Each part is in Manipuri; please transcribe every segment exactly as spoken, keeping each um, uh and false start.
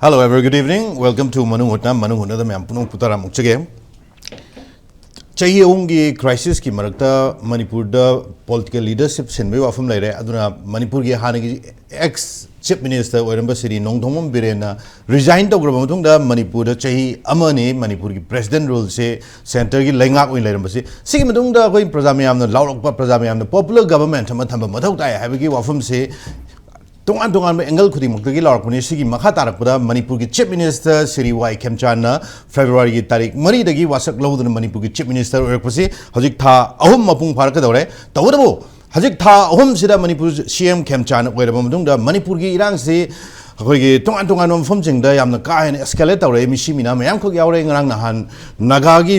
Hello, a very good evening. Welcome to ꯃꯅꯨꯡ ꯍꯨꯠꯅ, ꯃꯅꯨꯡ ꯍꯨꯠꯅꯗ ꯃꯌꯥꯝ ꯄꯨꯝꯅꯃꯛꯄꯨ ꯇꯔꯥꯃꯨꯛ ꯆꯒꯦ꯫ ꯆꯍꯤ ꯑꯍꯨꯝꯒꯤ crisis ꯀꯤ ꯃꯔꯛꯇ ꯃꯅꯤꯄꯨꯔꯗ political leadership ꯁꯤꯟꯕꯒꯤ ꯋꯥꯐꯝ ꯂꯩꯔꯦ꯫ ꯑꯗꯨꯅ ꯃꯅꯤꯄꯨꯔꯒꯤ ꯍꯥꯟꯅꯒꯤ ex Chief Minister ꯑꯣꯏꯔꯝꯕ ꯁ꯭ꯔꯤ ꯅꯣꯡꯊꯣꯝꯕꯝ ꯕꯤꯔꯦꯟꯅ resign ꯇꯧꯈ꯭ꯔꯕ ꯃꯇꯨꯡꯗ ꯃꯅꯤꯄꯨꯔꯗ ꯆꯍꯤ ꯑꯃꯅꯤ ꯃꯅꯤꯄꯨꯔꯒꯤ president rule ꯁꯦ centre ꯒꯤ ꯂꯩꯉꯥꯛ ꯑꯣꯏꯅ ꯂꯩꯔꯝꯕꯁꯤ꯫ ꯁꯤꯒꯤ ꯃꯇꯨꯡꯗ ꯑꯩꯈꯣꯏ ꯄ꯭ꯔꯖꯥ ꯃꯌꯥꯝꯅ ꯂꯥꯎꯔꯛꯄ, ꯄ꯭ꯔꯖꯥ ꯃꯌꯥꯝꯅ popular government ꯑꯃ ꯊꯝꯕ ꯃꯊꯧ ꯇꯥꯏ ꯍꯥꯏꯕꯒꯤ ꯋꯥꯐꯝꯁꯦ ꯇꯣꯉꯥꯟ ꯇꯣꯉꯥꯟꯕ angle ꯈꯨꯗꯤꯡꯃꯛꯇꯒꯤ ꯂꯥꯎꯔꯛꯄꯅꯤ꯫ ꯁꯤꯒꯤ ꯃꯈꯥ ꯇꯥꯔꯛꯄꯗ ꯃꯅꯤꯄꯨꯔꯒꯤ Chief Minister ꯁ꯭ꯔꯤ ꯋꯥꯏ ꯈꯦꯝꯆꯥꯟꯅ February ꯒꯤ ꯇꯥꯔꯤꯛ ꯃꯔꯤꯗꯒꯤ ꯋꯥꯁꯛ ꯂꯧꯗꯨꯅ ꯃꯅꯤꯄꯨꯔꯒꯤ Chief Minister ꯑꯣꯏꯔꯛꯄꯁꯤ ꯍꯧꯖꯤꯛ ꯊꯥ ꯑꯍꯨꯝ ꯃꯄꯨꯡ ꯐꯥꯔꯛꯀꯗꯧꯔꯦ꯫ ꯇꯧꯕꯇꯕꯨ ꯍꯧꯖꯤꯛ ꯊꯥ ꯑꯍꯨꯝꯁꯤꯗ ꯃꯅꯤꯄꯨꯔ ꯁꯤ ꯑꯦꯝ ꯈꯦꯝꯆꯥꯟ ꯑꯣꯏꯔꯕ ꯃꯇꯨꯡꯗ ꯃꯅꯤꯄꯨꯔꯒꯤ ꯏꯔꯥꯡꯁꯤ ꯑꯩꯈꯣꯏꯒꯤ ꯇꯣꯉꯥꯟ ꯇꯣꯉꯥꯟꯕ ꯃꯐꯝꯁꯤꯡꯗ ꯌꯥꯝꯅ ꯀꯥ ꯍꯦꯟꯅ escalate ꯇꯧꯔꯛꯑꯦ꯫ ꯃꯤꯁꯤ ꯃꯤꯅꯥ ꯃꯌꯥꯝꯈꯛ ꯌꯥꯎꯔꯦ꯫ ꯉꯔꯥꯡ ꯅꯍꯥꯟ ꯅꯥꯒꯥꯒꯤ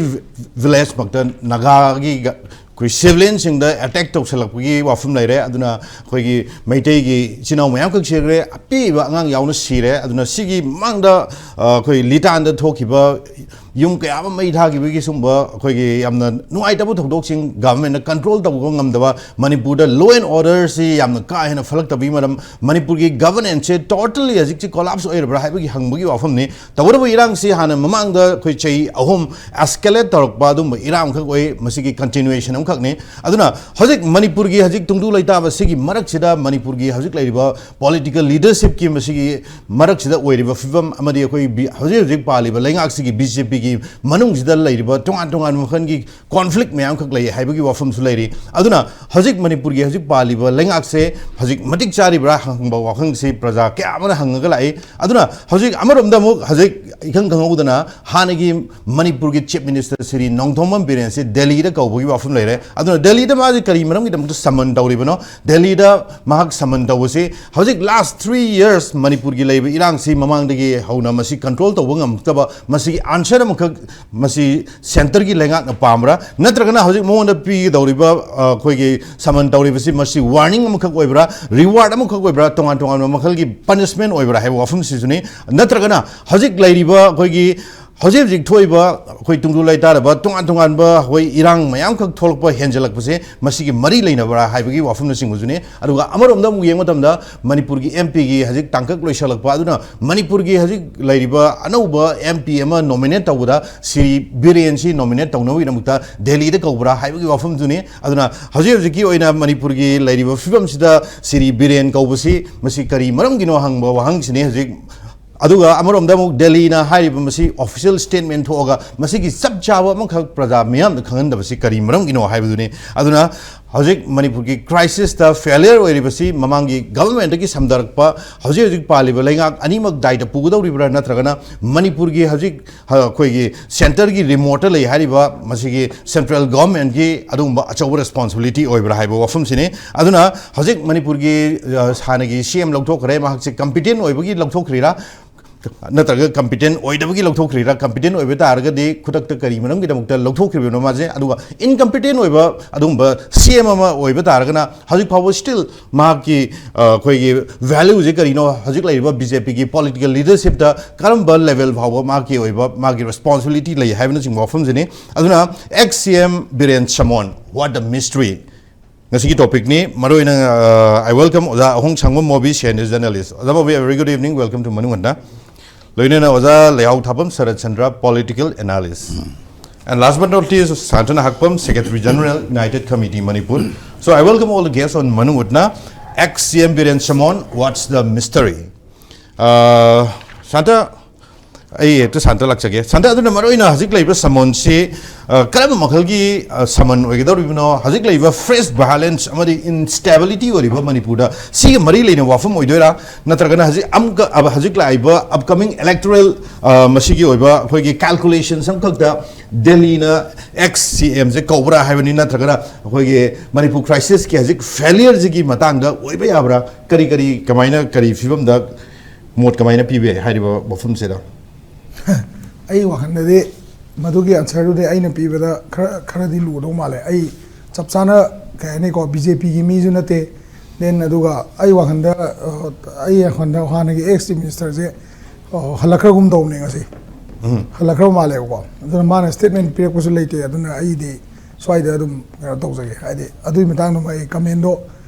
village ꯃꯛꯇ ꯅꯥꯒꯥꯒꯤ ꯒ-, ꯑꯩꯈꯣꯏ civilian ꯁꯤꯡꯗ attack ꯇꯧꯁꯜꯂꯛꯄꯒꯤ ꯋꯥꯐꯝ ꯂꯩꯔꯦ꯫ ꯑꯗꯨꯅ ꯑꯩꯈꯣꯏꯒꯤ ꯃꯩꯇꯩꯒꯤ ꯏꯆꯤꯟ ꯏꯅꯥꯎ ꯃꯌꯥꯝꯈꯛ ꯁꯤꯈ꯭ꯔꯦ, ꯑꯄꯤꯕ ꯑꯉꯥꯡ ꯌꯥꯎꯅ ꯁꯤꯔꯦ꯫ ꯑꯗꯨꯅ ꯁꯤꯒꯤ ꯃꯃꯥꯡꯗ, ꯑ, ꯑꯩꯈꯣꯏ ꯂꯤꯇꯥꯟꯗ ꯊꯣꯛꯈꯤꯕ ꯌꯨꯝ ꯀꯌꯥ ꯑꯃ ꯃꯩ ꯊꯥꯈꯤꯕꯒꯤ ꯁꯨꯝꯕ ꯑꯩꯈꯣꯏꯒꯤ ꯌꯥꯝꯅ ꯅꯨꯡꯉꯥꯏꯇꯕ ꯊꯧꯗꯣꯛꯁꯤꯡ government ꯅ control ꯇꯧꯕ ꯉꯝꯗꯕ, ꯃꯅꯤꯄꯨꯔꯗ law and order ꯁꯤ ꯌꯥꯝꯅ ꯀꯥ ꯍꯦꯟꯅ ꯐꯠꯂꯛꯇꯕꯒꯤ ꯃꯔꯝ, ꯃꯅꯤꯄꯨꯔꯒꯤ governance ꯁꯦ totally ꯍꯧꯖꯤꯛꯁꯤ collapse ꯑꯣꯏꯔꯕ꯭ꯔꯥ ꯍꯥꯏꯕꯒꯤ ꯍꯪꯕꯒꯤ ꯋꯥꯐꯝꯅꯤ꯫ ꯇꯧꯕꯇꯕꯨ ꯏꯔꯥꯡꯁꯤ ꯍꯥꯟꯅ ꯃꯃꯥꯡꯗ ꯑꯩꯈꯣꯏ ꯆꯍꯤ ꯑꯍꯨꯝ escalate ꯇꯧꯔꯛꯄ ꯑꯗꯨꯝꯕ ꯏꯔꯥꯡ ꯑꯃꯈꯛ ꯑꯣꯏ, ꯃꯁꯤꯒꯤ continuation ꯑꯃꯈꯛꯅꯤ꯫ ꯑꯗꯨꯅ ꯍꯧꯖꯤꯛ ꯃꯅꯤꯄꯨꯔꯒꯤ ꯍꯧꯖꯤꯛ ꯇꯨꯡꯗꯨ ꯂꯩꯇꯥꯕ ꯁꯤꯒꯤ ꯃꯔꯛꯁꯤꯗ ꯃꯅꯤꯄꯨꯔꯒꯤ ꯍꯧꯖꯤꯛ ꯂꯩꯔꯤꯕ political leadership ꯀꯤ ꯃꯁꯤꯒꯤ ꯃꯔꯛꯁꯤꯗ ꯑꯣꯏꯔꯤꯕ ꯐꯤꯕꯝ ꯑꯃꯗꯤ ꯑꯩꯈꯣꯏ ꯕꯤ-, ꯍꯧꯖꯤꯛ ꯍꯧꯖꯤꯛ ꯄꯥꯜꯂꯤꯕ ꯂꯩꯉꯥꯛꯁꯤꯒꯤ ꯕꯤ ꯖꯦ ꯄꯤꯒꯤ ꯃꯅꯨꯡꯁꯤꯗ ꯂꯩꯔꯤꯕ ꯇꯣꯉꯥꯟ ꯇꯣꯉꯥꯟꯕ ꯃꯈꯜꯒꯤ conflict ꯃꯌꯥꯝꯈꯛ ꯂꯩ ꯍꯥꯏꯕꯒꯤ ꯋꯥꯐꯝꯁꯨ ꯂꯩꯔꯤ꯫ ꯑꯗꯨꯅ ꯍꯧꯖꯤꯛ ꯃꯅꯤꯄꯨꯔꯒꯤ ꯍꯧꯖꯤꯛ ꯄꯥꯜꯂꯤꯕ ꯂꯩꯉꯥꯛꯁꯦ ꯍꯧꯖꯤꯛ ꯃꯇꯤꯛ ꯆꯥꯔꯤꯕ꯭ꯔꯥ ꯍꯪꯕ ꯋꯥꯐꯝꯁꯤ ꯄ꯭ꯔꯖꯥ ꯀꯌꯥ ꯑꯃꯅ ꯍꯪꯉꯒ ꯂꯥꯛꯏ꯫ ꯑꯗꯨꯅ ꯍꯧꯖꯤꯛ ꯑꯃꯔꯣꯝꯗ ꯑꯃꯨꯛ ꯍꯧꯖꯤꯛ ꯏꯈꯪ ꯈꯪꯍꯧꯗꯅ ꯍꯥꯟꯅꯒꯤ ꯃꯅꯤꯄꯨꯔꯒꯤ Chief Minister ꯁ꯭ꯔꯤ ꯅꯣꯡꯊꯣꯝꯕꯝ ꯕꯤꯔꯦꯟꯁꯤ ꯗꯦꯜꯂꯤꯗ ꯀꯧꯕꯒꯤ ꯋꯥꯐꯝ ꯂꯩꯔꯦ꯫ ꯑꯗꯨꯅ ꯗꯦꯜꯂꯤꯗ ꯃꯥꯁꯤ ꯀꯔꯤ ꯃꯔꯝꯒꯤꯗꯃꯛꯇ summon ꯇꯧꯔꯤꯕꯅꯣ? ꯗꯦꯜꯂꯤꯗ ꯃꯍꯥꯛ summon ꯇꯧꯕꯁꯤ ꯍꯧꯖꯤꯛ last three years ꯃꯅꯤꯄꯨꯔꯒꯤ ꯂꯩꯕ ꯏꯔꯥꯡꯁꯤ ꯃꯃꯥꯡꯗꯒꯤ ꯍꯧꯅ ꯃꯁꯤ control ꯇꯧꯕ ꯉꯝꯃꯛꯇꯕ, ꯃꯁꯤꯒꯤ answer ꯑꯃꯈꯛ ꯃꯁꯤ centre ꯒꯤ ꯂꯩꯉꯥꯛꯅ ꯄꯥꯝꯕ꯭ꯔꯥ, ꯅꯠꯇ꯭ꯔꯒꯅ ꯍꯧꯖꯤꯛ ꯃꯉꯣꯟꯗ ꯄꯤꯒꯗꯧꯔꯤꯕ, ꯑ, ꯑꯩꯈꯣꯏꯒꯤ summon ꯇꯧꯔꯤꯕꯁꯤ ꯃꯁꯤ warning ꯑꯃꯈꯛ ꯑꯣꯏꯕ꯭ꯔꯥ, reward ꯑꯃꯈꯛ ꯑꯣꯏꯕ꯭ꯔꯥ, ꯇꯣꯉꯥꯟ ꯇꯣꯉꯥꯟꯕ ꯃꯈꯜꯒꯤ punishment ꯑꯣꯏꯕ꯭ꯔꯥ ꯍꯥꯏꯕ ꯋꯥꯐꯝꯁꯤꯁꯨꯅꯤ꯫ ꯅꯠꯇ꯭ꯔꯒꯅ ꯍꯧꯖꯤꯛ ꯂꯩꯔꯤꯕ ꯑꯩꯈꯣꯏꯒꯤ ꯍꯧꯖꯤꯛ ꯍꯧꯖꯤꯛ ꯊꯣꯛꯏꯕ ꯑꯩꯈꯣꯏ ꯇꯨꯡꯗꯨ ꯂꯩꯇꯥꯔꯕ ꯇꯣꯉꯥꯟ ꯇꯣꯉꯥꯟꯕ ꯑꯩꯈꯣꯏ ꯏꯔꯥꯡ ꯃꯌꯥꯝꯈꯛ ꯊꯣꯛꯂꯛꯄ ꯍꯦꯟꯖꯜꯂꯛꯄꯁꯦ ꯃꯁꯤꯒꯤ ꯃꯔꯤ ꯂꯩꯅꯕ꯭ꯔꯥ ꯍꯥꯏꯕꯒꯤ ꯋꯥꯐꯝꯅꯆꯤꯡꯕꯁꯨꯅꯤ꯫ ꯑꯗꯨꯒ ꯑꯃꯔꯣꯝꯗ ꯑꯃꯨꯛ ꯌꯦꯡꯕ ꯃꯇꯝꯗ ꯃꯅꯤꯄꯨꯔꯒꯤ M Pꯒꯤ ꯍꯧꯖꯤꯛ ꯇꯥꯡꯀꯛ ꯂꯣꯏꯁꯜꯂꯛꯄ ꯑꯗꯨꯅ ꯃꯅꯤꯄꯨꯔꯒꯤ ꯍꯧꯖꯤꯛ ꯂꯩꯔꯤꯕ ꯑꯅꯧꯕ M P ꯑꯃ nominate ꯇꯧꯕꯗ ꯁꯤꯔꯤ ꯕꯤꯔꯦꯟꯁꯤ nominate ꯇꯧꯅꯕꯒꯤꯗꯃꯛꯇ ꯗꯦꯜꯂꯤꯗ ꯀꯧꯕ꯭ꯔꯥ ꯍꯥꯏꯕꯒꯤ ꯋꯥꯐꯝꯗꯨꯅꯤ꯫ ꯑꯗꯨꯅ ꯍꯧꯖꯤꯛ ꯍꯧꯖꯤꯛꯀꯤ ꯑꯣꯏꯅ ꯃꯅꯤꯄꯨꯔꯒꯤ ꯂꯩꯔꯤꯕ ꯐꯤꯕꯝꯁꯤꯗ ꯁꯤꯔꯤ ꯕꯤꯔꯦꯟ ꯀꯧꯕꯁꯤ ꯃꯁꯤ ꯀꯔꯤ ꯃꯔꯝꯒꯤꯅꯣ ꯍꯪꯕ ꯋꯥꯍꯪꯁꯤꯅꯤ ꯍꯧꯖꯤꯛ꯫ ꯑꯗꯨꯒ ꯑꯃꯔꯣꯝꯗ ꯑꯃꯨꯛ ꯗꯦꯜꯂꯤꯅ ꯍꯥꯏꯔꯤꯕ ꯃꯁꯤ official statement ꯊꯣꯛꯑꯒ ꯃꯁꯤꯒꯤ ꯆꯞ ꯆꯥꯕ ꯑꯃꯈꯛ ꯄ꯭ꯔꯖꯥ ꯃꯤꯌꯥꯝꯗ ꯈꯪꯍꯟꯗꯕꯁꯤ ꯀꯔꯤ ꯃꯔꯝꯒꯤꯅꯣ ꯍꯥꯏꯕꯗꯨꯅꯤ꯫ ꯑꯗꯨꯅ ꯍꯧꯖꯤꯛ ꯃꯅꯤꯄꯨꯔꯒꯤ crisisꯇ failure ꯑꯣꯏꯔꯤꯕꯁꯤ ꯃꯃꯥꯡꯒꯤ governmentꯇꯒꯤ ꯁꯝꯗꯔꯛꯄ ꯍꯧꯖꯤꯛ ꯍꯧꯖꯤꯛ ꯄꯥꯜꯂꯤꯕ ꯂꯩꯉꯥꯛ ꯑꯅꯤꯃꯛ ꯗꯥꯏꯗ ꯄꯨꯒꯗꯧꯔꯤꯕ꯭ꯔꯥ, ꯅꯠꯇ꯭ꯔꯒꯅ ꯃꯅꯤꯄꯨꯔꯒꯤ ꯍꯧꯖꯤꯛ ꯑꯩꯈꯣꯏꯒꯤ centreꯒꯤ remoteꯇ ꯂꯩ ꯍꯥꯏꯔꯤꯕ ꯃꯁꯤꯒꯤ central governmentꯀꯤ ꯑꯗꯨꯒꯨꯝꯕ ꯑꯆꯧꯕ responsibility ꯑꯣꯏꯕ꯭ꯔꯥ ꯍꯥꯏꯕ ꯋꯥꯐꯝꯁꯤꯅꯤ꯫ ꯑꯗꯨꯅ ꯍꯧꯖꯤꯛ ꯃꯅꯤꯄꯨꯔꯒꯤ ꯑ, ꯍꯥꯟꯅꯒꯤ C M ꯂꯧꯊꯣꯛꯈ꯭ꯔꯦ, ꯃꯍꯥꯛꯁꯦ competent ꯑꯣꯏꯕꯒꯤ ꯂꯧꯊꯣꯛꯈ꯭ꯔꯤꯔꯥ, ꯅꯠꯇ꯭ꯔꯒ competent ꯑꯣꯏꯗꯕꯒꯤ ꯂꯧꯊꯣꯛꯈ꯭ꯔꯤꯔꯥ? Competent ꯑꯣꯏꯕ ꯇꯥꯔꯒꯗꯤ ꯈꯨꯗꯛꯇ ꯀꯔꯤ ꯃꯔꯝꯒꯤꯗꯃꯛꯇ ꯂꯧꯊꯣꯛꯈ꯭ꯔꯤꯕꯅꯣ ꯃꯥꯁꯦ? ꯑꯗꯨꯒ incompetent ꯑꯣꯏꯕ ꯑꯗꯨꯒꯨꯝꯕ C M ꯑꯃ ꯑꯣꯏꯕ ꯇꯥꯔꯒꯅ ꯍꯧꯖꯤꯛ ꯐꯥꯎꯕ still ꯃꯍꯥꯛꯀꯤ ꯑ, ꯑꯩꯈꯣꯏꯒꯤ valueꯁꯦ ꯀꯔꯤꯅꯣ? ꯍꯧꯖꯤꯛ ꯂꯩꯔꯤꯕ BJPꯒꯤ political leadershipꯇ ꯀꯔꯝꯕ level ꯐꯥꯎꯕ ꯃꯍꯥꯛꯀꯤ ꯑꯣꯏꯕ ꯃꯥꯒꯤ responsibility ꯂꯩ ꯍꯥꯏꯕꯅꯆꯤꯡꯕ ꯋꯥꯐꯝꯁꯤꯅꯤ꯫ ꯑꯗꯨꯅ ex C M Biren Samon, what a mystery. ꯉꯁꯤꯒꯤ topicꯅꯤ꯫ ꯃꯔꯨꯑꯣꯏꯅ ꯑ, I welcome ꯑꯣꯖꯥ ꯑꯍꯣꯡ ꯁꯪꯕꯝ ꯃꯣꯕꯤ, senior journalist꯫ ꯑꯣꯖꯥ movie, a very good evening, welcome to ꯃꯅꯨꯡ ꯍꯟꯅ꯫ ꯂꯣꯏꯅꯅ ꯑꯣꯖꯥ ꯂꯩꯍꯥꯎ ꯊꯥꯕꯝ ꯁꯔꯠ Chandra, political analyst꯫ And last but not least, Santana Hakpam, Secretary General, United Committee Manipur. So I welcome all the guests on Manu Utna. Ex C M Biren Samon, what's the mystery? Uh, Santa, ꯑꯩ ꯍꯦꯛꯇ ꯁꯥꯟꯇ ꯂꯥꯛꯆꯒꯦ꯫ ꯁꯥꯟꯇ, ꯑꯗꯨꯅ ꯃꯔꯨꯑꯣꯏꯅ ꯍꯧꯖꯤꯛ ꯂꯩꯔꯤꯕ ꯁꯃꯣꯟꯁꯤ, ꯑ, ꯀꯔꯝꯕ ꯃꯈꯜꯒꯤ, ꯑ, ꯁꯃꯟ ꯑꯣꯏꯒꯗꯧꯔꯤꯕꯅꯣ? ꯍꯧꯖꯤꯛ ꯂꯩꯔꯤꯕ fresh violence ꯑꯃꯗꯤ instability ꯑꯣꯏꯔꯤꯕ ꯃꯅꯤꯄꯨꯔꯗ ꯁꯤꯒ ꯃꯔꯤ ꯂꯩꯅꯕ ꯋꯥꯐꯝ ꯑꯣꯏꯗꯣꯏꯔꯥ? ꯅꯠꯇ꯭ꯔꯒꯅ ꯍꯧꯖꯤꯛ ꯑꯃꯨꯛꯀ, ꯑ, ꯍꯧꯖꯤꯛ ꯂꯥꯛꯏꯕ upcoming electoral, ꯑ, ꯃꯁꯤꯒꯤ ꯑꯣꯏꯕ ꯑꯩꯈꯣꯏꯒꯤ calculations ꯑꯃꯈꯛꯇ ꯗꯦꯜꯂꯤꯅ ex C Mꯁꯦ ꯀꯧꯕ꯭ꯔꯥ ꯍꯥꯏꯕꯅꯤ, ꯅꯠꯇ꯭ꯔꯒꯅ ꯑꯩꯈꯣꯏꯒꯤ ꯃꯅꯤꯄꯨꯔ crisisꯀꯤ ꯍꯧꯖꯤꯛ failureꯁꯤꯒꯤ ꯃꯇꯥꯡꯗ ꯑꯣꯏꯕ ꯌꯥꯕ꯭ꯔꯥ? ꯀꯔꯤ ꯀꯔꯤ, ꯀꯃꯥꯏꯅ, ꯀꯔꯤ ꯐꯤꯕꯝꯗ ꯃꯣꯠ ꯀꯃꯥꯏꯅ ꯄꯤꯕ ꯌꯥꯏ ꯍꯥꯏꯔꯤꯕ ꯋꯥꯐꯝꯁꯤꯗ? ꯑꯩ ꯋꯥꯈꯜꯗꯗꯤ ꯃꯗꯨꯒꯤ answerꯗꯨꯗꯤ ꯑꯩꯅ ꯄꯤꯕꯗ ꯈꯔ, ꯈꯔꯗꯤ ꯂꯨꯗꯧ ꯃꯥꯜꯂꯦ꯫ ꯑꯩ ꯆꯞ ꯆꯥꯅ, ꯀꯩ ꯍꯥꯏꯅꯤꯀꯣ, BJPꯒꯤ ꯃꯤꯁꯨ ꯅꯠꯇꯦ꯫ Then ꯑꯗꯨꯒ ꯑꯩ ꯋꯥꯈꯜꯗ, ꯑ, ꯑꯩ ꯋꯥꯈꯜꯗ ꯍꯥꯟꯅꯒꯤ ex ministerꯁꯦ, ꯑ, ꯍꯜꯂꯛꯈ꯭ꯔꯒꯨꯝ ꯇꯧꯕꯅꯦ ꯉꯁꯤ꯫ ꯍꯜꯂꯛꯈ꯭ꯔꯕ ꯃꯥꯜꯂꯦꯕꯀꯣ꯫ ꯑꯗꯨꯅ ꯃꯥꯅ ꯁ꯭ꯇꯦꯠꯃꯦꯟ ꯄꯤꯔꯛꯄꯁꯨ ꯂꯩꯇꯦ꯫ ꯑꯗꯨꯅ ꯑꯩꯗꯤ ꯁ꯭ꯋꯥꯏꯗ ꯑꯗꯨꯝ ꯀꯩꯅꯣ ꯇꯧꯖꯒꯦ, ꯍꯥꯏꯗꯤ ꯑꯗꯨꯒꯤ ꯃꯇꯥꯡꯗꯨꯃ ꯑꯩ ꯀꯃꯦꯟꯗꯣ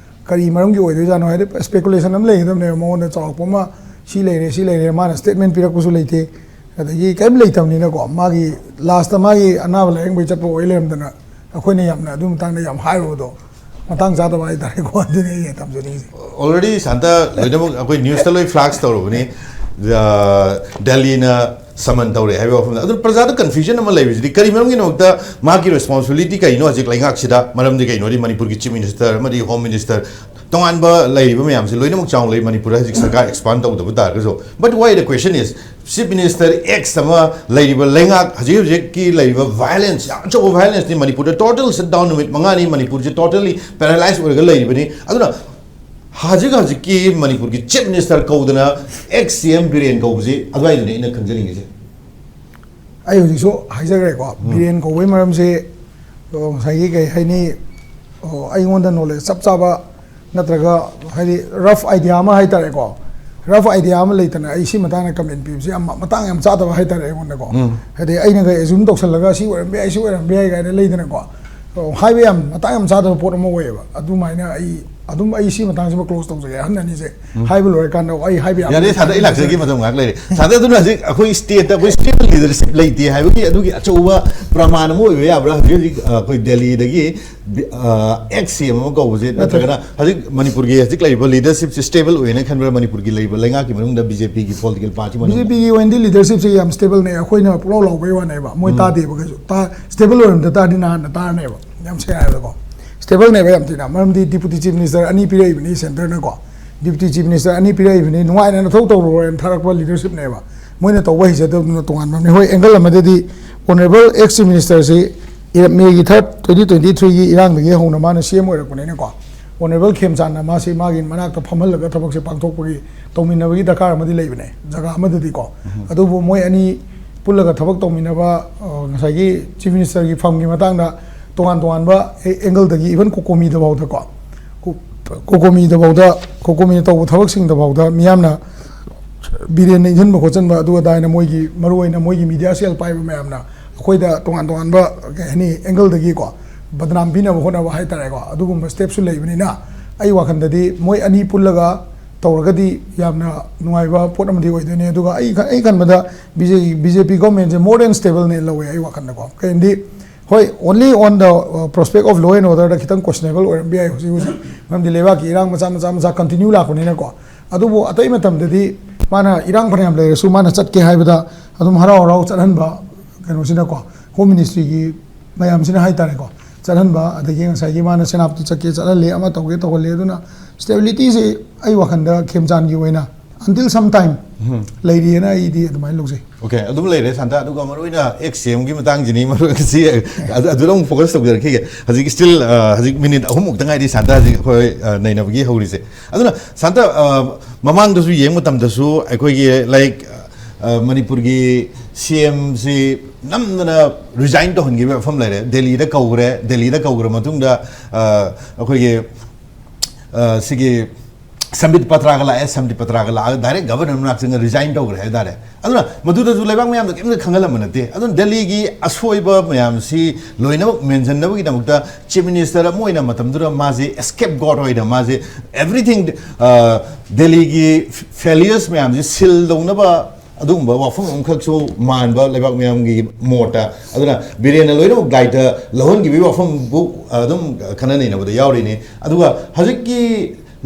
ꯀꯔꯤ ꯃꯔꯝꯒꯤ ꯑꯣꯏꯗꯣꯏꯖꯥꯠꯅꯣ, ꯍꯥꯏꯗꯤ ꯁ꯭ꯄꯦꯀꯨꯂꯦꯁꯟ ꯑꯃ ꯂꯩꯒꯗꯕꯅꯦꯕ꯫ ꯃꯉꯣꯟꯗ ꯆꯥꯎꯔꯥꯛꯄ ꯑꯃ ꯁꯤ ꯂꯩꯔꯦ, ꯁꯤ ꯂꯩꯔꯦ, ꯃꯥꯅ ꯁ꯭ꯇꯦꯠꯃꯦꯟ ꯄꯤꯔꯛꯄꯁꯨ ꯂꯩꯇꯦ꯫ ꯑꯗꯒꯤ ꯀꯔꯤꯝ ꯂꯩꯇꯕꯅꯤꯅꯀꯣ, ꯃꯥꯒꯤ ꯂꯥꯁꯇ ꯃꯥꯒꯤ ꯑꯅꯥꯕ ꯂꯥꯏꯌꯦꯡꯕꯩ ꯆꯠꯄ ꯑꯣꯏ ꯂꯩꯔꯝꯗꯅ ꯑꯩꯈꯣꯏꯅ ꯌꯥꯝꯅ ꯑꯗꯨ ꯃꯇꯥꯡꯗ ꯌꯥꯝ ꯍꯥꯏꯔꯨꯕꯗꯣ ꯃꯇꯥꯡ ꯆꯥꯗꯕ ꯍꯥꯏꯇꯥꯔꯦꯀꯣ꯫ ꯑꯗꯨꯅꯤ ꯑꯩꯅ ꯊꯝꯖꯅꯤꯡꯉꯤꯁꯦ꯫ ꯑꯣꯜꯔꯦꯗꯤ ꯁꯥꯟꯇ ꯂꯣꯏꯅꯃꯛ ꯑꯩꯈꯣꯏ ꯅ꯭ꯌꯨꯁꯇ ꯂꯣꯏ ꯐ꯭ꯂꯥꯛꯁ ꯇꯧꯔꯕꯅꯤ꯫ ꯑ, ꯗꯦꯜꯂꯤꯅ ꯁꯃꯟ ꯇꯧꯔꯦ ꯍꯥꯏꯕ ꯋꯥꯐꯝꯗ, ꯑꯗꯨ ꯄ꯭ꯔꯖꯥꯗ ꯀꯟꯐ꯭ꯌꯨꯖꯟ ꯑꯃ ꯂꯩꯕꯁꯤꯗꯤ ꯀꯔꯤ ꯃꯔꯝꯒꯤꯗꯃꯛꯇ? ꯃꯥꯒꯤ ꯔꯦꯁꯄꯣꯟꯁꯤꯕꯤꯂꯤꯇꯤ ꯀꯩꯅꯣ ꯍꯧꯖꯤꯛ ꯂꯩꯉꯥꯛꯁꯤꯗ? ꯃꯔꯝꯗꯤ ꯀꯩꯅꯣꯗꯤ ꯃꯅꯤꯄꯨꯔꯒꯤ ꯆꯤꯐ ꯃꯤꯅꯤꯁꯇꯔ ꯑꯃꯗꯤ ꯍꯣꯝ ꯃꯤꯅꯤꯁꯇꯔ, ꯇꯣꯉꯥꯟꯕ ꯂꯩꯔꯤꯕ ꯃꯌꯥꯝꯁꯦ ꯂꯣꯏꯅꯃꯛ ꯆꯥꯎꯅ ꯂꯩ꯫ ꯃꯅꯤꯄꯨꯔꯗ ꯍꯧꯖꯤꯛ ꯁꯔꯀꯥꯔ ꯑꯦꯛꯁꯄꯥꯟ ꯇꯧꯗꯕ ꯇꯥꯔꯒꯁꯨ, but why the question is, chief minister X ꯑꯃ ꯂꯩꯔꯤꯕ ꯂꯩꯉꯥꯛ, ꯍꯧꯖꯤꯛ ꯍꯧꯖꯤꯛꯀꯤ ꯂꯩꯔꯤꯕ ꯚꯥꯏꯂꯦꯟꯁ, ꯌꯥꯝ ꯑꯆꯧꯕ ꯚꯥꯏꯂꯦꯟꯁꯅꯤ ꯃꯅꯤꯄꯨꯔꯗ꯫ ꯇꯣꯇꯦꯜ ꯁꯠ ꯗꯥꯎꯟ ꯅꯨꯃꯤꯠ ꯃꯉꯥꯅꯤ ꯃꯅꯤꯄꯨꯔꯁꯦ ꯇꯣꯇꯦꯜꯂꯤ ꯄꯦꯔꯥꯂꯥꯏꯁ ꯑꯣꯏꯔꯒ ꯂꯩꯔꯤꯕꯅꯤ꯫ ꯑꯗꯨꯅ ꯍꯧꯖꯤꯛ ꯍꯧꯖꯤꯛꯀꯤ ꯃꯅꯤꯄꯨꯔꯒꯤ ꯆꯤꯐ ꯃꯤꯅꯤꯁꯇꯔ ꯀꯧꯗꯅ ꯑꯦꯛꯁ ꯁꯤ ꯑꯦꯝ ꯕꯤꯔꯦꯟ ꯀꯧꯕꯁꯤ ꯑꯗꯨꯋꯥꯏꯗꯨꯅꯤ ꯑꯩꯅ ꯈꯪꯖꯅꯤꯡꯉꯤꯁꯦ꯫ ꯑꯩ ꯍꯧꯖꯤꯛꯁꯨ ꯍꯥꯏꯖꯈ꯭ꯔꯦꯀꯣ, ꯕꯤꯔꯦꯟ ꯀꯧꯕꯒꯤ ꯃꯔꯝꯁꯦ, ꯑꯣ, ꯉꯁꯥꯏꯒꯤ ꯀꯩ ꯍꯥꯏꯅꯤ, ꯑꯣ, ꯑꯩꯉꯣꯟꯗ ꯅꯣꯂꯦꯖ ꯆꯞ ꯆꯥꯕ ꯅꯠꯇ꯭ꯔꯒ ꯍꯥꯏꯗꯤ ꯔꯐ ꯑꯥꯏꯗꯤꯌꯥ ꯑꯃ ꯍꯥꯏꯇꯥꯔꯦꯀꯣ, ꯔꯐ ꯑꯥꯏꯗꯤꯌꯥ ꯑꯃ ꯂꯩꯇꯅ ꯑꯩ ꯁꯤ ꯃꯇꯥꯡꯗ ꯀꯃꯦꯟ ꯄꯤꯕꯁꯦ ꯌꯥꯝ ꯃꯇꯥꯡ ꯌꯥꯝ ꯆꯥꯗꯕ ꯍꯥꯏꯇꯥꯔꯦ ꯑꯩꯉꯣꯟꯗꯀꯣ꯫ ꯍꯥꯏꯗꯤ ꯑꯩꯅꯒ ꯑꯦꯖꯨꯝ ꯇꯧꯁꯜꯂꯒ ꯁꯤ ꯑꯣꯏꯔꯝꯕ ꯌꯥꯏ, ꯁꯤ ꯑꯣꯏꯔꯝꯕ ꯌꯥꯏ ꯀꯥꯏꯅ ꯂꯩꯗꯅꯀꯣ, ꯑꯣ, ꯍꯥꯏꯕ ꯌꯥꯝ ꯃꯇꯥꯡ ꯌꯥꯝ ꯆꯥꯗꯕ ꯄꯣꯠ ꯑꯃ ꯑꯣꯏꯌꯦꯕ꯫ ꯑꯗꯨꯃꯥꯏꯅ ꯑꯩ ꯑꯗꯨꯝ ꯑꯩ ꯁꯤ ꯃꯇꯥꯡꯁꯤꯃ ꯀ꯭ꯂꯣꯖ ꯇꯧꯖꯒꯦ꯫ ꯑꯍꯟ ꯑꯅꯤꯁꯦ ꯍꯥꯏꯕ ꯂꯣꯏꯔꯀꯥꯟꯗ ꯑꯩ ꯍꯥꯏꯕ ꯌꯥꯝ ꯌꯥꯔꯦ ꯂꯩ꯫ ꯁꯥꯟꯇ, ꯑꯩ ꯂꯥꯛꯆꯒꯦ, ꯃꯇꯝ ꯉꯥꯏꯍꯥꯛ ꯂꯩꯔꯦ꯫ ꯁꯥꯟꯇ, ꯑꯗꯨꯅ ꯍꯧꯖꯤꯛ ꯑꯩꯈꯣꯏ ꯁ꯭ꯇꯦꯠꯇ, ꯑꯩꯈꯣꯏ ꯁ꯭ꯇꯦꯠꯇ ꯂꯤꯗꯔꯁꯤꯞ ꯂꯩꯇꯦ ꯍꯥꯏꯕꯒꯤ ꯑꯗꯨꯒꯤ ꯑꯆꯧꯕ ꯄ꯭ꯔꯃꯥꯟ ꯑꯃ ꯑꯣꯏꯕ ꯌꯥꯕ꯭ꯔꯥ? ꯍꯧꯖꯤꯛ ꯍꯧꯖꯤꯛ, ꯑ, ꯑꯩꯈꯣꯏ ꯗꯦꯜꯂꯤꯗꯒꯤ ꯕꯤ-, ꯑ, ꯑꯦꯛꯁ ꯁꯤ ꯑꯦꯝ ꯑꯃ ꯀꯧꯕꯁꯦ, ꯅꯠꯇ꯭ꯔꯒꯅ ꯍꯧꯖꯤꯛ ꯃꯅꯤꯄꯨꯔꯒꯤ ꯍꯧꯖꯤꯛ ꯂꯩꯔꯤꯕ ꯂꯤꯗꯔꯁꯤꯞꯁꯦ ꯁ꯭ꯇꯦꯕꯜ ꯑꯣꯏꯅ ꯈꯟꯕ꯭ꯔꯥ? ꯃꯅꯤꯄꯨꯔꯒꯤ ꯂꯩꯔꯤꯕ ꯂꯩꯉꯥꯛꯀꯤ ꯃꯅꯨꯡꯗ ꯕꯤ ꯖꯦ ꯄꯤꯒꯤ ꯄꯣꯂꯤꯇꯤꯀꯦꯜ ꯄꯥꯔꯇꯤ ꯃꯅꯨꯡꯗ? ꯕꯤ ꯖꯦ ꯄꯤꯒꯤ ꯑꯣꯏꯅꯗꯤ ꯂꯤꯗꯔꯁꯤꯞꯁꯦ ꯌꯥꯝ ꯁ꯭ꯇꯦꯕꯜꯅꯦ꯫ ꯑꯩꯈꯣꯏꯅ ꯄꯨꯡꯂꯥꯎ ꯂꯥꯎꯕꯩ ꯋꯥꯅꯦꯕ, ꯃꯣꯏ ꯇꯥꯗꯦꯕ ꯀꯩꯁꯨ꯫ ꯁ꯭ꯇꯦꯕꯜ ꯑꯣꯏꯔꯝꯗ ꯇꯥꯔꯗꯤ ꯅꯍꯥꯟꯅ ꯇꯥꯔꯅꯦꯕ꯫ ꯌꯥꯝ ꯁꯦꯡꯅ ꯍꯥꯏꯕꯗꯀꯣ, ꯁ꯭ꯇꯦꯕꯜꯅꯦꯕ ꯌꯥꯝ ꯊꯤꯅ꯫ ꯃꯔꯝꯗꯤ ꯗꯤꯄꯨꯇꯤ ꯆꯤꯐ ꯃꯤꯅꯤꯁꯇꯔ ꯑꯅꯤ ꯄꯤꯔꯛꯏꯕꯅꯤ ꯁꯦꯟꯇꯔꯅꯀꯣ, ꯗꯤꯄꯨꯇꯤ ꯆꯤꯐ ꯃꯤꯅꯤꯁꯇꯔ ꯑꯅꯤ ꯄꯤꯔꯛꯏꯕꯅꯤ, ꯅꯨꯡꯉꯥꯏꯅ ꯅꯊꯧ ꯇꯧꯔꯨꯔꯣꯅ ꯊꯥꯔꯛꯄ ꯂꯤꯗꯔꯁꯤꯞꯅꯦꯕ꯫ ꯃꯣꯏꯅ ꯇꯧꯕ ꯍꯩꯖꯗꯕꯗꯨꯅ ꯇꯣꯉꯥꯟꯕ ꯑꯃꯅꯤ꯫ ꯍꯣꯏ, ꯑꯦꯡꯒꯜ ꯑꯃꯗꯗꯤ ꯑꯣꯅꯔꯦꯕꯜ ꯑꯦꯛꯁ ꯆꯤꯐ ꯃꯤꯅꯤꯁꯇꯔꯁꯤ ꯃꯦꯒꯤ ꯊꯥꯔꯠ, ꯇ꯭ꯋꯦꯟꯇꯤ ꯇ꯭ꯋꯦꯟꯇꯤ ꯊ꯭ꯔꯤꯒꯤ ꯏꯔꯥꯡꯗꯒꯤ ꯍꯧꯅ ꯃꯥꯅ ꯁꯤ ꯑꯦꯝ ꯑꯣꯏꯔꯛꯄꯅꯤꯅꯀꯣ, ꯑꯣꯅꯔꯦꯕꯜ ꯈꯦꯝꯆꯥꯟꯅ ꯃꯥꯁꯤ ꯃꯥꯒꯤ ꯃꯅꯥꯛꯇ ꯐꯝꯍꯜꯂꯒ ꯊꯕꯛꯁꯦ ꯄꯥꯡꯊꯣꯛꯄꯒꯤ, ꯇꯧꯃꯤꯟꯅꯕꯒꯤ ꯗꯔꯀꯥꯔ ꯑꯃꯗꯤ ꯂꯩꯕꯅꯦ ꯖꯒꯥ ꯑꯃꯗꯗꯤꯀꯣ꯫ ꯑꯗꯨꯕꯨ ꯃꯣꯏ ꯑꯅꯤ ꯄꯨꯜꯂꯒ ꯊꯕꯛ ꯇꯧꯃꯤꯟꯅꯕ, ꯑ, ꯉꯁꯥꯏꯒꯤ ꯆꯤꯐ ꯃꯤꯅꯤꯁꯇꯔꯒꯤ ꯐꯝꯒꯤ ꯃꯇꯥꯡꯗ ꯇꯣꯉꯥꯟ ꯇꯣꯉꯥꯟꯕ ꯑꯦ-, ꯑꯦꯡꯒꯜꯗꯒꯤ, ꯏꯚꯟ ꯀꯣꯀꯣꯃꯤꯗ ꯐꯥꯎꯗꯀꯣ, ꯀꯣ-, ꯀꯣꯀꯣꯃꯤꯗ ꯐꯥꯎꯗ, ꯀꯣꯀꯣꯃꯤꯅ ꯇꯧꯕ ꯊꯕꯛꯁꯤꯡꯗ ꯐꯥꯎꯗ ꯃꯤꯌꯥꯝꯅ ꯕꯤꯔꯦꯟꯅ ꯏꯟꯁꯤꯟꯕ ꯈꯣꯠꯆꯟꯕ ꯑꯗꯨ ꯑꯗꯥ ꯍꯥꯏꯅ ꯃꯣꯏꯒꯤ ꯃꯔꯨꯑꯣꯏꯅ ꯃꯣꯏꯒꯤ ꯃꯤꯗꯤꯌꯥ ꯁꯦꯜ ꯄꯥꯏꯕ ꯃꯌꯥꯝꯅ ꯑꯩꯈꯣꯏꯗ ꯇꯣꯉꯥꯟ ꯇꯣꯉꯥꯟꯕ ꯀꯩ ꯍꯥꯏꯅꯤ ꯑꯦꯡꯒꯜꯗꯒꯤꯀꯣ ꯕꯗꯅꯥꯝ ꯄꯤꯅꯕ ꯍꯣꯠꯅꯕ ꯍꯥꯏꯇꯥꯔꯦꯀꯣ, ꯑꯗꯨꯒꯨꯝꯕ ꯁ꯭ꯇꯦꯞꯁꯨ ꯂꯩꯕꯅꯤꯅ ꯑꯩ ꯋꯥꯈꯜꯗꯗꯤ ꯃꯣꯏ ꯑꯅꯤ ꯄꯨꯜꯂꯒ ꯇꯧꯔꯒꯗꯤ ꯌꯥꯝꯅ ꯅꯨꯡꯉꯥꯏꯕ ꯄꯣꯠ ꯑꯃꯗꯤ ꯑꯣꯏꯗꯣꯏꯅꯦ꯫ ꯑꯗꯨꯒ ꯑꯩ ꯑꯩ ꯈꯟꯕꯗ ꯕꯤ ꯖꯦ ꯕꯤ ꯖꯦ ꯄꯤ ꯒꯣꯔꯃꯦꯟꯁꯦ ꯃꯣꯔ ꯗꯦꯟ ꯁ꯭ꯇꯦꯕꯜꯅꯦ ꯂꯧꯋꯦ ꯑꯩ ꯋꯥꯈꯜꯗꯀꯣ꯫ ꯀꯩꯒꯤꯅꯣꯗꯤ ꯍꯣꯏ, only on the prospect of law and order ꯗ ꯈꯤꯇꯪ questionable ꯑꯣꯏꯔꯝꯕ ꯌꯥꯏ ꯍꯧꯖꯤꯛ ꯍꯧꯖꯤꯛ, ꯃꯔꯝꯗꯤ ꯂꯩꯕꯥꯛꯀꯤ ꯏꯔꯥꯡ ꯃꯆꯥ ꯃꯆꯥ ꯃꯆꯥ ꯀꯟꯇꯤꯅ꯭ꯌꯨ ꯂꯥꯛꯄꯅꯤꯅꯀꯣ꯫ ꯑꯗꯨꯕꯨ ꯑꯇꯩ ꯃꯇꯝꯗꯗꯤ ꯃꯥꯅ ꯏꯔꯥꯡ ꯐꯅꯌꯥꯝ ꯂꯩꯔꯁꯨ ꯃꯥꯅ ꯆꯠꯀꯦ ꯍꯥꯏꯕꯗ ꯑꯗꯨꯝ ꯍꯔꯥꯎ ꯍꯔꯥꯎ ꯆꯠꯍꯟꯕ ꯀꯩꯅꯣꯁꯤꯅꯀꯣ, ꯍꯣꯝ ꯃꯤꯅꯤꯁꯇ꯭ꯔꯤꯒꯤ ꯃꯌꯥꯝꯁꯤꯅ ꯍꯥꯏꯇꯥꯔꯦꯀꯣ, ꯆꯠꯍꯟꯕ, ꯑꯗꯒꯤ ꯉꯁꯥꯏꯒꯤ ꯃꯥꯅ ꯁꯦꯅꯥꯄꯇꯤ ꯆꯠꯀꯦ ꯆꯠꯍꯜꯂꯦ, ꯑꯃ ꯇꯧꯒꯦ ꯇꯧꯍꯜꯂꯦ꯫ ꯑꯗꯨꯅ ꯁ꯭ꯇꯦꯕꯤꯂꯤꯇꯤꯁꯦ ꯑꯩ ꯋꯥꯈꯜꯗ ꯈꯦꯝꯆꯥꯟꯒꯤ ꯑꯣꯏꯅ until some time ꯂꯩꯔꯤꯑꯅ ꯑꯩꯗꯤ ꯑꯗꯨꯃꯥꯏꯅ ꯂꯧꯖꯩ꯫ ꯑꯣꯀꯦ, ꯑꯗꯨꯝ ꯂꯩꯔꯦ ꯁꯥꯟꯇ꯫ ꯑꯗꯨꯒ ꯃꯔꯨꯑꯣꯏꯅ ꯑꯦꯛꯁ ꯁꯤ ꯑꯦꯝꯒꯤ ꯃꯇꯥꯡꯁꯤꯅꯤ ꯃꯔꯨ ꯉꯁꯤ ꯑꯗꯨ- ꯑꯗꯨꯗ ꯑꯃꯨꯛ ꯐꯣꯀꯁ ꯇꯧꯖꯔꯛꯈꯤꯒꯦ꯫ ꯍꯧꯖꯤꯛ ꯁ꯭ꯇꯤꯜ ꯍꯧꯖꯤꯛ ꯃꯤꯅꯤꯠ ꯑꯍꯨꯝꯃꯨꯛꯇ ꯉꯥꯏꯔꯤ ꯁꯥꯟꯇ ꯍꯧꯖꯤꯛ ꯑꯩꯈꯣꯏ ꯑ, ꯅꯩꯅꯕꯒꯤ ꯍꯧꯔꯤꯁꯦ꯫ ꯑꯗꯨꯅ ꯁꯥꯟꯇ, ꯑ, ꯃꯃꯥꯡꯗꯁꯨ ꯌꯦꯡꯕ ꯃꯇꯝꯗꯁꯨ ꯑꯩꯈꯣꯏꯒꯤ ꯂꯥꯏꯛ ꯃꯅꯤꯄꯨꯔꯒꯤ ꯁꯤ ꯑꯦꯝꯁꯤ ꯅꯝꯗꯅ ꯔꯤꯖꯥꯏꯟ ꯇꯧꯍꯟꯈꯤꯕ ꯃꯐꯝ ꯂꯩꯔꯦ꯫ ꯗꯦꯜꯂꯤꯗ ꯀꯧꯈ꯭ꯔꯦ꯫ ꯗꯦꯜꯂꯤꯗ ꯀꯧꯈ꯭ꯔ ꯃꯇꯨꯡꯗ ꯑ, ꯑꯩꯈꯣꯏꯒꯤ ꯑ, ꯁꯤꯒꯤ ꯁꯝꯕꯤꯠ ꯄꯇ꯭ꯔꯥꯒ ꯂꯥꯛꯑꯦ꯫ ꯁꯝꯕꯤꯠ ꯄꯇ꯭ꯔꯥꯒ ꯂꯥꯛꯑꯒ ꯗꯥꯏꯔꯦꯛ ꯒꯕꯔꯅꯔ ꯃꯅꯥꯛ ꯆꯪꯉ ꯔꯤꯖꯥꯏꯟ ꯇꯧꯈ꯭ꯔꯦ ꯍꯥꯏꯇꯥꯔꯦ꯫ ꯑꯗꯨꯅ ꯃꯗꯨꯗꯁꯨ ꯂꯩꯕꯥꯛ ꯃꯌꯥꯝꯗ ꯀꯩꯝꯇ ꯈꯪꯍꯜꯂꯝꯕ ꯅꯠꯇꯦ꯫ ꯑꯗꯨꯅ ꯗꯦꯜꯂꯤꯒꯤ ꯑꯁꯣꯏꯕ ꯃꯌꯥꯝꯁꯤ ꯂꯣꯏꯅꯃꯛ ꯃꯦꯟꯁꯤꯟꯅꯕꯒꯤꯗꯃꯛꯇ ꯆꯤꯐ ꯃꯤꯅꯤꯁꯇꯔ ꯑꯃ ꯑꯣꯏꯅ ꯃꯇꯝꯗꯨꯗ ꯃꯥꯁꯦ ꯑꯦꯁꯀꯦꯞ ꯒꯣꯠ ꯑꯣꯏꯅ ꯃꯥꯁꯦ ꯑꯦꯚ꯭ꯔꯤꯊꯤꯡ ꯗꯦꯜꯂꯤꯒꯤ ꯐꯦꯂꯤꯌꯔꯁ ꯃꯌꯥꯝꯁꯤ ꯁꯤꯜ ꯇꯧꯅꯕ ꯑꯗꯨꯒꯨꯝꯕ ꯋꯥꯐꯝ ꯑꯃꯈꯛꯁꯨ ꯃꯥꯟꯕ ꯂꯩꯕꯥꯛ ꯃꯌꯥꯝꯒꯤ ꯃꯣꯠꯇ꯫ ꯑꯗꯨꯅ ꯕꯤꯔꯦꯟꯅ ꯂꯣꯏꯅꯃꯛ ꯗꯥꯏꯇ ꯂꯧꯍꯟꯈꯤꯕꯒꯤ ꯋꯥꯐꯝꯕꯨ ꯑꯗꯨꯝ ꯈꯟꯅ ꯅꯩꯅꯕꯗ ꯌꯥꯎꯔꯤꯅꯤ꯫ ꯑꯗꯨꯒ ꯍꯧꯖꯤꯛꯀꯤ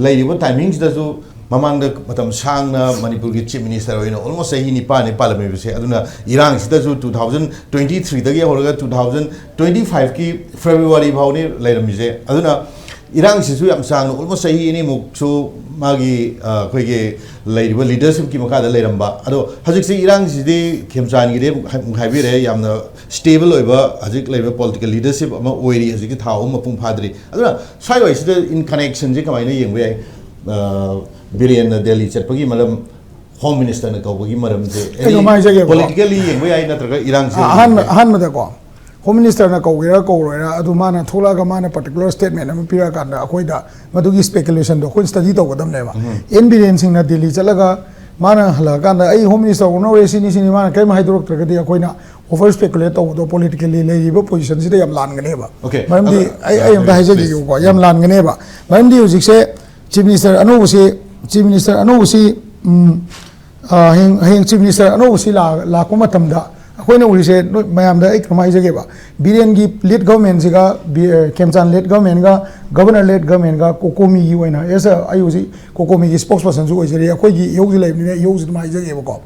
ꯂꯩꯔꯤꯕ ꯇꯥꯏꯃꯤꯡꯁꯤꯗꯁꯨ ꯃꯃꯥꯡꯗ ꯃꯇꯝ ꯁꯥꯡꯅ ꯃꯅꯤꯄꯨꯔꯒꯤ ꯆꯤꯐ ꯃꯤꯅꯤꯁꯇꯔ ꯑꯣꯏꯅ ꯑꯣꯜꯃꯣꯁ ꯆꯍꯤ ꯅꯤꯄꯥꯟꯅꯤ ꯄꯥꯜꯂꯝꯃꯤꯕꯁꯦ꯫ ꯑꯗꯨꯅ ꯏꯔꯥꯡꯁꯤꯗꯁꯨ ꯇꯨ ꯊꯥꯎꯖꯟ ꯇ꯭ꯋꯦꯟꯇꯤ ꯊ꯭ꯔꯤꯗꯒꯤ ꯍꯧꯔꯒ ꯇꯨ ꯊꯥꯎꯖꯟ ꯇ꯭ꯋꯦꯟꯇꯤ ꯐꯥꯏꯚꯀꯤ ꯐꯦꯕ꯭ꯔꯨꯋꯥꯔꯤ ꯐꯥꯎꯅꯤ ꯂꯩꯔꯝꯃꯤꯁꯦ꯫ ꯑꯗꯨꯅ ꯏꯔꯥꯡꯁꯤꯁꯨ ꯌꯥꯝ ꯁꯥꯡꯅ ꯑꯣꯜꯃꯣꯁ ꯆꯍꯤ ꯑꯅꯤꯃꯨꯛꯁꯨ ꯃꯥꯒꯤ ꯑ, ꯑꯩꯈꯣꯏꯒꯤ ꯂꯩꯔꯤꯕ ꯂꯤꯗꯔꯁꯤꯞꯀꯤ ꯃꯈꯥꯗ ꯂꯩꯔꯝꯕ꯫ ꯑꯗꯣ ꯍꯧꯖꯤꯛꯁꯤ ꯏꯔꯥꯡꯁꯤꯗꯤ ꯈꯦꯝꯆꯥꯟꯒꯤꯗꯤ ꯑꯃꯨꯛ ꯍꯥꯏ- ꯑꯃꯨꯛ ꯍꯥꯏꯕꯤꯔꯦ, ꯌꯥꯝꯅ ꯁ꯭ꯇꯦꯕꯜ ꯑꯣꯏꯕ ꯍꯧꯖꯤꯛ ꯂꯩꯔꯤꯕ ꯄꯣꯂꯤꯇꯤꯀꯦꯜ ꯂꯤꯗꯔꯁꯤꯞ ꯑꯃ ꯑꯣꯏꯔꯤ ꯍꯧꯖꯤꯛꯀꯤ ꯊꯥ ꯑꯍꯨꯝ ꯃꯄꯨꯡ ꯐꯥꯗ꯭ꯔꯤ꯫ ꯑꯗꯨꯅ ꯁ꯭ꯋꯥꯏꯋꯥꯏꯁꯤꯗ ꯏꯟ ꯀꯅꯦꯛꯁꯟꯁꯦ ꯀꯃꯥꯏꯅ ꯌꯦꯡꯕ ꯌꯥꯏ? ꯑ, ꯕꯤꯔꯦꯟꯅ ꯗꯦꯜꯂꯤ ꯆꯠꯄꯒꯤ ꯃꯔꯝ, ꯍꯣꯝ ꯃꯤꯅꯤꯁꯇꯔꯅ ꯀꯧꯕꯒꯤ ꯃꯔꯝꯁꯦ ꯀꯩꯅꯣꯝ ꯍꯥꯏꯖꯒꯦꯕꯀꯣ꯫ ꯄꯣꯂꯤꯇꯤꯀꯦꯜꯂꯤ ꯌꯦꯡꯕ ꯌꯥꯏ ꯅꯠꯇ꯭ꯔꯒ ꯏꯔꯥꯡꯁꯦ ꯑꯍꯥꯟꯕ ꯌꯦꯡꯕ ꯌꯥꯏ? ꯑꯍꯥꯟꯕꯗꯀꯣ ꯍꯣꯝ ꯃꯤꯅꯤꯁꯇꯔꯅ ꯀꯧꯒꯦꯔꯥ ꯀꯧꯔꯣꯏꯔꯥ, ꯑꯗꯨ ꯃꯥꯅ ꯊꯣꯛꯂꯛꯑꯒ ꯃꯥꯅ ꯄꯔꯇꯤꯀꯨꯂꯔ ꯁ꯭ꯇꯦꯠꯃꯦꯟ ꯑꯃ ꯄꯤꯔꯛꯑꯀꯥꯟꯗ ꯑꯩꯈꯣꯏꯗ ꯃꯗꯨꯒꯤ ꯁ꯭ꯄꯦꯀꯨꯂꯦꯁꯟꯗꯣ ꯑꯩꯈꯣꯏꯅ ꯁ꯭ꯇꯗꯤ ꯇꯧꯒꯗꯕꯅꯦꯕ꯫ ꯑꯦꯟ ꯕꯤꯔꯦꯟ ꯁꯤꯡꯅ ꯗꯤꯜꯂꯤ ꯆꯠꯂꯒ ꯃꯥꯅ ꯍꯜꯂꯛꯑꯀꯥꯟꯗ ꯑꯩ ꯍꯣꯝ ꯃꯤꯅꯤꯁꯇꯔ ꯑꯣꯟꯅꯧꯔꯦ, ꯁꯤꯅꯤ ꯁꯤꯅꯤ, ꯃꯥꯅ ꯀꯔꯤꯝ ꯍꯥꯏꯗꯣꯔꯛꯇ꯭ꯔꯒꯗꯤ ꯑꯩꯈꯣꯏꯅ ꯑꯣꯚꯔ ꯁ꯭ꯄꯦꯀꯨꯂꯦꯠ ꯇꯧꯕꯗꯣ ꯄꯣꯂꯤꯇꯤꯀꯦꯜꯂꯤ ꯂꯩꯔꯤꯕ ꯄꯣꯖꯤꯁꯟꯁꯤꯗ ꯌꯥꯝ ꯂꯥꯟꯒꯅꯦꯕ꯫ Okay, ꯃꯔꯝꯗꯤ ꯑꯗ- ꯑꯩ ꯑꯩ ꯑꯝꯇ please, ꯍꯥꯏꯖꯒꯦꯕꯀꯣ, ꯌꯥꯝ ꯂꯥꯟꯒꯅꯦꯕ꯫ ꯃꯔꯝꯗꯤ ꯍꯧꯖꯤꯛꯁꯦ ꯆꯤꯐ ꯃꯤꯅꯤꯁꯇꯔ ꯑꯅꯧꯕꯁꯤ, ꯆꯤꯐ ꯃꯤꯅꯤꯁꯇꯔ ꯑꯅꯧꯕꯁꯤ, ꯎꯝ, ꯑ, ꯍꯌꯦꯡ ꯍꯌꯦꯡ ꯆꯤꯐ ꯃꯤꯅꯤꯁꯇꯔ ꯑꯅꯧꯕꯁꯤ ꯂꯥ- ꯂꯥꯛꯄ ꯃꯇꯝꯗ ꯑꯩꯈꯣꯏꯅ ꯎꯔꯤꯁꯦ, ꯅꯣꯏ ꯃꯌꯥꯝꯗ ꯑꯩ ꯀꯩꯅꯣꯝ ꯍꯥꯏꯖꯒꯦꯕ, ꯕꯤꯔꯦꯟꯒꯤ ꯂꯤꯗ ꯒꯚꯔꯟꯃꯦꯟꯁꯤꯒ, ꯕꯤ- ꯑ, ꯈꯦꯝꯆꯥꯟ ꯂꯤꯗ ꯒꯚꯔꯟꯃꯦꯟꯒ, ꯒꯚꯔꯅꯔ ꯂꯤꯗ ꯒꯚꯔꯟꯃꯦꯟꯒ, ꯀꯣꯀꯣꯃꯤꯒꯤ ꯑꯣꯏꯅ, ꯑꯦꯁ ꯑꯩ ꯍꯧꯖꯤꯛ ꯀꯣꯀꯣꯃꯤꯒꯤ ꯁ꯭ꯄꯣꯛꯁ ꯄꯔꯁꯟꯁꯨ ꯑꯣꯏꯖꯔꯤ, ꯑꯩꯈꯣꯏꯒꯤ ꯏꯍꯧꯁꯤ ꯂꯩꯕꯅꯤꯅ ꯏꯍꯧꯁꯤ ꯑꯗꯨꯝ ꯍꯥꯏꯖꯒꯦꯕꯀꯣ꯫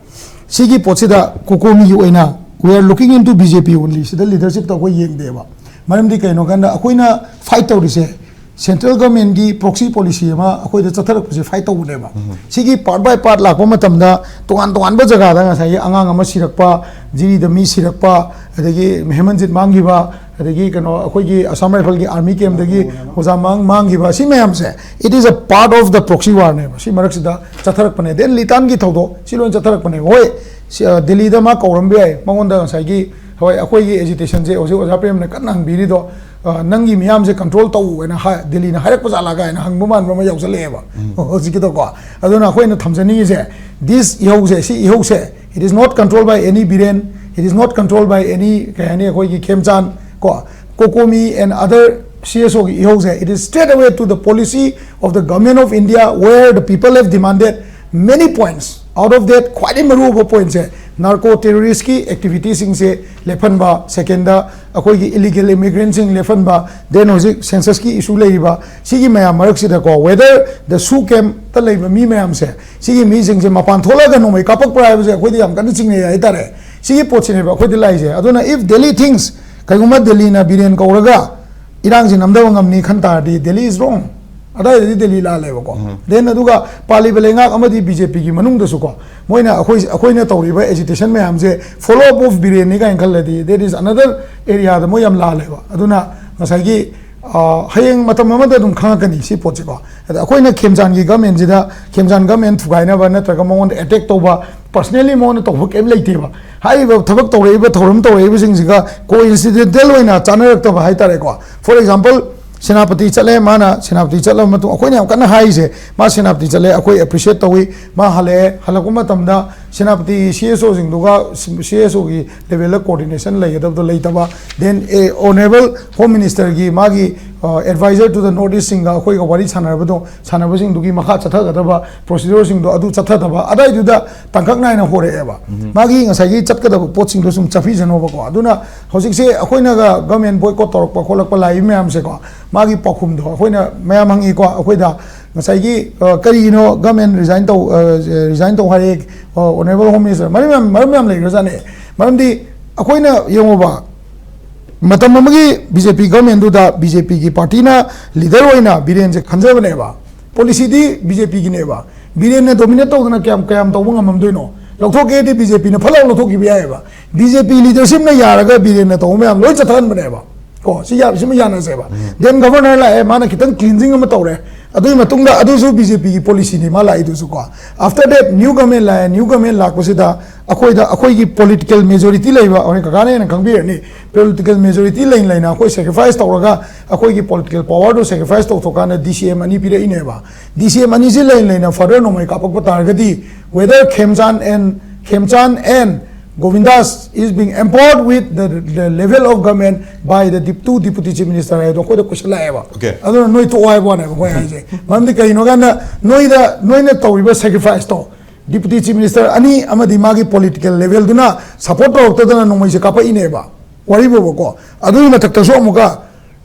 ꯁꯤꯒꯤ ꯄꯣꯠꯁꯤꯗ ꯀꯣꯀꯣꯃꯤꯒꯤ ꯑꯣꯏꯅ we are looking into B J P only, ꯁꯤꯗ ꯂꯤꯗꯔꯁꯤꯞꯇ ꯑꯩꯈꯣꯏ ꯌꯦꯡꯗꯦꯕ꯫ ꯃꯔꯝꯗꯤ ꯀꯩꯅꯣ ꯀꯥꯟꯗ ꯑꯩꯈꯣꯏꯅ ꯐꯥꯏꯠ ꯇꯧꯔꯤꯁꯦ ꯁꯦꯟꯇ꯭ꯔꯦꯜ ꯒꯚꯔꯟꯃꯦꯟꯒꯤ ꯄ꯭ꯔꯣꯛꯁꯤ ꯄꯣꯂꯤꯁꯤ ꯑꯃ ꯑꯩꯈꯣꯏꯗ ꯆꯠꯊꯔꯛꯄꯁꯦ ꯐꯥꯏꯠ ꯇꯧꯕꯅꯦꯕ꯫ ꯁꯤꯒꯤ ꯄꯥꯔꯠ ꯕꯥꯏ ꯄꯥꯔꯠ ꯂꯥꯛꯄ ꯃꯇꯝꯗ ꯇꯣꯉꯥꯟ ꯇꯣꯉꯥꯟꯕ ꯖꯒꯥꯗ ꯉꯁꯥꯏꯒꯤ ꯑꯉꯥꯡ ꯑꯃ ꯁꯤꯔꯛꯄ, ꯖꯤꯔꯤꯗ ꯃꯤ ꯁꯤꯔꯛꯄ, ꯑꯗꯒꯤ ꯍꯦꯃꯟꯖꯤꯠ ꯃꯥꯡꯈꯤꯕ, ꯑꯗꯒꯤ ꯀꯩꯅꯣ ꯑꯩꯈꯣꯏꯒꯤ ꯑꯁꯥꯝ ꯔꯥꯏꯐꯜꯒꯤ ꯑꯥꯔꯃꯤ ꯀꯦꯝꯗꯒꯤ ꯑꯣꯖꯥ ꯃꯥꯡ ꯃꯥꯡꯈꯤꯕ, ꯁꯤ ꯃꯌꯥꯝꯁꯦ it is a part of the proxy war ꯅꯦꯕ꯫ ꯁꯤ ꯃꯔꯛꯁꯤꯗ ꯆꯠꯊꯔꯛꯄꯅꯦ꯫ ꯗꯦꯟ ꯂꯤꯇꯥꯟꯒꯤ ꯊꯧꯗꯣꯛ ꯁꯤ ꯂꯣꯏ ꯆꯠꯊꯔꯛꯄꯅꯦꯕ꯫ ꯍꯣꯏ, ꯁꯤ, ꯑ, ꯗꯦꯜꯂꯤꯗ ꯃꯥ ꯀꯧꯔꯝꯕ ꯌꯥꯏ, ꯃꯉꯣꯟꯗ ꯉꯁꯥꯏꯒꯤ ꯍꯣꯏ ꯑꯩꯈꯣꯏꯒꯤ ꯑꯦꯖꯤꯇꯦꯁꯟꯁꯦ ꯍꯧꯖꯤꯛ ꯑꯣꯖꯥ ꯄ꯭ꯔꯦꯝꯅ ꯀꯟꯅ ꯍꯪꯕꯤꯔꯤꯗꯣ, ꯑ, ꯅꯪꯒꯤ ꯃꯤꯌꯥꯝꯁꯦ ꯀꯟꯇ꯭ꯔꯣꯜ ꯇꯧ ꯍꯥꯏꯅ ꯍꯥꯏ- ꯗꯦꯜꯂꯤꯅ ꯍꯥꯏꯔꯛꯄ ꯖꯥꯠꯂꯥ ꯀꯥꯏꯅ ꯍꯪꯕ ꯃꯥꯟꯕ ꯑꯃ ꯌꯥꯎꯁꯜꯂꯛꯑꯦꯕ ꯍꯧꯖꯤꯛꯀꯤꯗꯣꯀꯣ꯫ ꯑꯗꯨꯅ ꯑꯩꯈꯣꯏꯅ ꯊꯝꯖꯅꯤꯡꯉꯤꯁꯦ, ꯗꯤꯁ ꯏꯍꯧꯁꯦ, ꯁꯤ ꯏꯍꯧꯁꯦ, it is not controlled by any Biren, it is not controlled by any ꯀꯩ ꯍꯥꯏꯅꯤ, ꯑꯩꯈꯣꯏꯒꯤ ꯈꯦꯝꯆꯥꯟ ꯀꯣ, ꯀꯣꯀꯣꯃꯤ and other C S O ꯒꯤ ꯏꯍꯧꯁꯦ, it is straight away to the policy of the government of India where the people have demanded many points. Out of that, ꯈ꯭ꯋꯥꯏꯗꯒꯤ ꯃꯔꯨꯑꯣꯏꯕ ꯄꯣꯏꯟꯠꯁꯦ, ꯅꯥꯔꯀꯣ ꯇꯦꯔꯣꯔꯤꯁꯀꯤ ꯑꯦꯛꯇꯤꯚꯤꯇꯤꯁꯤꯡꯁꯦ ꯂꯦꯞꯍꯟꯕ, ꯁꯦꯀꯦꯟꯗ ꯑꯩꯈꯣꯏꯒꯤ ꯏꯂꯤꯒꯦꯜ ꯏꯃꯤꯒ꯭ꯔꯦꯟꯁꯤꯡ ꯂꯦꯞꯍꯟꯕ, ꯗꯦꯟ ꯍꯧꯖꯤꯛ ꯁꯦꯟꯁꯁꯀꯤ ꯏꯁꯨ ꯂꯩꯔꯤꯕ, ꯁꯤꯒꯤ ꯃꯌꯥꯝ ꯃꯔꯛꯁꯤꯗꯀꯣ, whether the ꯁꯨ ꯀꯦꯝꯞꯇ ꯂꯩꯕ ꯃꯤ ꯃꯌꯥꯝꯁꯦ, ꯁꯤꯒꯤ ꯃꯤꯁꯤꯡꯁꯦ ꯃꯄꯥꯟ ꯊꯣꯛꯂꯛꯑꯒ ꯅꯣꯡꯃꯩ ꯀꯥꯞꯄꯛꯄ꯭ꯔꯥ ꯍꯥꯏꯕꯁꯦ ꯑꯩꯈꯣꯏꯗꯤ ꯌꯥꯝ ꯀꯟꯅ ꯆꯤꯡꯅꯩ ꯍꯥꯏꯇꯥꯔꯦ꯫ ꯁꯤꯒꯤ ꯄꯣꯠꯁꯤꯅꯦꯕ ꯑꯩꯈꯣꯏꯗ ꯂꯥꯛꯏꯁꯦ꯫ ꯑꯗꯨꯅ if Delhi thinks, ꯀꯩꯒꯨꯝꯕ ꯗꯦꯜꯂꯤꯅ ꯕꯤꯔꯦꯟ ꯀꯧꯔꯒ ꯏꯔꯥꯡꯁꯤ ꯅꯝꯗꯕ ꯉꯝꯅꯤ ꯈꯟ ꯇꯥꯔꯗꯤ, Delhi is wrong꯫ ꯑꯗꯥꯏꯗꯗꯤ ꯗꯦꯜꯂꯤ ꯂꯥꯜꯂꯦꯕꯀꯣ꯫ ꯗꯦꯟ ꯑꯗꯨꯒ ꯄꯥꯜꯂꯤꯕ ꯂꯩꯉꯥꯛ ꯑꯃꯗꯤ ꯕꯤ ꯖꯦ ꯄꯤꯒꯤ ꯃꯅꯨꯡꯗꯁꯨꯀꯣ, ꯃꯣꯏꯅ ꯑꯩꯈꯣꯏ ꯑꯩꯈꯣꯏꯅ ꯇꯧꯔꯤꯕ ꯑꯦꯖꯤꯇꯦꯁꯟ ꯃꯌꯥꯝꯁꯦ ꯐꯣꯂꯣ ꯑꯞ ꯑꯣꯐ ꯕꯤꯔꯦꯟꯅꯤ ꯀꯥꯏꯅ ꯈꯜꯂꯗꯤ, that is another area ꯗ ꯃꯣꯏ ꯌꯥꯝ ꯂꯥꯜꯂꯦꯕ꯫ ꯑꯗꯨꯅ ꯉꯁꯥꯏꯒꯤ, ꯑ, ꯍꯌꯦꯡ ꯃꯇꯝ ꯑꯃꯗ ꯑꯗꯨꯝ ꯈꯪꯉꯛꯀꯅꯤ ꯁꯤ ꯄꯣꯠꯁꯦꯀꯣ꯫ ꯑꯗ ꯑꯩꯈꯣꯏꯅ ꯈꯦꯝꯆꯥꯟꯒꯤ ꯒꯃꯦꯟꯁꯤꯗ, ꯈꯦꯝꯆꯥꯟ ꯒꯃꯦꯟ ꯊꯨꯒꯥꯏꯅꯕ ꯅꯠꯇ꯭ꯔꯒ ꯃꯉꯣꯟꯗ ꯑꯦꯇꯦꯛ ꯇꯧꯕ, ꯄꯔꯁꯅꯦꯜꯂꯤ ꯃꯉꯣꯟꯗ ꯇꯧꯕ ꯀꯩꯝ ꯂꯩꯇꯦꯕ꯫ ꯍꯥꯏꯔꯤꯕ ꯊꯕꯛ ꯇꯧꯔꯛꯏꯕ, ꯊꯧꯔꯝ ꯇꯧꯔꯛꯏꯕꯁꯤꯡꯁꯤꯒ ꯀꯣ ꯏꯟꯁꯤꯗꯦꯟꯇꯦꯜ ꯑꯣꯏꯅ ꯆꯥꯅꯔꯛꯇꯕ ꯍꯥꯏꯇꯥꯔꯦꯀꯣ꯫ ꯐꯣꯔ ꯑꯦꯛꯖꯥꯝꯄꯜ, ꯁꯦꯅꯥꯄꯇꯤ ꯆꯠꯂꯦ꯫ ꯃꯥꯅ ꯁꯦꯅꯥꯄꯇꯤ ꯆꯠꯂꯕ ꯃꯇꯨꯡ, ꯑꯩꯈꯣꯏꯅ ꯌꯥꯝ ꯀꯟꯅ ꯍꯥꯏꯔꯤꯁꯦ, ꯃꯥ ꯁꯦꯅꯥꯄꯇꯤ ꯆꯠꯂꯦ, ꯑꯩꯈꯣꯏ ꯑꯦꯄ꯭ꯔꯤꯁꯤꯌꯦꯠ ꯇꯧꯏ꯫ ꯃꯥ ꯍꯜꯂꯛꯑꯦ, ꯍꯜꯂꯛꯄ ꯃꯇꯝꯗ Senapati C S ꯑꯣꯁꯤꯡꯗꯨꯒ, C S ꯑꯣꯒꯤ ꯂꯦꯚꯦꯜꯗ ꯀꯣꯑꯣꯔꯗꯤꯅꯦꯁꯟ ꯂꯩꯒꯗꯕꯗꯣ ꯂꯩꯇꯕ, then a honorable home ministerꯒꯤ ꯃꯥꯒꯤ ꯑꯦꯗꯚꯥꯏꯖꯔ ꯇꯨ ꯗ ꯅꯣꯔꯠ ꯏꯁꯁꯤꯡꯒ ꯑꯩꯈꯣꯏꯒ ꯋꯥꯔꯤ ꯁꯥꯟꯅꯔꯕꯗꯣ, ꯁꯥꯟꯅꯕꯁꯤꯡꯗꯨꯒꯤ ꯃꯈꯥ ꯆꯠꯊꯒꯗꯕ ꯄ꯭ꯔꯣꯁꯤꯗ꯭ꯌꯨꯔꯁꯤꯡꯗꯣ ꯑꯗꯨ ꯆꯠꯊꯗꯕ, ꯑꯗꯥꯏꯗꯨꯗ ꯇꯥꯡꯀꯛ ꯅꯥꯏꯅ ꯍꯣꯔꯛꯑꯦꯕ꯫ ꯃꯥꯒꯤ ꯉꯁꯥꯏꯒꯤ ꯆꯠꯀꯗꯕ ꯄꯣꯠꯁꯤꯡꯗꯣ ꯁꯨꯝ ꯆꯠꯄꯤꯁꯅꯣꯕꯀꯣ꯫ ꯑꯗꯨꯅ ꯍꯧꯖꯤꯛꯁꯦ ꯑꯩꯈꯣꯏꯅꯒ ꯒꯃꯦꯟ ꯕꯣꯏꯀꯣꯠ ꯇꯧꯔꯛꯄ ꯈꯣꯠꯂꯛꯄ ꯂꯥꯛꯏ ꯃꯌꯥꯝꯁꯦꯀꯣ, ꯃꯥꯒꯤ ꯄꯥꯎꯈꯨꯝꯗꯣ ꯑꯩꯈꯣꯏꯅ, ꯃꯌꯥꯝ ꯍꯪꯉꯤꯀꯣ, ꯑꯩꯈꯣꯏꯗ ꯉꯁꯥꯏꯒꯤ ꯑ, ꯀꯔꯤꯒꯤꯅꯣ ꯒꯃꯦꯟ ꯔꯤꯖꯥꯏꯟ ꯇꯧ, ꯑ, ꯔꯤꯖꯥꯏꯟ ꯇꯧ ꯍꯥꯏꯔꯦ, ꯑ, ꯑꯣꯅꯔꯦꯕꯜ ꯍꯣꯝ ꯃꯤꯅꯤꯁꯇꯔ? ꯃꯔꯝ ꯌꯥꯝ, ꯃꯔꯝ ꯌꯥꯝ ꯂꯩꯈ꯭ꯔꯖꯥꯠꯅꯦ꯫ ꯃꯔꯝꯗꯤ ꯑꯩꯈꯣꯏꯅ ꯌꯦꯡꯉꯨꯕ, ꯃꯇꯝ ꯑꯃꯒꯤ ꯕꯤ ꯖꯦ ꯄꯤ ꯒꯃꯦꯟꯗꯨꯗ ꯕꯤ ꯖꯦ ꯄꯤꯒꯤ ꯄꯥꯔꯇꯤꯅ ꯂꯤꯗꯔ ꯑꯣꯏꯅ ꯕꯤꯔꯦꯟꯁꯦ ꯈꯟꯖꯕꯅꯦꯕ, ꯄꯣꯂꯤꯁꯤꯗꯤ ꯕꯤ ꯖꯦ ꯄꯤꯒꯤꯅꯦꯕ꯫ ꯕꯤꯔꯦꯟꯅ ꯗꯣꯃꯤꯅꯦꯠ ꯇꯧꯗꯅ ꯀꯌꯥꯝ, ꯀꯌꯥꯝ ꯇꯧꯕ ꯉꯝꯃꯝꯗꯣꯏꯅꯣ? ꯂꯧꯊꯣꯛꯀꯦꯗꯤ ꯕꯤ ꯖꯦ ꯄꯤꯅ ꯐꯠ ꯂꯥꯎ ꯂꯧꯊꯣꯛꯈꯤꯕ ꯌꯥꯏꯑꯕ꯫ ꯕꯤ ꯖꯦ ꯄꯤ ꯂꯤꯗꯔꯁꯤꯞꯅ ꯌꯥꯔꯒ ꯕꯤꯔꯦꯟꯅ ꯇꯧꯕ ꯃꯌꯥꯝ ꯂꯣꯏ ꯆꯠꯊꯍꯟꯕꯅꯦꯕ꯫ ꯀꯣ, ꯁꯤ ꯌꯥ-, ꯁꯤꯃ ꯌꯥꯅꯁꯦꯕ꯫ ꯗꯦꯟ ꯒꯚꯔꯅꯔ ꯂꯥꯛꯑꯦ, ꯃꯥꯅ ꯈꯤꯇꯪ ꯀ꯭ꯂꯤꯟꯖꯤꯡ ꯑꯃ ꯇꯧꯔꯦ꯫ ꯑꯗꯨꯒꯤ ꯃꯇꯨꯡꯗ ꯑꯗꯨꯁꯨ ꯕꯤ ꯖꯦ ꯄꯤꯒꯤ ꯄꯣꯂꯤꯁꯤꯅꯤ ꯃꯥ ꯂꯥꯛꯏꯗꯨꯁꯨ ꯀꯣ꯫ ꯑꯥꯐꯇꯔ ꯗꯦꯠ ꯅ꯭ꯌꯨ ꯒꯚꯔꯟꯃꯦꯟ ꯂꯥꯛꯑꯦ, ꯅ꯭ꯌꯨ ꯒꯚꯔꯟꯃꯦꯟ ꯂꯥꯛꯄꯁꯤꯗ ꯑꯩꯈꯣꯏꯗ, ꯑꯩꯈꯣꯏꯒꯤ ꯄꯣꯂꯤꯇꯤꯀꯦꯜ ꯃꯦꯖꯣꯔꯤꯇꯤ ꯂꯩꯕ, ꯍꯣꯔꯦꯟ ꯀꯀꯥꯅ ꯍꯦꯟꯅ ꯈꯪꯕꯤꯔꯅꯤ, ꯄꯣꯂꯤꯇꯤꯀꯦꯜ ꯃꯦꯖꯣꯔꯤꯇꯤ ꯂꯩꯅ ꯂꯩꯅ ꯑꯩꯈꯣꯏ ꯁꯦꯀ꯭ꯔꯤꯐꯥꯏꯁ ꯇꯧꯔꯒ, ꯑꯩꯈꯣꯏꯒꯤ ꯄꯣꯂꯤꯇꯤꯀꯦꯜ ꯄꯋꯥꯔꯗꯨ ꯁꯦꯀ꯭ꯔꯤꯐꯥꯏꯁ ꯇꯧꯊꯣꯛꯀꯥꯟꯗ ꯗꯤ ꯁꯤ ꯑꯦꯝ ꯑꯅꯤ ꯄꯤꯔꯛꯏꯅꯦꯕ꯫ ꯗꯤ ꯁꯤ ꯑꯦꯝ ꯑꯅꯤꯁꯤ ꯂꯩꯅ ꯂꯩꯅ ꯐꯔꯗꯔ ꯅꯣꯡꯃꯩ ꯀꯥꯞꯄꯛꯄ ꯇꯥꯔꯒꯗꯤ, whether Khemchand and, Khemchand and Govindas is being empowered with the, the level of government by the dep-, two deputy chief minister ꯍꯥꯏꯗꯣ ꯑꯩꯈꯣꯏꯗ ꯀꯣꯏꯁꯜꯂꯛꯑꯦꯕ꯫ Okay. ꯑꯗꯨꯅ ꯅꯣꯏ ꯇꯣꯛꯑꯣ ꯍꯥꯏꯕ ꯋꯥꯅꯦꯕ ꯑꯩꯈꯣꯏ ꯍꯥꯏꯁꯦ꯫ ꯃꯔꯝꯗꯤ ꯀꯩꯒꯤꯅꯣ ꯀꯥꯟꯗ, ꯅꯣꯏꯗ, ꯅꯣꯏꯅ ꯇꯧꯔꯤꯕ ꯁꯦꯀ꯭ꯔꯤꯐꯥꯏꯁꯇꯣ, ꯗꯤꯄꯨꯇꯤ ꯆꯤꯐ ꯃꯤꯅꯤꯁꯇꯔ ꯑꯅꯤ ꯑꯃꯗꯤ ꯃꯥꯒꯤ ꯄꯣꯂꯤꯇꯤꯀꯦꯜ ꯂꯦꯚꯦꯜꯗꯨꯅ ꯁꯄꯣꯔꯠ ꯇꯧꯔꯛꯇꯗꯅ ꯅꯣꯡꯃꯩꯁꯦ ꯀꯥꯞꯄꯛꯏꯅꯦꯕ, ꯋꯥꯔꯤꯕꯣꯕꯀꯣ꯫ ꯑꯗꯨꯒꯤ ꯃꯊꯛꯇꯁꯨ ꯑꯃꯨꯛꯀ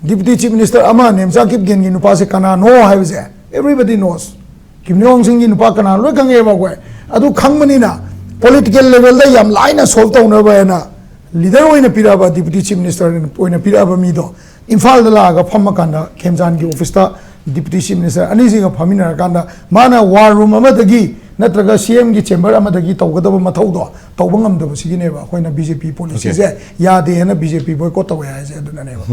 ꯗꯤꯄꯨꯇꯤ ꯆꯤꯐ ꯃꯤꯅꯤꯁꯇꯔ ꯑꯃ ꯅꯦꯝꯆꯥ ꯀꯤꯞꯒꯦꯟꯒꯤ ꯅꯨꯄꯥꯁꯦ ꯀꯅꯥꯅꯣ ꯍꯥꯏꯕꯁꯦ everybody knows꯫ ꯀꯤꯝ ꯌꯣꯡ ꯁꯤꯡꯒꯤ ꯅꯨꯄꯥ ꯀꯅꯥꯅꯣ ꯂꯣꯏ ꯈꯪꯉꯦꯕ ꯑꯩꯈꯣꯏ꯫ ꯑꯗꯨ ꯈꯪꯕꯅꯤꯅ ꯄꯣꯂꯤꯇꯤꯀꯦꯜ ꯂꯦꯚꯦꯜꯗ ꯌꯥꯝ ꯂꯥꯏꯅ ꯁꯣꯜꯕ ꯇꯧꯅꯕ ꯍꯥꯏꯅ ꯂꯤꯗꯔ ꯑꯣꯏꯅ ꯄꯤꯔꯛꯑꯕ, ꯗꯤꯄꯨꯇꯤ ꯆꯤꯐ ꯃꯤꯅꯤꯁꯇꯔ ꯑꯣꯏꯅ ꯄꯤꯔꯛꯑꯕ ꯃꯤꯗꯣ ꯏꯝꯐꯥꯜꯗ ꯂꯥꯛꯑꯒ ꯐꯝꯃꯀꯥꯟꯗ ꯈꯦꯝꯆꯥꯟꯒꯤ ꯑꯣꯐꯤꯁꯇ ꯗꯤꯄꯨꯇꯤ ꯆꯤꯐ ꯃꯤꯅꯤꯁꯇꯔ ꯑꯅꯤꯁꯤꯒ ꯐꯝꯃꯤꯟꯅꯔꯀꯥꯟꯗ ꯃꯥꯅ ꯋꯥꯔ ꯔꯨꯝ ꯑꯃꯗꯒꯤ ꯅꯠꯇ꯭ꯔꯒ ꯁꯤ ꯑꯦꯝꯒꯤ ꯆꯦꯝꯕꯔ ꯑꯃꯗꯒꯤ ꯇꯧꯒꯗꯕ ꯃꯊꯧꯗꯣ ꯇꯧꯕ ꯉꯝꯗꯕꯁꯤꯒꯤꯅꯦꯕ ꯑꯩꯈꯣꯏꯅ ꯕꯤ ꯖꯦ ꯄꯤ ꯄꯣꯂꯤꯁꯤꯁꯦ ꯌꯥꯗꯦ ꯍꯥꯏꯅ ꯕꯤ ꯖꯦ ꯄꯤ ꯕꯣꯏꯀꯣꯠ ꯇꯧꯋꯦ ꯍꯥꯏꯁꯦ ꯑꯗꯨꯅꯅꯦꯕ꯫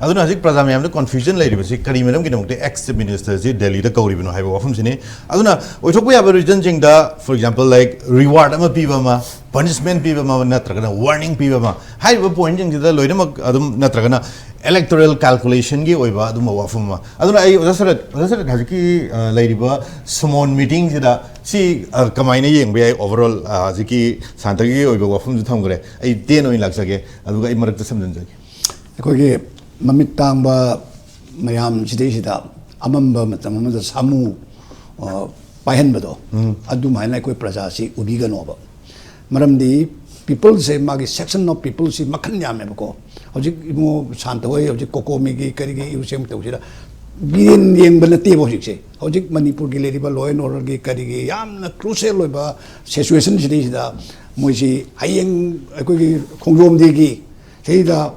ꯑꯗꯨꯅ ꯍꯧꯖꯤꯛ ꯄ꯭ꯔꯖꯥ ꯃꯌꯥꯝꯗ ꯀꯟꯐ꯭ꯌꯨꯖꯟ ꯂꯩꯔꯤꯕꯁꯤ ꯀꯔꯤ ꯃꯔꯝꯒꯤꯗꯃꯛꯇ ꯑꯦꯛꯁ ꯆꯤꯐ ꯃꯤꯅꯤꯁꯇꯔꯁꯤ ꯗꯦꯜꯂꯤꯗ ꯀꯧꯔꯤꯕꯅꯣ ꯍꯥꯏꯕ ꯋꯥꯐꯝꯁꯤꯅꯤ꯫ ꯑꯗꯨꯅ ꯑꯣꯏꯊꯣꯛꯄ ꯌꯥꯕ ꯔꯤꯖꯟꯁꯤꯡꯗ, for example, like reward ꯑꯃ ꯄꯤꯕ ꯑꯃ, ꯄꯅꯤꯁꯃꯦꯟ ꯄꯤꯕ ꯑꯃ, ꯅꯠꯇ꯭ꯔꯒꯅ ꯋꯥꯔꯅꯤꯡ ꯄꯤꯕ ꯑꯃ, ꯍꯥꯏꯔꯤꯕ ꯄꯣꯏꯟꯁꯤꯡꯁꯤꯗ ꯂꯣꯏꯅꯃꯛ ꯑꯗꯨꯝ, ꯅꯠꯇ꯭ꯔꯒꯅ Electoral calculation ꯒꯤ ꯑꯣꯏꯕ ꯑꯗꯨꯝꯕ ꯋꯥꯐꯝ ꯑꯃ꯫ ꯑꯗꯨꯅ ꯑꯩ ꯑꯣꯖꯥ ꯁꯔꯠ, ꯑꯣꯖꯥ ꯁꯔꯠ, ꯍꯧꯖꯤꯛꯀꯤ, ꯑ, ꯂꯩꯔꯤꯕ ꯁꯨꯃꯣꯟ meeting ꯁꯤꯗ ꯁꯤ, ꯑ, ꯀꯃꯥꯏꯅ ꯌꯦꯡꯕ ꯌꯥꯏ? Overall, ꯑ, ꯍꯧꯖꯤꯛꯀꯤ ꯁꯥꯟꯇꯒꯤ ꯑꯣꯏꯕ ꯋꯥꯐꯝꯁꯨ ꯊꯝꯈ꯭ꯔꯦ꯫ ꯑꯩ ꯇꯦꯟ ꯑꯣꯏꯅ ꯂꯥꯛꯆꯒꯦ, ꯑꯗꯨꯒ ꯑꯩ ꯃꯔꯛꯇ ꯁꯝꯖꯤꯟꯖꯒꯦ꯫ ꯑꯩꯈꯣꯏꯒꯤ ꯃꯃꯤꯠ ꯇꯥꯡꯕ ꯃꯌꯥꯝ ꯁꯤꯗꯩꯁꯤꯗ ꯑꯃꯝꯕ ꯃꯇꯝ ꯑꯃꯗ ꯁꯥꯃꯨ, ꯑ, ꯄꯥꯏꯍꯟꯕꯗꯣ, ꯎꯝ꯫ ꯑꯗꯨꯃꯥꯏꯅ ꯑꯩꯈꯣꯏ ꯄ꯭ꯔꯖꯥꯁꯤ ꯎꯕꯤꯒꯅꯣꯕ꯫ ꯃꯔꯝꯗꯤ people ꯁꯦ, ꯃꯥꯒꯤ section of people ꯁꯤ ꯃꯈꯜ ꯌꯥꯝꯃꯦꯕꯀꯣ꯫ ꯍꯧꯖꯤꯛ ꯏꯕꯨꯡꯉꯣ ꯁꯥꯟꯇ ꯍꯣꯏ ꯍꯧꯖꯤꯛ ꯀꯣꯀꯣꯃꯤꯒꯤ ꯀꯔꯤꯒꯤ ꯏꯍꯨ ꯁꯦꯝ ꯇꯧꯁꯤꯗ ꯕꯤꯔꯦꯟ ꯌꯦꯡꯕ ꯅꯠꯇꯦꯕ ꯍꯧꯖꯤꯛꯁꯦ꯫ ꯍꯧꯖꯤꯛ ꯃꯅꯤꯄꯨꯔꯒꯤ ꯂꯩꯔꯤꯕ law and order ꯒꯤ ꯀꯔꯤꯒꯤ ꯌꯥꯝꯅ crucial ꯑꯣꯏꯕ situation ꯁꯤꯗꯩꯁꯤꯗ ꯃꯣꯏꯁꯤ ꯍꯌꯦꯡ ꯑꯩꯈꯣꯏꯒꯤ ꯈꯣꯡꯖꯣꯝ day ꯒꯤ ꯁꯤꯗ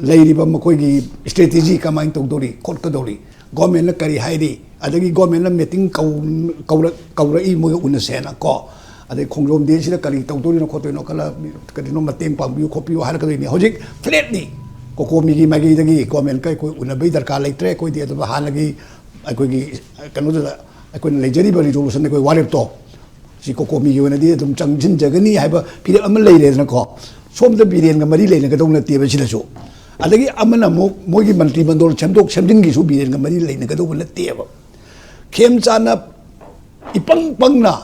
ꯂꯩꯔꯤꯕ ꯃꯈꯣꯏꯒꯤ strategy ꯀꯃꯥꯏꯅ ꯇꯧꯗꯧꯔꯤ, ꯈꯣꯠꯀꯗꯧꯔꯤ, government ꯅ ꯀꯔꯤ ꯍꯥꯏꯔꯤ, ꯑꯗꯒꯤ government ꯅ meeting ꯀꯧ-, ꯀꯧꯔꯛ-, ꯀꯧꯔꯛꯏ ꯃꯣꯏꯒ ꯎꯅꯁꯦꯅ ꯀꯣ, ꯑꯗꯩ ꯈꯣꯡꯖꯣꯝ day ꯁꯤꯗ ꯀꯔꯤ ꯇꯧꯗꯣꯔꯤꯅꯣ ꯈꯣꯠꯇꯣꯏꯅꯣ, ꯈꯔ ꯀꯔꯤꯅꯣ ꯃꯇꯦꯡ ꯄꯥꯡꯕꯤꯌꯨ ꯈꯣꯠꯄꯤꯌꯨ ꯍꯥꯏꯔꯛꯀꯗꯣꯏꯅꯤ꯫ ꯍꯧꯖꯤꯛ flatly ꯀꯣꯀꯣꯃꯤꯒꯤ ꯃꯥꯏꯀꯩꯗꯒꯤ government ꯀ ꯑꯩꯈꯣꯏ ꯎꯅꯕꯩ ꯗꯔꯀꯥꯔ ꯂꯩꯇ꯭ꯔꯦ, ꯑꯩꯈꯣꯏꯗꯤ ꯑꯗꯨꯝ ꯍꯥꯟꯅꯒꯤ ꯑꯩꯈꯣꯏꯒꯤ ꯀꯩꯅꯣꯗꯨꯗ ꯑꯩꯈꯣꯏꯅ ꯂꯩꯖꯔꯤꯕ resolution, ꯑꯩꯈꯣꯏ ꯋꯥꯔꯦꯞꯇꯣ ꯁꯤ ꯀꯣꯀꯣꯃꯤꯒꯤ ꯑꯣꯏꯅꯗꯤ ꯑꯗꯨꯝ ꯆꯪꯁꯤꯟꯖꯒꯅꯤ ꯍꯥꯏꯕ ꯐꯤꯔꯦꯞ ꯑꯃ ꯂꯩꯔꯦꯗꯅꯀꯣ꯫ ꯁꯣꯝꯗ ꯕꯤꯔꯦꯟꯒ ꯃꯔꯤ ꯂꯩꯅꯒꯗꯧ ꯅꯠꯇꯦꯕ ꯁꯤꯗꯁꯨ꯫ ꯑꯗꯒꯤ ꯑꯃꯅ ꯑꯃꯨꯛ ꯃꯣꯏꯒꯤ ꯃꯟꯇ꯭ꯔꯤ ꯃꯟꯗꯣꯜ ꯁꯦꯝꯗꯣꯛ ꯁꯦꯝꯖꯤꯟꯒꯤꯁꯨ ꯕꯤꯔꯦꯟꯒ ꯃꯔꯤ ꯂꯩꯅꯒꯗꯧꯕ ꯅꯠꯇꯦꯕ꯫ ꯈꯦꯝꯆꯥꯟꯅ ꯏꯄꯪ ꯄꯪꯅ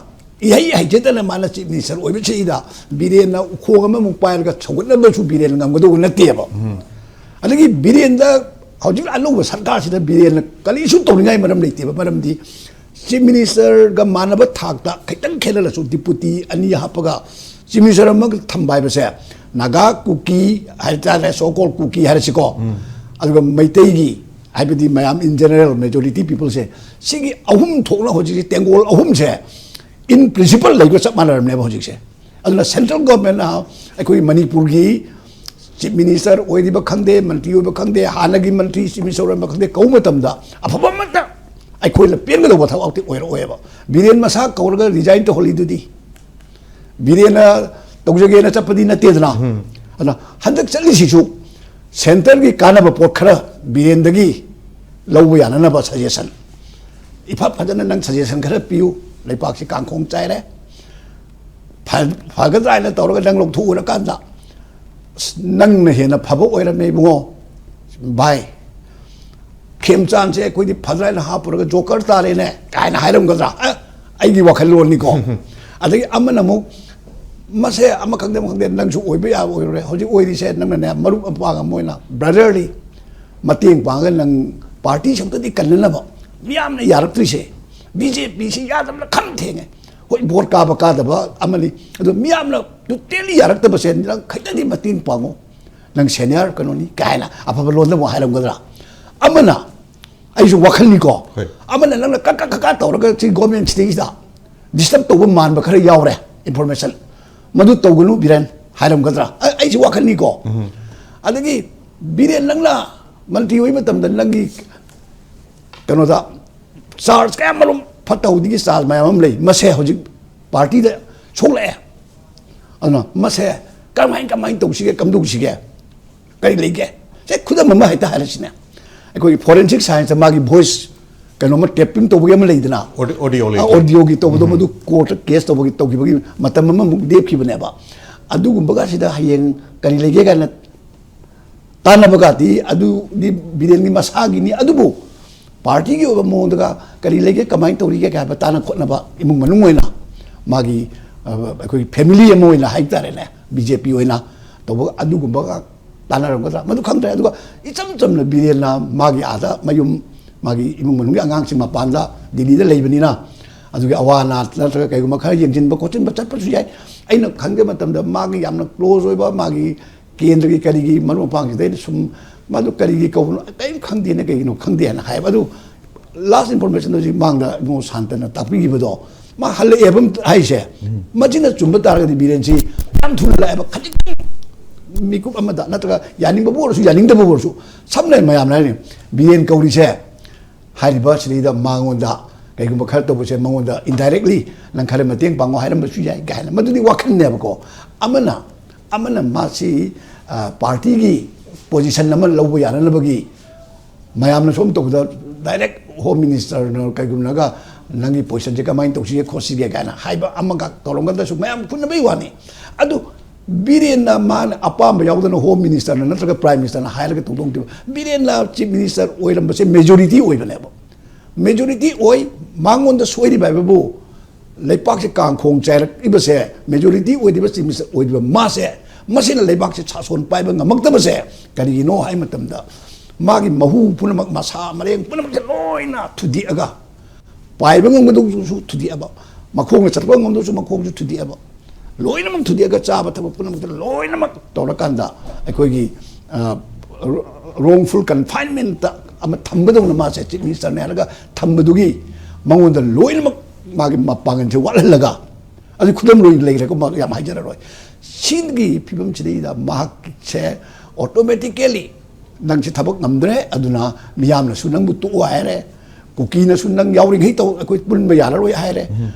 ꯏꯍꯩ ꯍꯩꯖꯗꯅ ꯃꯥꯅ chief minister ꯑꯣꯏꯕꯁꯤꯗ ꯕꯤꯔꯦꯟꯅ ꯎꯈꯣꯡ ꯑꯃꯃꯨꯛ ꯄꯥꯏꯔꯒ ꯁꯧꯒꯠꯅꯕꯁꯨ ꯕꯤꯔꯦꯟ ꯉꯝꯒꯗꯧꯕ ꯅꯠꯇꯦꯕ꯫ ꯑꯗꯒꯤ ꯕꯤꯔꯦꯟꯗ ꯍꯧꯖꯤꯛ ꯑꯅꯧꯕ ꯁꯔꯀꯥꯔꯁꯤꯗ ꯕꯤꯔꯦꯟꯅ ꯀꯔꯤꯁꯨ ꯇꯧꯅꯤꯡꯉꯥꯏ ꯃꯔꯝ ꯂꯩꯇꯦꯕ꯫ ꯃꯔꯝꯗꯤ chief minister ꯒ ꯃꯥꯟꯅꯕ ꯊꯥꯛꯇ ꯈꯤꯇꯪ ꯈꯦꯠꯅꯔꯁꯨ deputy ꯑꯅꯤ ꯍꯥꯞꯄꯒ chief minister ꯑꯃꯒ ꯊꯝꯕ ꯍꯥꯏꯕꯁꯦ ꯅꯥꯒꯥ, ꯀꯨꯀꯤ ꯍꯥꯏꯇꯥꯔꯦ, so called ꯀꯨꯀꯤ ꯍꯥꯏꯔꯁꯤꯀꯣ, ꯑꯗꯨꯒ ꯃꯩꯇꯩꯒꯤ, ꯍꯥꯏꯕꯗꯤ ꯃꯌꯥꯝ in general majority people ꯁꯦ, ꯁꯤꯒꯤ ꯑꯍꯨꯝ ꯊꯣꯛꯅ ꯍꯧꯖꯤꯛꯁꯦ ꯇꯦꯡꯒꯣꯜ ꯑꯍꯨꯝꯁꯦ in principle ꯂꯩꯕ ꯆꯞ ꯃꯥꯟꯅꯔꯕꯅꯦꯕ ꯍꯧꯖꯤꯛꯁꯦ꯫ ꯑꯗꯨꯅ central government ꯅ ꯑꯩꯈꯣꯏ ꯃꯅꯤꯄꯨꯔꯒꯤ chief minister ꯑꯣꯏꯔꯤꯕ ꯈꯪꯗꯦ, ꯃꯟꯇ꯭ꯔꯤ ꯑꯣꯏꯕ ꯈꯪꯗꯦ, ꯍꯥꯟꯅꯒꯤ ꯃꯟꯇ꯭ꯔꯤ chief minister ꯑꯣꯏꯔꯝꯕ ꯈꯪꯗꯦ, ꯀꯧꯕ ꯃꯇꯝꯗ ꯑꯐꯕ ꯑꯃꯠꯇ ꯑꯩꯈꯣꯏꯅ ꯄꯦꯟꯒꯗꯧꯕ ꯊꯕꯛꯇꯤ ꯑꯣꯏꯔꯛꯑꯣꯏꯕ꯫ ꯕꯤꯔꯦꯟ ꯃꯁꯥ ꯀꯧꯔꯒ resign ꯇꯧꯍꯜꯂꯤꯗꯨꯗꯤ, ꯕꯤꯔꯦꯟꯅ ꯇꯧꯖꯒꯦꯅ ꯆꯠꯄꯗꯤ ꯅꯠꯇꯦꯗꯅ꯫ ꯑꯗꯨꯅ ꯍꯟꯗꯛ ꯆꯠꯂꯤꯁꯤꯁꯨ centre ꯒꯤ ꯀꯥꯟꯅꯕ ꯄꯣꯠ ꯈꯔ ꯕꯤꯔꯦꯟꯗꯒꯤ ꯂꯧꯕ ꯌꯥꯅꯅꯕ suggestion꯫ ꯏꯐ ꯐꯖꯅ ꯅꯪ suggestion ꯈꯔ ꯄꯤꯌꯨ, ꯂꯩꯄꯥꯛꯁꯤ ꯀꯥꯡꯈꯣꯡ ꯆꯥꯏꯔꯦ, ꯐ-, ꯐꯒꯗ꯭ꯔꯥ ꯍꯥꯏꯅ ꯇꯧꯔꯒ ꯅꯪ ꯂꯧꯊꯣꯛꯎꯔꯀꯥꯟꯗ, "ꯑꯁ, ꯅꯪꯅ ꯍꯦꯟꯅ ꯐꯕ ꯑꯣꯏꯔꯝꯃꯦ ꯏꯕꯨꯡꯉꯣ, "ꯚꯥꯏ, ꯈꯦꯝꯆꯥꯟꯁꯦ ꯑꯩꯈꯣꯏꯗꯤ ꯐꯖꯅ ꯍꯥꯞꯄꯨꯔꯒ ꯖꯣꯀꯔ ꯇꯥꯔꯦꯅꯦ" ꯀꯥꯏꯅ ꯍꯥꯏꯔꯝꯒꯗ꯭ꯔꯥ? ꯑ, ꯑꯩꯒꯤ ꯋꯥꯈꯜꯂꯣꯟꯅꯤꯀꯣ꯫ ꯑꯗꯒꯤ ꯑꯃꯅ ꯑꯃꯨꯛ, "ꯃꯁꯦ ꯑꯃ ꯈꯪꯗꯦ, ꯑꯃ ꯈꯪꯗꯦ, ꯅꯪꯁꯨ ꯑꯣꯏꯕ ꯌꯥꯕ ꯑꯣꯏꯔꯨꯔꯦ, ꯍꯧꯖꯤꯛ ꯑꯣꯏꯔꯤꯁꯦ ꯅꯪꯅꯅꯦ ꯃꯔꯨꯞ ꯃꯄꯥꯡ ꯑꯃ ꯑꯣꯏꯅ, ꯕ꯭ꯔꯗꯔꯂꯤ ꯃꯇꯦꯡ ꯄꯥꯡꯉꯒ ꯅꯪ ꯄꯥꯔꯇꯤꯁꯤ ꯑꯝꯇꯗꯤ ꯀꯜꯅꯅꯕ, ꯃꯤꯌꯥꯝꯅ ꯌꯥꯔꯛꯇ꯭ꯔꯤꯁꯦ, ꯕꯤ ꯖꯦ ꯄꯤꯁꯤ ꯌꯥꯗꯕꯅ ꯈꯝ ꯊꯦꯡꯉꯦ꯫ ꯍꯣꯏ, ꯚꯣꯠ ꯀꯥꯕ ꯀꯥꯗꯕ ꯑꯃꯅꯤ, ꯑꯗꯣ ꯃꯤꯌꯥꯝꯅ ꯇꯣꯇꯦꯜꯂꯤ ꯌꯥꯔꯛꯇꯕꯁꯦ ꯅꯪ ꯈꯤꯇꯪꯗꯤ ꯃꯇꯦꯡ ꯄꯥꯡꯉꯨ, ꯅꯪ ꯁꯦꯅꯤꯌꯔ ꯀꯩꯅꯣꯅꯤ" ꯀꯥꯏꯅ ꯑꯐꯕ ꯂꯣꯟꯗ ꯑꯃꯨꯛ ꯍꯥꯏꯔꯝꯒꯗ꯭ꯔꯥ? ꯑꯃꯅ, ꯑꯩꯁꯨ ꯋꯥꯈꯜꯅꯤꯀꯣ, ꯍꯣꯏ꯫ ꯑꯃꯅ ꯅꯪꯅ ꯀꯛ ꯀꯛ ꯀꯛ ꯀꯛ ꯇꯧꯔꯒ ꯁꯤ ꯒꯣꯔꯃꯦꯟ ꯁꯤꯗꯩꯁꯤꯗ ꯗꯤꯁꯇꯔꯕ ꯇꯧꯕ ꯃꯥꯟꯕ ꯈꯔ ꯌꯥꯎꯔꯦ, ꯏꯟꯐꯣꯔꯃꯦꯁꯟ꯫ "ꯃꯗꯨ ꯇꯧꯒꯅꯨ ꯕꯤꯔꯦꯟ" ꯍꯥꯏꯔꯝꯒꯗ꯭ꯔꯥ? ꯑ-, ꯑꯩꯁꯨ ꯋꯥꯈꯜꯅꯤꯀꯣ꯫ ꯑꯗꯒꯤ, "ꯕꯤꯔꯦꯟ, ꯅꯪꯅ ꯃꯟꯇ꯭ꯔꯤ ꯑꯣꯏꯕ ꯃꯇꯝꯗ ꯅꯪꯒꯤ ꯀꯩꯅꯣꯗ ꯆꯥꯔꯖ ꯀꯌꯥ ꯃꯔꯨꯝ ꯐꯠꯇ ꯍꯥꯎꯗꯤꯒꯤ ꯆꯥꯔꯖ ꯃꯌꯥꯝ ꯑꯃ ꯂꯩ, ꯃꯁꯦ ꯍꯧꯖꯤꯛ ꯄꯥꯔꯇꯤꯗ ꯁꯣꯛꯂꯛꯑꯦ꯫ ꯑꯗꯨꯅ ꯃꯁꯦ ꯀꯔꯝꯍꯥꯏꯅ, ꯀꯃꯥꯏꯅ ꯇꯧꯁꯤꯒꯦ, ꯀꯝꯗꯧꯁꯤꯒꯦ, ꯀꯔꯤ ꯂꯩꯒꯦ?" ꯁꯦ ꯈꯨꯗꯝ ꯑꯃ ꯍꯦꯛꯇ ꯍꯥꯏꯔꯁꯤꯅꯦ, ꯑꯩꯈꯣꯏꯒꯤ ꯐꯣꯔꯦꯟꯁꯤꯛ ꯁꯥꯏꯟꯁꯇ ꯃꯥꯒꯤ ꯚꯣꯏꯁ ꯀꯩꯅꯣꯃ ꯇꯦꯞꯄꯤꯡ ꯇꯧꯕꯒꯤ ꯑꯃ ꯂꯩꯗꯅ, ꯑꯣꯗꯤ-, ꯑꯣꯗꯤꯑꯣ ꯂꯩ꯫ ꯑ, ꯑꯣꯗꯤꯑꯣꯒꯤ ꯇꯧꯕꯗꯣ, ꯃꯗꯨ ꯀꯣꯔꯠꯇ ꯀꯦꯁ ꯇꯧꯕꯒꯤ, ꯇꯧꯈꯤꯕꯒꯤ ꯃꯇꯝ ꯑꯃꯃꯨꯛ ꯂꯦꯞꯈꯤꯕꯅꯦꯕ꯫ ꯑꯗꯨꯒꯨꯝꯕꯒ ꯁꯤꯗ ꯍꯌꯦꯡ ꯀꯔꯤ ꯂꯩꯒꯦ ꯀꯥꯏꯅ ꯇꯥꯟꯅꯕꯒꯗꯤ, ꯑꯗꯨꯗꯤ ꯕꯤꯔꯦꯟꯒꯤ ꯃꯁꯥꯒꯤꯅꯤ꯫ ꯑꯗꯨꯕꯨ ꯄꯥꯔꯇꯤꯒꯤ ꯑꯣꯏꯕ ꯃꯑꯣꯡꯗꯒ ꯀꯔꯤ ꯂꯩꯒꯦ, ꯀꯃꯥꯏꯅ ꯇꯧꯔꯤꯒꯦ ꯀꯥꯏ ꯍꯥꯏꯕ ꯇꯥꯟꯅ ꯈꯣꯠꯅꯕ, ꯏꯃꯨꯡ ꯃꯅꯨꯡ ꯑꯣꯏꯅ, ꯃꯥꯒꯤ, ꯑ, ꯑꯩꯈꯣꯏꯒꯤ ꯐꯦꯃꯤꯂꯤ ꯑꯃ ꯑꯣꯏꯅ ꯍꯥꯏꯇꯥꯔꯦꯅꯦ, ꯕꯤ ꯖꯦ ꯄꯤ ꯑꯣꯏꯅ ꯇꯧꯕ ꯑꯗꯨꯒꯨꯝꯕꯒ ꯇꯥꯟꯅꯔꯝꯒꯗ꯭ꯔꯥ, ꯃꯗꯨ ꯈꯪꯗ꯭ꯔꯦ꯫ ꯑꯗꯨꯒ ꯏꯆꯝ ꯆꯝꯅ ꯕꯤꯔꯦꯟꯅ ꯃꯥꯒꯤ ꯑꯥꯗ ꯃꯌꯨꯝ, ꯃꯥꯒꯤ ꯏꯃꯨꯡ ꯃꯅꯨꯡꯒꯤ ꯑꯉꯥꯡꯁꯤꯡ ꯃꯄꯥꯟꯗ, ꯗꯤꯜꯂꯤꯗ ꯂꯩꯕꯅꯤꯅ, ꯑꯗꯨꯒꯤ ꯑꯋꯥ ꯑꯅꯥ ꯅꯠꯇ꯭ꯔꯒ ꯀꯩꯒꯨꯝꯕ ꯈꯔ ꯌꯦꯡꯁꯤꯟꯕ ꯈꯣꯠꯆꯤꯟꯕ ꯆꯠꯄꯁꯨ ꯌꯥꯏ꯫ ꯑꯩꯅ ꯈꯪꯖ ꯃꯇꯝꯗ ꯃꯥꯒꯤ ꯌꯥꯝꯅ ꯀ꯭ꯂꯣꯖ ꯑꯣꯏꯕ, ꯃꯥꯒꯤ ꯀꯦꯟꯗ꯭ꯔꯒꯤ ꯀꯔꯤꯒꯤ ꯃꯔꯨꯞ ꯃꯄꯥꯡꯁꯤꯗ ꯑꯩꯅ ꯁꯨꯝ, "ꯃꯗꯨ ꯀꯔꯤꯒꯤ ꯀꯧꯕꯅꯣ? ꯀꯔꯤꯝ ꯈꯪꯗꯦꯅ, ꯀꯩꯒꯤꯅꯣ ꯈꯪꯗꯦ" ꯍꯥꯏꯅ ꯍꯥꯏꯌꯦꯕ꯫ ꯑꯗꯨ ꯂꯥꯁ ꯏꯟꯐꯣꯔꯃꯦꯁꯟꯗꯣ ꯍꯧꯖꯤꯛ ꯃꯥꯡꯗ ꯏꯕꯨꯡꯉꯣ ꯁꯥꯟꯇꯅ ꯇꯥꯛꯄꯤꯈꯤꯕꯗꯣ, ꯃꯥ ꯍꯜꯂꯛꯑꯦꯕ ꯍꯥꯏꯁꯦ, ꯃꯁꯤꯅ ꯆꯨꯝꯕ ꯇꯥꯔꯒꯗꯤ ꯕꯤꯔꯦꯟꯁꯤ ꯌꯥꯝ ꯊꯨꯅ ꯂꯥꯛꯑꯦꯕ꯫ ꯈꯖꯤꯛꯇꯪ ꯃꯤꯀꯨꯞ ꯑꯃꯗ, ꯅꯠꯇ꯭ꯔꯒ ꯌꯥꯅꯤꯡꯕꯕꯨ ꯑꯣꯏꯔꯁꯨ, ꯌꯥꯅꯤꯡꯗꯕꯕꯨ ꯑꯣꯏꯔꯁꯨ, ꯁꯝꯅ ꯃꯌꯥꯝꯅ ꯍꯥꯏꯔꯤ, ꯕꯤꯔꯦꯟ ꯀꯧꯔꯤꯁꯦ ꯍꯥꯏꯔꯤꯕ ꯁꯤꯗꯩꯗ ꯃꯉꯣꯟꯗ ꯀꯩꯒꯨꯝꯕ ꯈꯔ ꯇꯧꯕꯁꯦ, ꯃꯉꯣꯟꯗ ꯏꯟꯗꯥꯏꯔꯦꯛꯂꯤ "ꯅꯪ ꯈꯔ ꯃꯇꯦꯡ ꯄꯥꯡꯉꯣ" ꯍꯥꯏꯔꯝꯕꯁꯨ ꯌꯥꯏ ꯀꯥꯏꯅ, ꯃꯗꯨꯗꯤ ꯋꯥꯈꯜꯅꯦꯕꯀꯣ꯫ ꯑꯃꯅ, ꯑꯃꯅ ꯃꯥꯁꯤ, ꯑ, ꯄꯥꯔꯇꯤꯒꯤ ꯄꯣꯖꯤꯁꯟ ꯑꯃ ꯂꯧꯕ ꯌꯥꯅꯅꯕꯒꯤ ꯃꯌꯥꯝꯅ ꯁꯨꯝ ꯇꯧꯕꯗ ꯗꯥꯏꯔꯦꯛ ꯍꯣꯝ ꯃꯤꯅꯤꯁꯇꯔꯅ ꯀꯩꯒꯨꯝꯅꯒ "ꯅꯪꯒꯤ ꯄꯣꯖꯤꯁꯟꯁꯦ ꯀꯃꯥꯏꯅ ꯇꯧꯁꯤꯒꯦ ꯈꯣꯠꯁꯤꯒꯦ" ꯀꯥꯏꯅ ꯍꯥꯏꯕ ꯑꯃꯈꯛ ꯇꯧꯔꯝꯒꯗ꯭ꯔꯁꯨ, ꯃꯌꯥꯝ ꯐꯨꯅꯕꯩ ꯋꯥꯅꯤ꯫ ꯑꯗꯨ ꯕꯤꯔꯦꯟꯅ ꯃꯥꯅ ꯑꯄꯥꯝꯕ ꯌꯥꯎꯗꯅ ꯍꯣꯝ ꯃꯤꯅꯤꯁꯇꯔꯅ ꯅꯠꯇ꯭ꯔꯒ ꯄ꯭ꯔꯥꯏꯝ ꯃꯤꯅꯤꯁꯇꯔꯅ ꯍꯥꯏꯔꯒ ꯇꯧꯗꯧ ꯅꯠꯇꯦꯕ꯫ ꯕꯤꯔꯦꯟꯅ ꯆꯤꯐ ꯃꯤꯅꯤꯁꯇꯔ ꯑꯣꯏꯔꯝꯕꯁꯦ ꯃꯦꯖꯣꯔꯤꯇꯤ ꯑꯣꯏꯕꯅꯦꯕ꯫ ꯃꯦꯖꯣꯔꯤꯇꯤ ꯑꯣꯏ, ꯃꯉꯣꯟꯗ ꯁꯣꯏꯔꯤꯕ ꯍꯥꯏꯕꯕꯨ ꯂꯩꯄꯥꯛꯁꯦ ꯀꯥꯡꯈꯣꯡ ꯆꯥꯏꯔꯛꯏꯕꯁꯦ, ꯃꯦꯖꯣꯔꯤꯇꯤ ꯑꯣꯏꯔꯤꯕ ꯆꯤꯐ ꯃꯤꯅꯤꯁꯇꯔ ꯑꯣꯏꯔꯤꯕ ꯃꯥꯁꯦ, ꯃꯁꯤꯅ ꯂꯩꯕꯥꯛꯁꯦ ꯁꯥꯁꯣꯟ ꯄꯥꯏꯕ ꯉꯝꯃꯛꯇꯕꯁꯦ ꯀꯔꯤꯒꯤꯅꯣ ꯍꯥꯏ ꯃꯇꯝꯗ, ꯃꯥꯒꯤ ꯃꯍꯨ ꯄꯨꯝꯅꯃꯛ, ꯃꯁꯥ ꯃꯔꯦꯡ ꯄꯨꯝꯅꯃꯛꯁꯦ ꯂꯣꯏꯅ ꯊꯨꯗꯦꯛꯑꯒ, ꯄꯥꯏꯕ ꯉꯝꯒꯗꯧꯁꯨ ꯊꯨꯗꯦꯛꯑꯕ, ꯃꯈꯣꯡꯅ ꯆꯠꯄ ꯉꯝꯗꯧꯁꯨ ꯃꯈꯣꯡꯁꯨ ꯊꯨꯗꯦꯛꯑꯕ, ꯂꯣꯏꯅꯃꯛ ꯊꯨꯗꯦꯛꯑꯒ ꯆꯥꯕ ꯊꯛꯄ ꯄꯨꯝꯅꯃꯛꯇ ꯂꯣꯏꯅꯃꯛ ꯇꯧꯔꯀꯥꯟꯗ, ꯑꯩꯈꯣꯏꯒꯤ wrongful confinement ꯑꯃ ꯊꯝꯕꯗꯧꯅ ꯃꯥꯁꯦ ꯆꯤꯐ ꯃꯤꯅꯤꯁꯇꯔꯅꯦ ꯍꯥꯏꯔꯒ ꯊꯝꯕꯗꯨꯒꯤ ꯃꯉꯣꯟꯗ ꯂꯣꯏꯅꯃꯛ ꯃꯥꯒꯤ ꯃꯄꯥꯡꯒꯜꯁꯦ ꯋꯥꯠꯍꯜꯂꯒ, ꯑꯗꯨ ꯈꯨꯗꯝ ꯂꯣꯏ ꯂꯩꯈ꯭ꯔꯦꯀꯣ, ꯃꯥ ꯌꯥꯝ ꯍꯥꯏꯖꯔꯔꯣꯏ꯫ ꯁꯤꯒꯤ ꯐꯤꯕꯝꯁꯤꯗꯩꯗ ꯃꯍꯥꯛꯁꯦ ꯑꯣꯇꯣꯃꯦꯇꯤꯀꯦꯂꯤ ꯅꯪꯁꯦ ꯊꯕꯛ ꯉꯝꯗ꯭ꯔꯦ, ꯑꯗꯨꯅ ꯃꯤꯌꯥꯝꯅꯁꯨ ꯅꯪꯕꯨ ꯇꯣꯛꯑꯣ ꯍꯥꯏꯔꯦ, ꯀꯨꯀꯤꯅꯁꯨ ꯅꯪ ꯌꯥꯎꯔꯤꯉꯩ ꯇꯧ, ꯑꯩꯈꯣꯏ ꯄꯨꯟꯕ ꯌꯥꯔꯔꯣꯏ ꯍꯥꯏꯔꯦ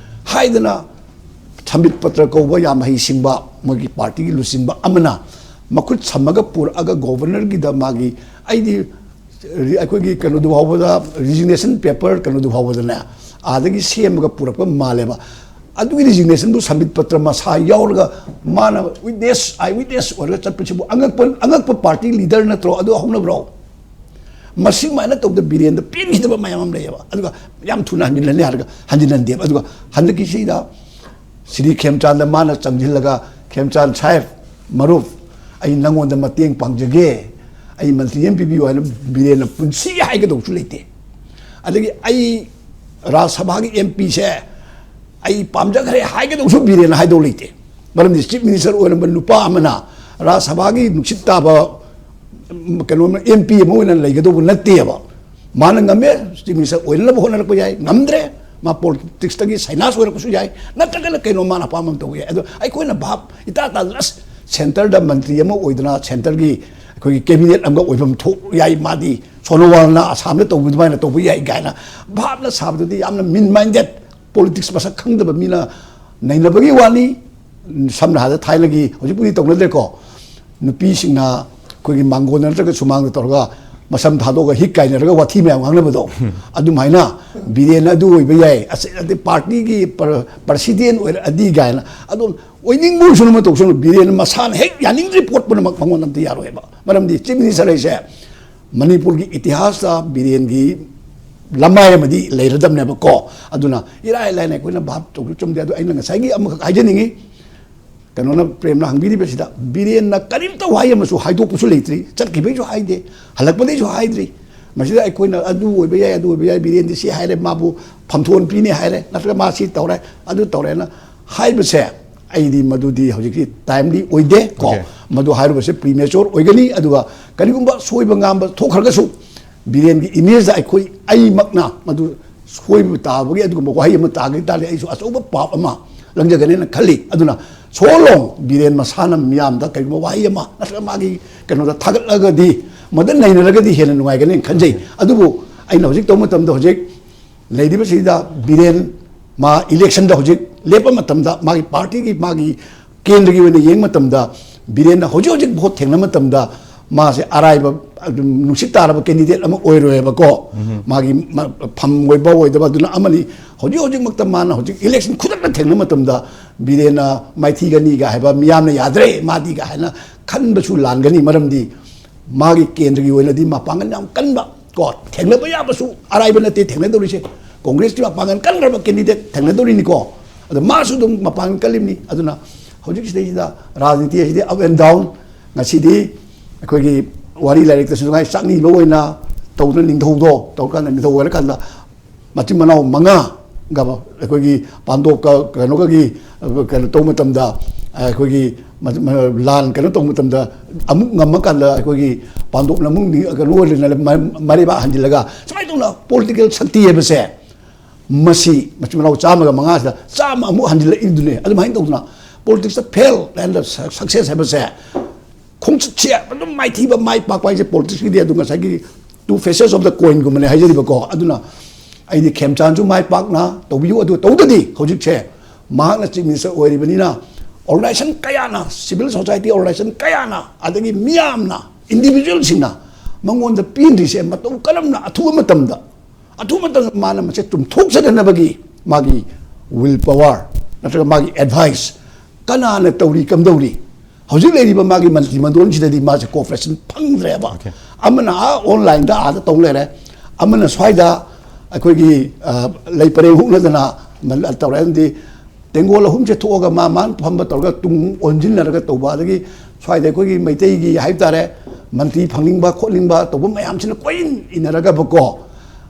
ꯍꯥꯏꯗꯅ, ꯁꯝꯕꯤꯠ ꯄꯇ꯭ꯔ ꯀꯧꯕ ꯌꯥꯝ ꯍꯩꯁꯤꯡꯕ ꯃꯣꯏꯒꯤ ꯄꯥꯔꯇꯤꯒꯤ ꯂꯨꯆꯤꯡꯕ ꯑꯃꯅ ꯃꯈꯨꯠ ꯁꯝꯃꯒ ꯄꯨꯔꯛꯑꯒ ꯒꯣꯕꯔꯅꯔꯒꯤꯗ ꯃꯥꯒꯤ, ꯑꯩꯗꯤ ꯑꯩꯈꯣꯏꯒꯤ ꯀꯩꯅꯣꯗꯨ ꯐꯥꯎꯕꯗ, ꯔꯤꯖꯤꯒꯅꯦꯁꯟ ꯄꯦꯄꯔ ꯀꯩꯅꯣꯗꯨ ꯐꯥꯎꯕꯗꯅꯦ, ꯑꯥꯗꯒꯤ ꯁꯦꯝꯃꯒ ꯄꯨꯔꯛꯄ ꯃꯥꯜꯂꯦꯕ꯫ ꯑꯗꯨꯒꯤ ꯔꯤꯖꯤꯒꯅꯦꯁꯟꯕꯨ ꯁꯝꯕꯤꯠ ꯄꯇ꯭ꯔ ꯃꯁꯥ ꯌꯥꯎꯔꯒ ꯃꯥꯅ ꯋꯤꯠꯅꯦꯁ, ꯑꯥꯏ ꯋꯤꯠꯅꯦꯁ ꯑꯣꯏꯔꯒ ꯆꯠꯄꯁꯤꯕꯨ ꯑꯉꯛꯄ, ꯑꯉꯛꯄ ꯄꯥꯔꯇꯤ ꯂꯤꯗꯔ ꯅꯠꯇ꯭ꯔꯣ? ꯑꯗꯨ ꯍꯧꯅꯕ꯭ꯔꯣ? ꯃꯁꯤꯃꯥꯏꯅ ꯇꯧꯕꯗ ꯕꯤꯔꯦꯟꯗ ꯄꯦꯟꯈꯤꯗꯕ ꯃꯌꯥꯝ ꯑꯃ ꯂꯩꯌꯦꯕ꯫ ꯑꯗꯨꯒ ꯌꯥꯝ ꯊꯨꯅ ꯍꯟꯖꯤꯜꯍꯜꯂꯦ ꯍꯥꯏꯔꯒ ꯍꯟꯖꯤꯜꯍꯟꯗꯦꯕ꯫ ꯑꯗꯨꯒ ꯍꯟꯗꯛꯀꯤꯁꯤꯗ ꯁ꯭ꯔꯤ ꯈꯦꯝꯆꯥꯟꯗ ꯃꯥꯅ ꯆꯪꯁꯤꯜꯂꯒ, "ꯈꯦꯝꯆꯥꯟ ꯁꯥꯍꯦꯕ, ꯃꯔꯨꯞ, ꯑꯩ ꯅꯪꯉꯣꯟꯗ ꯃꯇꯦꯡ ꯄꯥꯡꯖꯒꯦ, ꯑꯩ ꯃꯟꯇ꯭ꯔꯤ ꯑꯃ ꯄꯤꯕꯤꯌꯨ" ꯍꯥꯏꯅ ꯕꯤꯔꯦꯟꯅ ꯄꯨꯟꯁꯤ ꯍꯥꯏꯒꯗꯧꯁꯨ ꯂꯩꯇꯦ꯫ ꯑꯗꯒꯤ ꯑꯩ ꯔꯥꯖ ꯁꯚꯥꯒꯤ ꯑꯦꯝ ꯄꯤꯁꯦ ꯑꯩ ꯄꯥꯝꯖꯈ꯭ꯔꯦ ꯍꯥꯏꯒꯗꯧꯁꯨ ꯕꯤꯔꯦꯟꯅ ꯍꯥꯏꯗꯧ ꯂꯩꯇꯦ꯫ ꯃꯔꯝꯗꯤ ꯆꯤꯐ ꯃꯤꯅꯤꯁꯇꯔ ꯑꯣꯏꯔꯝꯕ ꯅꯨꯄꯥ ꯑꯃꯅ ꯔꯥꯖ ꯁꯚꯥꯒꯤ ꯅꯨꯡꯁꯤꯠ ꯇꯥꯕ, ꯎꯝ, ꯀꯩꯅꯣ, ꯑꯦꯝ ꯄꯤ ꯑꯃ ꯑꯣꯏꯅ ꯂꯩꯒꯗꯧꯕ ꯅꯠꯇꯦꯕ꯫ ꯃꯥꯅ ꯉꯝꯃꯦ, ꯆꯤꯐ ꯃꯤꯅꯤꯁꯇꯔ ꯑꯣꯏꯅꯅꯕ ꯍꯣꯠꯅꯔꯛꯄ ꯌꯥꯏ, ꯉꯝꯗ꯭ꯔꯦ, ꯃꯥ ꯄꯣꯂꯤꯇꯤꯛꯁꯇꯒꯤ ꯁꯥꯏꯅꯥꯁ ꯑꯣꯏꯔꯛꯄꯁꯨ ꯌꯥꯏ, ꯅꯠꯇ꯭ꯔꯒꯅ ꯀꯩꯅꯣ ꯃꯥꯅ ꯑꯄꯥꯝꯕ ꯑꯃ ꯇꯧꯕ ꯌꯥꯏ꯫ ꯑꯗꯣ ꯑꯩꯈꯣꯏꯅ ꯚꯥꯞ ꯏꯇꯥ ꯇꯥꯗꯅ, ꯑꯁ, ꯁꯦꯟꯇꯔꯗ ꯃꯟꯇ꯭ꯔꯤ ꯑꯃ ꯑꯣꯏꯗꯅ ꯁꯦꯟꯇꯔꯒꯤ ꯑꯩꯈꯣꯏꯒꯤ ꯀꯦꯕꯤꯅꯦꯠ ꯑꯃꯒ ꯑꯣꯏꯐꯝ ꯊꯣꯛ ꯌꯥꯏ, ꯃꯥꯗꯤ ꯁꯣꯅꯣꯋꯥꯜꯅ ꯑꯁꯥꯝꯗ ꯇꯧꯕ ꯑꯗꯨꯃꯥꯏꯅ ꯇꯧꯕ ꯌꯥꯏ ꯀꯥꯏꯅ ꯚꯥꯞꯅ ꯁꯥꯕꯗꯨꯗꯤ ꯌꯥꯝꯅ ꯃꯤꯟ ꯃꯥꯏꯟꯗꯦꯠ, ꯄꯣꯂꯤꯇꯤꯛꯁ ꯃꯁꯛ ꯈꯪꯗꯕ ꯃꯤꯅ ꯅꯩꯅꯕꯒꯤ ꯋꯥꯅꯤ꯫ ꯁꯝꯅ ꯍꯥꯏꯔꯕꯗ ꯊꯥꯏꯅꯒꯤ, ꯍꯧꯖꯤꯛꯄꯨꯗꯤ ꯇꯧꯅꯗ꯭ꯔꯦꯀꯣ, ꯅꯨꯄꯤꯁꯤꯡꯅ ꯑꯩꯈꯣꯏꯒꯤ ꯃꯥꯡꯒꯣꯟꯗ ꯅꯠꯇ꯭ꯔꯒ ꯁꯨꯃꯥꯡꯗ ꯇꯧꯔꯒ ꯃꯁꯝ ꯊꯥꯗꯣꯛꯑꯒ ꯍꯤꯛ ꯀꯥꯏꯅꯔꯒ ꯋꯥꯊꯤ ꯃꯌꯥꯝ ꯉꯥꯡꯅꯕꯗꯣ, ꯑꯗꯨꯃꯥꯏꯅ ꯕꯤꯔꯦꯟ ꯑꯗꯨ ꯑꯣꯏꯕ ꯌꯥꯏ, ꯑꯁ, ꯑꯗꯩ ꯄꯥꯔꯇꯤꯒꯤ ꯄ꯭ꯔ-, ꯄ꯭ꯔꯁꯤꯗꯦꯟ ꯑꯣꯏꯔꯛꯑꯗꯤ ꯀꯥꯏꯅ꯫ ꯑꯗꯨꯝ ꯑꯣꯏꯅꯤꯡꯕ ꯑꯣꯏꯁꯅꯨ, ꯑꯃ ꯇꯧꯁꯅꯨ, ꯕꯤꯔꯦꯟ ꯃꯁꯥꯅ ꯍꯦꯛ ꯌꯥꯅꯤꯡꯗ꯭ꯔꯤ ꯄꯣꯠ ꯄꯨꯝꯅꯃꯛ ꯃꯉꯣꯟꯗ ꯑꯝꯇ ꯌꯥꯔꯣꯏꯕ꯫ ꯃꯔꯝꯗꯤ ꯆꯤꯐ ꯃꯤꯅꯤꯁꯇꯔ ꯍꯥꯏꯁꯦ ꯃꯅꯤꯄꯨꯔꯒꯤ ꯏꯇꯤꯍꯥꯁꯇ ꯕꯤꯔꯦꯟꯒꯤ ꯂꯃꯥꯏ ꯑꯃꯗꯤ ꯂꯩꯔꯗꯕꯅꯦꯕꯀꯣ꯫ ꯑꯗꯨꯅ ꯏꯔꯥꯏ ꯂꯥꯏꯅ ꯑꯩꯈꯣꯏꯅ ꯚꯥꯞ ꯇꯧꯕ ꯆꯨꯝꯗꯦ꯫ ꯑꯗꯨ ꯑꯩꯅ ꯉꯁꯥꯏꯒꯤ ꯑꯃꯈꯛ ꯍꯥꯏꯖꯅꯤꯡꯉꯤ, ꯀꯩꯅꯣꯅ, ꯄ꯭ꯔꯦꯝꯅ ꯍꯪꯕꯤꯔꯤꯕꯁꯤꯗ, ꯕꯤꯔꯦꯟꯅ ꯀꯔꯤꯝꯇ ꯋꯥꯍꯩ ꯑꯃꯁꯨ ꯍꯥꯏꯗꯣꯛꯄꯁꯨ ꯂꯩꯇ꯭ꯔꯤ, ꯆꯠꯈꯤꯕꯩꯁꯨ ꯍꯥꯏꯗꯦ, ꯍꯜꯂꯛꯄꯗꯩꯁꯨ ꯍꯥꯏꯗ꯭ꯔꯤ꯫ ꯃꯁꯤꯗ ꯑꯩꯈꯣꯏꯅ ꯑꯗꯨ ꯑꯣꯏꯕ ꯌꯥꯏ, ꯑꯗꯨ ꯑꯣꯏꯕ ꯌꯥꯏ, ꯕꯤꯔꯦꯟꯗꯤ ꯁꯤ ꯍꯥꯏꯔꯦ, ꯃꯥꯕꯨ ꯐꯝꯊꯣꯟ ꯄꯤꯅꯤ ꯍꯥꯏꯔꯦ, ꯅꯠꯇ꯭ꯔꯒ ꯃꯥ ꯁꯤ ꯇꯧꯔꯦ, ꯑꯗꯨ ꯇꯧꯔꯦꯅ ꯍꯥꯏꯕꯁꯦ, ꯑꯩꯗꯤ ꯃꯗꯨꯗꯤ ꯍꯧꯖꯤꯛꯇꯤ ꯇꯥꯏꯝꯂꯤ ꯑꯣꯏꯗꯦ ꯀꯣ꯫ Okay. ꯃꯗꯨ ꯍꯥꯏꯔꯨꯕꯁꯦ ꯄ꯭ꯔꯤꯃꯦꯆꯣꯔ ꯑꯣꯏꯒꯅꯤ꯫ ꯑꯗꯨꯒ ꯀꯔꯤꯒꯨꯝꯕ ꯁꯣꯏꯕ ꯉꯥꯝꯕ ꯊꯣꯛꯈ꯭ꯔꯒꯁꯨ, ꯕꯤꯔꯦꯟꯒꯤ ꯏꯃꯦꯖꯇ ꯑꯩꯈꯣꯏ, ꯑꯩꯃꯛꯅ ꯃꯗꯨ ꯁꯣꯏꯕ ꯇꯥꯕꯒꯤ ꯑꯗꯨꯒꯨꯝꯕ ꯋꯥꯍꯩ ꯑꯃ ꯇꯥꯈꯤ ꯇꯥꯔꯗꯤ, ꯑꯩꯁꯨ ꯑꯆꯧꯕ ꯄꯥꯞ ꯑꯃ ꯂꯪꯖꯒꯅꯦꯅ ꯈꯜꯂꯤ꯫ ꯑꯗꯨꯅ so long ꯕꯤꯔꯦꯟ ꯃꯁꯥꯅ ꯃꯤꯌꯥꯝꯗ ꯀꯔꯤꯒꯨꯝꯕ ꯋꯥꯍꯩ ꯑꯃ ꯅꯠꯇ꯭ꯔꯒ ꯃꯥꯒꯤ ꯀꯩꯅꯣꯗ ꯊꯥꯒꯠꯂꯒꯗꯤ, ꯃꯗꯨ ꯅꯩꯅꯔꯒꯗꯤ ꯍꯦꯟꯅ ꯅꯨꯡꯉꯥꯏꯒꯅꯦꯅ ꯈꯟꯖꯩ꯫ ꯑꯗꯨꯕꯨ ꯑꯩꯅ ꯍꯧꯖꯤꯛ ꯇꯧꯕ ꯃꯇꯝꯗ, ꯍꯧꯖꯤꯛ ꯂꯩꯔꯤꯕꯁꯤꯗ ꯕꯤꯔꯦꯟ ꯃꯥ ꯏꯂꯦꯛꯁꯟꯗ ꯍꯧꯖꯤꯛ ꯂꯦꯞꯄ ꯃꯇꯝꯗ, ꯃꯥꯒꯤ ꯄꯥꯔꯇꯤꯒꯤ, ꯃꯥꯒꯤ ꯀꯦꯟꯗ꯭ꯔꯒꯤ ꯑꯣꯏꯅ ꯌꯦꯡꯕ ꯃꯇꯝꯗ, ꯕꯤꯔꯦꯟꯅ ꯍꯧꯖꯤꯛ ꯍꯧꯖꯤꯛ ꯚꯣꯠ ꯊꯦꯡꯅ ꯃꯇꯝꯗ ꯃꯥꯁꯦ ꯑꯔꯥꯏꯕ, ꯑꯗꯨꯝ ꯅꯨꯡꯁꯤꯠ ꯇꯥꯔꯕ ꯀꯦꯟꯗꯤꯗꯦꯠ ꯑꯃ ꯑꯣꯏꯔꯣꯏꯕꯀꯣ꯫ ꯃꯥꯒꯤ ꯃ-, ꯐꯝ ꯑꯣꯏꯕ ꯑꯣꯏꯗꯕ ꯑꯗꯨꯅ ꯑꯃꯅꯤ꯫ ꯍꯧꯖꯤꯛ ꯍꯧꯖꯤꯛꯃꯛꯇ ꯃꯥꯅ ꯍꯧꯖꯤꯛ ꯏꯂꯦꯛꯁꯟ ꯈꯨꯗꯛꯇ ꯊꯦꯡꯅ ꯃꯇꯝꯗ ꯕꯤꯔꯦꯟꯅ ꯃꯥꯏꯊꯤꯒꯅꯤꯒ ꯍꯥꯏꯕ, ꯃꯤꯌꯥꯝꯅ ꯌꯥꯗ꯭ꯔꯦ ꯃꯥꯗꯤꯒ ꯍꯥꯏꯅ ꯈꯟꯕꯁꯨ ꯂꯥꯟꯒꯅꯤ꯫ ꯃꯔꯝꯗꯤ ꯃꯥꯒꯤ ꯀꯦꯟꯗ꯭ꯔꯒꯤ ꯑꯣꯏꯅꯗꯤ ꯃꯄꯥꯡꯒꯜ ꯌꯥꯝ ꯀꯟꯕ ꯀꯣ, ꯊꯦꯡꯅꯕ ꯌꯥꯕꯁꯨ ꯑꯔꯥꯏꯕ ꯅꯠꯇꯦ ꯊꯦꯡꯅꯗꯧꯔꯤꯁꯦ꯫ ꯀꯣꯡꯒ꯭ꯔꯦꯁꯀꯤ ꯃꯄꯥꯡꯒꯜ ꯀꯟꯈ꯭ꯔꯕ ꯀꯦꯟꯗꯤꯗꯦꯠ ꯊꯦꯡꯅꯗꯧꯔꯤꯅꯤꯀꯣ꯫ ꯑꯗꯣ ꯃꯥꯁꯨ ꯑꯗꯨꯝ ꯃꯄꯥꯡꯒꯜ ꯀꯜꯂꯤꯕꯅꯤ꯫ ꯑꯗꯨꯅ ꯍꯧꯖꯤꯛꯁꯤꯗꯩꯁꯤꯗ ꯔꯥꯖꯅꯤꯇꯤ ꯑꯁꯤꯗꯤ up and down꯫ ꯉꯁꯤꯗꯤ ꯑꯩꯈꯣꯏꯒꯤ ꯋꯥꯔꯤ ꯂꯥꯏꯔꯤꯛꯇꯁꯨ ꯉꯥꯏ ꯆꯥꯛꯅꯤꯕ ꯑꯣꯏꯅ ꯇꯧꯗꯨꯅ ꯅꯤꯡꯊꯧꯗꯣ ꯇꯧꯔꯀꯥꯟꯗ, ꯅꯤꯡꯊꯧ ꯑꯣꯏꯔꯀꯥꯟꯗ ꯃꯆꯤꯟ ꯃꯅꯥꯎ ꯃꯉꯥꯒ ꯑꯩꯈꯣꯏꯒꯤ ꯄꯥꯟꯗꯣꯞꯀ ꯀꯩꯅꯣꯒꯒꯤ, ꯀꯩꯅꯣ ꯇꯧꯕ ꯃꯇꯝꯗ, ꯑꯩꯈꯣꯏꯒꯤ ꯃ-, ꯃ-, ꯂꯥꯟ ꯀꯩꯅꯣ ꯇꯧꯕ ꯃꯇꯝꯗ ꯑꯃꯨꯛ ꯉꯝꯃꯀꯥꯟꯗ ꯑꯩꯈꯣꯏꯒꯤ ꯄꯥꯟꯗꯣꯞꯅ ꯑꯃꯨꯛ ꯅꯤ-, ꯀꯩꯅꯣ ꯑꯣꯏꯔꯦꯅ ꯃ-, ꯃꯔꯩꯕꯥꯛ ꯍꯟꯖꯤꯜꯂꯒ ꯁꯨꯃꯥꯏꯅ ꯇꯧꯅ ꯄꯣꯂꯤꯇꯤꯀꯦꯜ ꯁꯛꯇꯤ ꯍꯥꯏꯕꯁꯦ ꯃꯁꯤ ꯃꯆꯤꯟ ꯃꯅꯥꯎ ꯆꯥꯝꯃꯒ ꯃꯉꯥꯁꯤꯗ ꯆꯥꯝꯃ ꯑꯃꯨꯛ ꯍꯟꯖꯤꯜꯂꯛꯏꯗꯨꯅꯦ꯫ ꯑꯗꯨꯃꯥꯏꯅ ꯇꯧꯗꯅ ꯄꯣꯂꯤꯇꯤꯛꯁꯇ ꯐꯦꯜ ꯑꯦꯟ ꯁꯛꯁꯦꯁ ꯍꯥꯏꯕꯁꯦ, ꯈꯣꯡꯆꯠꯁꯦ ꯑꯗꯨꯝ ꯃꯥꯏꯊꯤꯕ ꯃꯥꯏ ꯄꯥꯛꯄ ꯍꯥꯏꯁꯦ ꯄꯣꯂꯤꯇꯤꯛꯁꯀꯤꯗꯤ ꯑꯗꯨ ꯉꯁꯥꯏꯒꯤ two faces of the coin ꯒꯨꯝꯕꯅꯦ ꯍꯥꯏꯖꯔꯤꯕꯀꯣ꯫ ꯑꯗꯨꯅ ꯑꯩꯗꯤ ꯈꯦꯝꯆꯥꯟꯁꯨ ꯃꯥꯏ ꯄꯥꯛꯅ ꯇꯧꯕꯤꯌꯨ, ꯑꯗꯨ ꯇꯧꯗꯗꯤ ꯍꯧꯖꯤꯛꯁꯦ ꯃꯍꯥꯛꯅ ꯆꯤꯐ ꯃꯤꯅꯤꯁꯇꯔ ꯑꯣꯏꯔꯤꯕꯅꯤꯅ ꯑꯣꯔꯒꯅꯥꯏꯖꯦꯁꯟ ꯀꯌꯥꯅ, ꯁꯤꯚꯤꯜ ꯁꯣꯁꯥꯏꯇꯤ ꯑꯣꯔꯒꯅꯥꯏꯖꯦꯁꯟ ꯀꯌꯥꯅ, ꯑꯗꯒꯤ ꯃꯤꯌꯥꯝꯅ, ꯏꯟꯗꯤꯚꯤꯖꯨꯋꯦꯜꯁꯤꯡꯅ ꯃꯉꯣꯟꯗ ꯄꯤꯗ꯭ꯔꯤꯁꯦ ꯃꯇꯧ ꯀꯔꯝꯅ ꯑꯊꯨꯕ ꯃꯇꯝꯗ, ꯑꯊꯨꯕ ꯃꯇꯝꯗ ꯃꯥꯅ ꯃꯁꯦ ꯇꯨꯝꯊꯣꯛꯆꯗꯅꯕꯒꯤ ꯃꯥꯒꯤ will power ꯅꯠꯇ꯭ꯔꯒ ꯃꯥꯒꯤ advice ꯀꯅꯥꯅ ꯇꯧꯔꯤ ꯀꯝꯗꯧꯔꯤ? ꯍꯧꯖꯤꯛ ꯂꯩꯔꯤꯕ ꯃꯥꯒꯤ ꯃꯟꯇ꯭ꯔꯤ ꯃꯟꯗꯣꯟꯁꯤꯗꯗꯤ ꯃꯥꯁꯦ cooperation ꯐꯪꯗ꯭ꯔꯦꯕ꯫ ꯑꯃꯅ ꯑꯥ online ꯗ ꯑꯥꯗ ꯇꯧ ꯂꯩꯔꯦ, ꯑꯃꯅ ꯁ꯭ꯋꯥꯏꯗ ꯑꯩꯈꯣꯏꯒꯤ, ꯑ, ꯂꯩ ꯄꯔꯦꯡ ꯍꯨꯛꯅꯗꯅ ꯃ-, ꯇꯧꯔꯦ꯫ ꯑꯗꯨꯗꯤ ꯇꯦꯡꯒꯣꯜ ꯑꯍꯨꯝꯁꯦ ꯊꯣꯛꯑꯒ ꯃꯥ ꯃꯥꯅ ꯐꯝꯕ ꯇꯧꯔꯒ ꯇꯨꯡ ꯑꯣꯟꯁꯤꯟꯅꯔꯒ ꯇꯧꯕ, ꯑꯗꯒꯤ ꯁ꯭ꯋꯥꯏꯗ ꯑꯩꯈꯣꯏꯒꯤ ꯃꯩꯇꯩꯒꯤ ꯍꯥꯏꯕ ꯇꯥꯔꯦ, ꯃꯟꯇ꯭ꯔꯤ ꯐꯪꯅꯤꯡꯕ ꯈꯣꯠꯅꯤꯡꯕ ꯇꯧꯕ ꯃꯌꯥꯝꯁꯤꯅ ꯀꯣꯏꯏꯟ ꯏꯟꯅꯔꯒꯕꯀꯣ,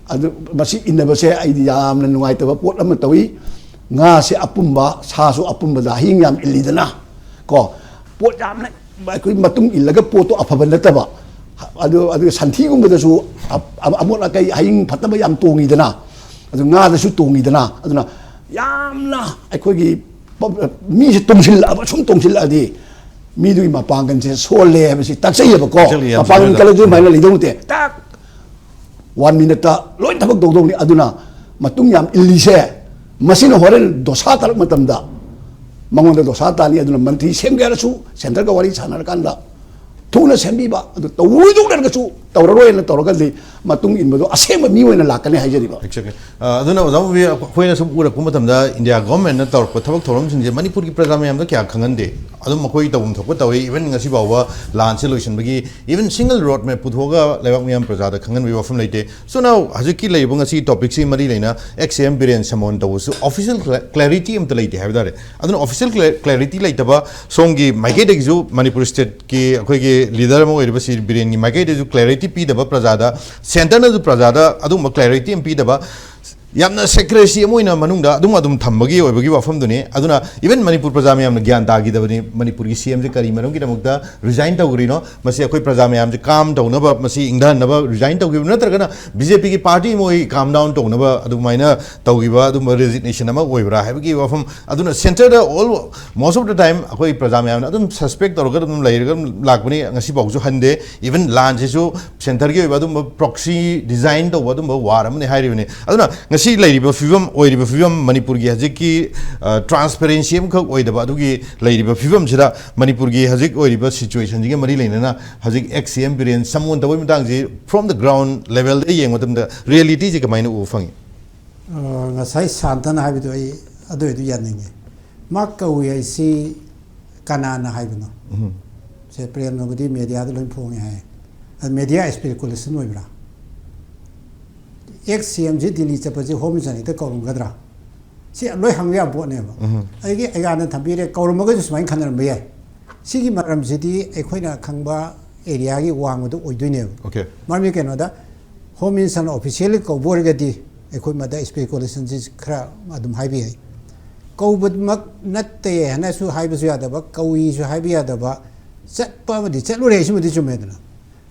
ꯑꯗꯨ ꯃꯁꯤ ꯏꯟꯅꯕꯁꯦ ꯑꯩꯗꯤ ꯌꯥꯝꯅ ꯅꯨꯡꯉꯥꯏꯇꯕ ꯄꯣꯠ ꯑꯃ ꯇꯧꯏ꯫ ꯉꯥꯁꯦ ꯑꯄꯨꯝꯕ, ꯁꯥꯁꯨ ꯑꯄꯨꯝꯕꯗ ꯍꯌꯤꯡ ꯌꯥꯝ ꯏꯜꯂꯤꯗꯅ ꯀꯣ, ꯄꯣꯠ ꯌꯥꯝꯅ ꯑꯩꯈꯣꯏ ꯃꯇꯨꯡ ꯏꯜꯂꯒ ꯄꯣꯠꯇꯣ ꯑꯐꯕ ꯅꯠꯇꯕ, ꯑꯗꯨ, ꯑꯗꯨꯒ ꯁꯟꯊꯤꯒꯨꯝꯕꯗꯁꯨ ꯑ-, ꯑ-, ꯑꯃꯣꯠ ꯑꯀꯥꯏ ꯍꯌꯤꯡ ꯐꯠꯇꯕ ꯌꯥꯝ ꯇꯣꯡꯉꯤꯗꯅ, ꯑꯗꯨ ꯉꯥꯗꯁꯨ ꯇꯣꯡꯉꯤꯗꯅ, ꯑꯗꯨꯅ ꯌꯥꯝꯅ ꯑꯩꯈꯣꯏꯒꯤ ꯄ-, ꯃꯤꯁꯦ ꯇꯣꯡꯁꯤꯜꯂꯛꯑꯕ, ꯁꯨꯝ ꯇꯣꯡꯁꯤꯜꯂꯛꯑꯗꯤ ꯃꯤꯗꯨꯒꯤ ꯃꯄꯥꯡꯒꯜꯁꯦ ꯁꯣꯜꯂꯦ ꯍꯥꯏꯕꯁꯤ ꯇꯥꯛꯆꯩꯌꯦꯕꯀꯣ꯫ ꯁꯣꯜꯂꯤ, ꯌꯥꯝ ꯃꯄꯥꯡꯒꯜ ꯁꯣꯜꯂꯦ꯫ ꯀꯜꯂꯗꯤ ꯑꯗꯨꯃꯥꯏꯅ ꯂꯩꯗꯧ ꯅꯠꯇꯦ꯫ ꯇꯥꯛ ꯋꯥꯟ ꯃꯤꯅꯠꯇ ꯂꯣꯏ ꯊꯕꯛ ꯇꯧꯗꯧꯅꯤ꯫ ꯑꯗꯨꯅ ꯃꯇꯨꯡ ꯌꯥꯝ ꯏꯜꯂꯤꯁꯦ, ꯃꯁꯤꯅ ꯍꯣꯔꯦꯟ ꯗꯣꯁꯥ ꯇꯥꯔꯛ ꯃꯇꯝꯗ ꯃꯉꯣꯟꯗ ꯗꯣꯁꯥ ꯇꯥꯅꯤ꯫ ꯑꯗꯨꯅ ꯃꯟꯇ꯭ꯔꯤ ꯁꯦꯝꯒꯦ ꯍꯥꯏꯔꯁꯨ centre ꯒ ꯋꯥꯔꯤ ꯁꯥꯟꯅꯔꯀꯥꯟꯗ ꯊꯨꯅ ꯁꯦꯝꯕꯤꯕ, ꯑꯗꯨ ꯇꯧꯔꯣꯏꯗꯧ ꯂꯩꯔꯒꯁꯨ ꯇꯧꯔꯔꯣꯏꯅ ꯇꯧꯔꯒꯗꯤ ꯃꯇꯨꯡ ꯏꯟꯕꯗꯣ ꯑꯁꯦꯡꯕ ꯃꯤ ꯑꯣꯏꯅ ꯂꯥꯛꯀꯅꯤ ꯍꯥꯏꯖꯔꯤꯕ꯫ Exactly. ꯑ, ꯑꯗꯨꯅ ꯑꯣꯖꯥ ꯃꯨꯕꯤ, ꯑꯩꯈꯣꯏꯅ ꯁꯨꯝ ꯎꯔꯛꯄ ꯃꯇꯝꯗ India government ꯅ ꯇꯧꯔꯛꯄ ꯊꯕꯛ ꯊꯧꯔꯝꯁꯤꯡꯁꯦ ꯃꯅꯤꯄꯨꯔꯒꯤ ꯄ꯭ꯔꯖꯥ ꯃꯌꯥꯝꯗ ꯀꯌꯥ ꯈꯪꯍꯟꯗꯦ꯫ ꯑꯗꯨꯝ ꯃꯈꯣꯏ ꯇꯧꯐꯝ ꯊꯣꯛꯄ ꯇꯧꯏ꯫ Even ꯉꯁꯤ ꯐꯥꯎꯕ ꯂꯥꯟꯁꯦ ꯂꯣꯏꯁꯤꯟꯕꯒꯤ even single road map ꯄꯨꯊꯣꯛꯑꯒ ꯂꯩꯕꯥꯛ ꯃꯤꯌꯥꯝ ꯄ꯭ꯔꯖꯥꯗ ꯈꯪꯍꯟꯕꯒꯤ ꯋꯥꯐꯝ ꯂꯩꯇꯦ꯫ So now ꯍꯧꯖꯤꯛꯀꯤ ꯂꯩꯔꯤꯕ ꯉꯁꯤ topic ꯁꯤ ꯃꯔꯤ ꯂꯩꯅ X M ꯕꯤꯔꯦꯟ summon ꯇꯧꯕꯁꯨ official cla-, clarity ꯑꯝꯇ ꯂꯩꯇꯦ ꯍꯥꯏꯕ ꯇꯥꯔꯦ꯫ ꯑꯗꯨꯅ official cla-, clarity ꯂꯩꯇꯕ ꯁꯣꯝꯒꯤ ꯃꯥꯏꯀꯩꯗꯒꯤꯁꯨ, ꯃꯅꯤꯄꯨꯔ state ꯀꯤ ꯑꯩꯈꯣꯏꯒꯤ leader ꯑꯃ ꯑꯣꯏꯔꯤꯕ ꯁꯤ ꯕꯤꯔꯦꯟꯒꯤ ꯃꯥꯏꯀꯩꯗꯁꯨ clarity ꯄꯤꯗꯕ ꯄ꯭ꯔꯖꯥꯗ, centre ꯅꯁꯨ ꯄ꯭ꯔꯖꯥꯗ ꯑꯗꯨꯒꯨꯝꯕ clarity ꯑꯃ ꯄꯤꯗꯕ, ꯌꯥꯝꯅ secrecy ꯑꯃ ꯑꯣꯏꯅ ꯃꯅꯨꯡꯗ ꯑꯗꯨꯝ, ꯑꯗꯨꯝ ꯊꯝꯕꯒꯤ ꯑꯣꯏꯕꯒꯤ ꯋꯥꯐꯝꯗꯨꯅꯤ꯫ ꯑꯗꯨꯅ even ꯃꯅꯤꯄꯨꯔ ꯄ꯭ꯔꯖꯥ ꯃꯌꯥꯝꯅ ꯒ꯭ꯌꯥꯟ ꯇꯥꯈꯤꯗꯕꯅꯤ, ꯃꯅꯤꯄꯨꯔꯒꯤ C M ꯁꯦ ꯀꯔꯤ ꯃꯔꯝꯒꯤꯗꯃꯛꯇ resign ꯇꯧꯈ꯭ꯔꯤꯅꯣ꯫ ꯃꯁꯤ ꯑꯩꯈꯣꯏ ꯄ꯭ꯔꯖꯥ ꯃꯌꯥꯝꯁꯦ calm ꯇꯧꯅꯕ, ꯃꯁꯤ ꯏꯪꯊꯍꯟꯅꯕ resign ꯇꯧꯈꯤꯕ, ꯅꯠꯇ꯭ꯔꯒꯅ B J P ꯒꯤ party ꯑꯃ ꯑꯣꯏ calm down ꯇꯧꯅꯕ ꯑꯗꯨꯃꯥꯏꯅ ꯇꯧꯈꯤꯕ ꯑꯗꯨꯝꯕ resignation ꯑꯃ ꯑꯣꯏꯕ꯭ꯔꯥ ꯍꯥꯏꯕꯒꯤ ꯋꯥꯐꯝ꯫ ꯑꯗꯨꯅ centre the all, most of the time ꯑꯩꯈꯣꯏ ꯄ꯭ꯔꯖꯥ ꯃꯌꯥꯝꯅ ꯑꯗꯨꯝ suspect ꯇꯧꯔꯒ ꯑꯗꯨꯝ ꯂꯩꯔꯒ ꯑꯗꯨꯝ ꯂꯥꯛꯄꯅꯤ, ꯉꯁꯤ ꯐꯥꯎꯁꯨ ꯍꯟꯗꯦ꯫ Even ꯂꯥꯟꯁꯤꯁꯨ centre ꯒꯤ ꯑꯣꯏꯕ ꯑꯗꯨꯝꯕ proxy design ꯇꯧꯕ ꯑꯗꯨꯝꯕ war ꯑꯃꯅꯤ ꯍꯥꯏꯔꯤꯕꯅꯤ꯫ ꯑꯗꯨꯅ ꯉꯁꯤ ꯂꯩꯔꯤꯕ ꯐꯤꯕꯝ, ꯑꯣꯏꯔꯤꯕ ꯐꯤꯕꯝ, ꯃꯅꯤꯄꯨꯔꯒꯤ ꯍꯧꯖꯤꯛꯀꯤ ꯇ꯭ꯔꯥꯟꯁꯄꯦꯔꯦꯟꯁꯤ ꯑꯃꯈꯛ ꯑꯣꯏꯗꯕ ꯑꯗꯨꯒꯤ ꯂꯩꯔꯤꯕ ꯐꯤꯕꯝꯁꯤꯗ, ꯃꯅꯤꯄꯨꯔꯒꯤ ꯍꯧꯖꯤꯛ ꯑꯣꯏꯔꯤꯕ ꯁꯤꯆꯨꯋꯦꯁꯟꯁꯤꯒ ꯃꯔꯤ ꯂꯩꯅꯅ ꯍꯧꯖꯤꯛ ꯑꯦꯛꯁ ꯁꯤ ꯑꯦꯝ ꯕꯤꯔꯦꯟ ꯁꯪꯒꯣꯟ ꯇꯧꯕꯒꯤ ꯃꯇꯥꯡꯁꯤ from the ground levelꯗ ꯌꯦꯡꯕ ꯃꯇꯝꯗ ꯔꯤꯌꯦꯂꯤꯇꯤꯁꯤ ꯀꯃꯥꯏꯅ ꯎꯕ ꯐꯪꯉꯤ? ꯑ, ꯉꯁꯥꯏ ꯁꯥꯟꯇꯅ ꯍꯥꯏꯕꯗꯣ ꯑꯩ ꯑꯗꯨ ꯑꯣꯏꯗꯨ ꯌꯥꯅꯤꯡꯉꯤ꯫ ꯃꯥ ꯀꯧꯏ ꯍꯥꯏꯁꯤ ꯀꯅꯥꯅ ꯍꯥꯏꯕꯅꯣ? ꯎꯝ꯫ ꯁꯦ, ꯄ꯭ꯔꯦꯝꯅꯕꯨꯗꯤ ꯃꯦꯗꯤꯌꯥꯗ ꯂꯣꯏ ꯐꯣꯡꯉꯦ ꯍꯥꯏ꯫ ꯑꯗ ꯃꯦꯗꯤꯌꯥ ꯏꯁꯄꯦꯀꯨꯂꯦꯁꯟ ꯑꯣꯏꯕ꯭ꯔꯥ? ꯑꯦꯛꯁ ꯁꯤ ꯑꯦꯝꯁꯤ ꯗꯤꯜꯂꯤ ꯆꯠꯄꯁꯤ ꯍꯣꯝ ꯃꯤꯅꯤꯁꯇꯔꯅ ꯍꯦꯛꯇ ꯀꯧꯔꯝꯒꯗ꯭ꯔꯥ? ꯁꯤ ꯂꯣꯏ ꯍꯪꯕ ꯌꯥꯕ ꯄꯣꯠꯅꯦꯕ꯫ ꯎꯝ꯫ ꯑꯗꯒꯤ ꯑꯌꯥꯅ ꯊꯝꯕꯤꯔꯦ, ꯀꯧꯔꯝꯃꯒꯁꯨ ꯁꯨꯃꯥꯏꯅ ꯈꯟꯅꯔꯝꯕ ꯌꯥꯏ꯫ ꯁꯤꯒꯤ ꯃꯔꯝꯁꯤꯗꯤ ꯑꯩꯈꯣꯏꯅ ꯈꯪꯕ ꯑꯦꯔꯤꯌꯥꯒꯤ ꯋꯥꯡꯃꯗ ꯑꯣꯏꯗꯣꯏꯅꯦꯕ꯫ Okay꯫ ꯃꯔꯝꯗꯤ ꯀꯩꯅꯣꯗ, ꯍꯣꯝ ꯃꯤꯅꯤꯁꯇꯔꯅ ꯑꯣꯐꯤꯁꯤꯌꯦꯜꯂꯤ ꯀꯧꯕ ꯑꯣꯏꯔꯒꯗꯤ ꯑꯩꯈꯣꯏ ꯃꯗ ꯏꯁꯄꯦꯀꯨꯂꯦꯁꯟꯁꯤ ꯈꯔ ꯑꯗꯨꯝ ꯍꯥꯏꯕ ꯌꯥꯏ꯫ ꯀꯧꯕꯃꯛ ꯅꯠꯇꯦ ꯍꯥꯏꯅꯁꯨ ꯍꯥꯏꯕꯁꯨ ꯌꯥꯗꯕ, ꯀꯧꯏꯁꯨ ꯍꯥꯏꯕ ꯌꯥꯗꯕ, ꯆꯠꯄ ꯑꯃꯗꯤ ꯆꯠꯂꯨꯔꯦ, ꯁꯤꯃꯗꯤ ꯆꯨꯝꯃꯦꯗꯅ꯫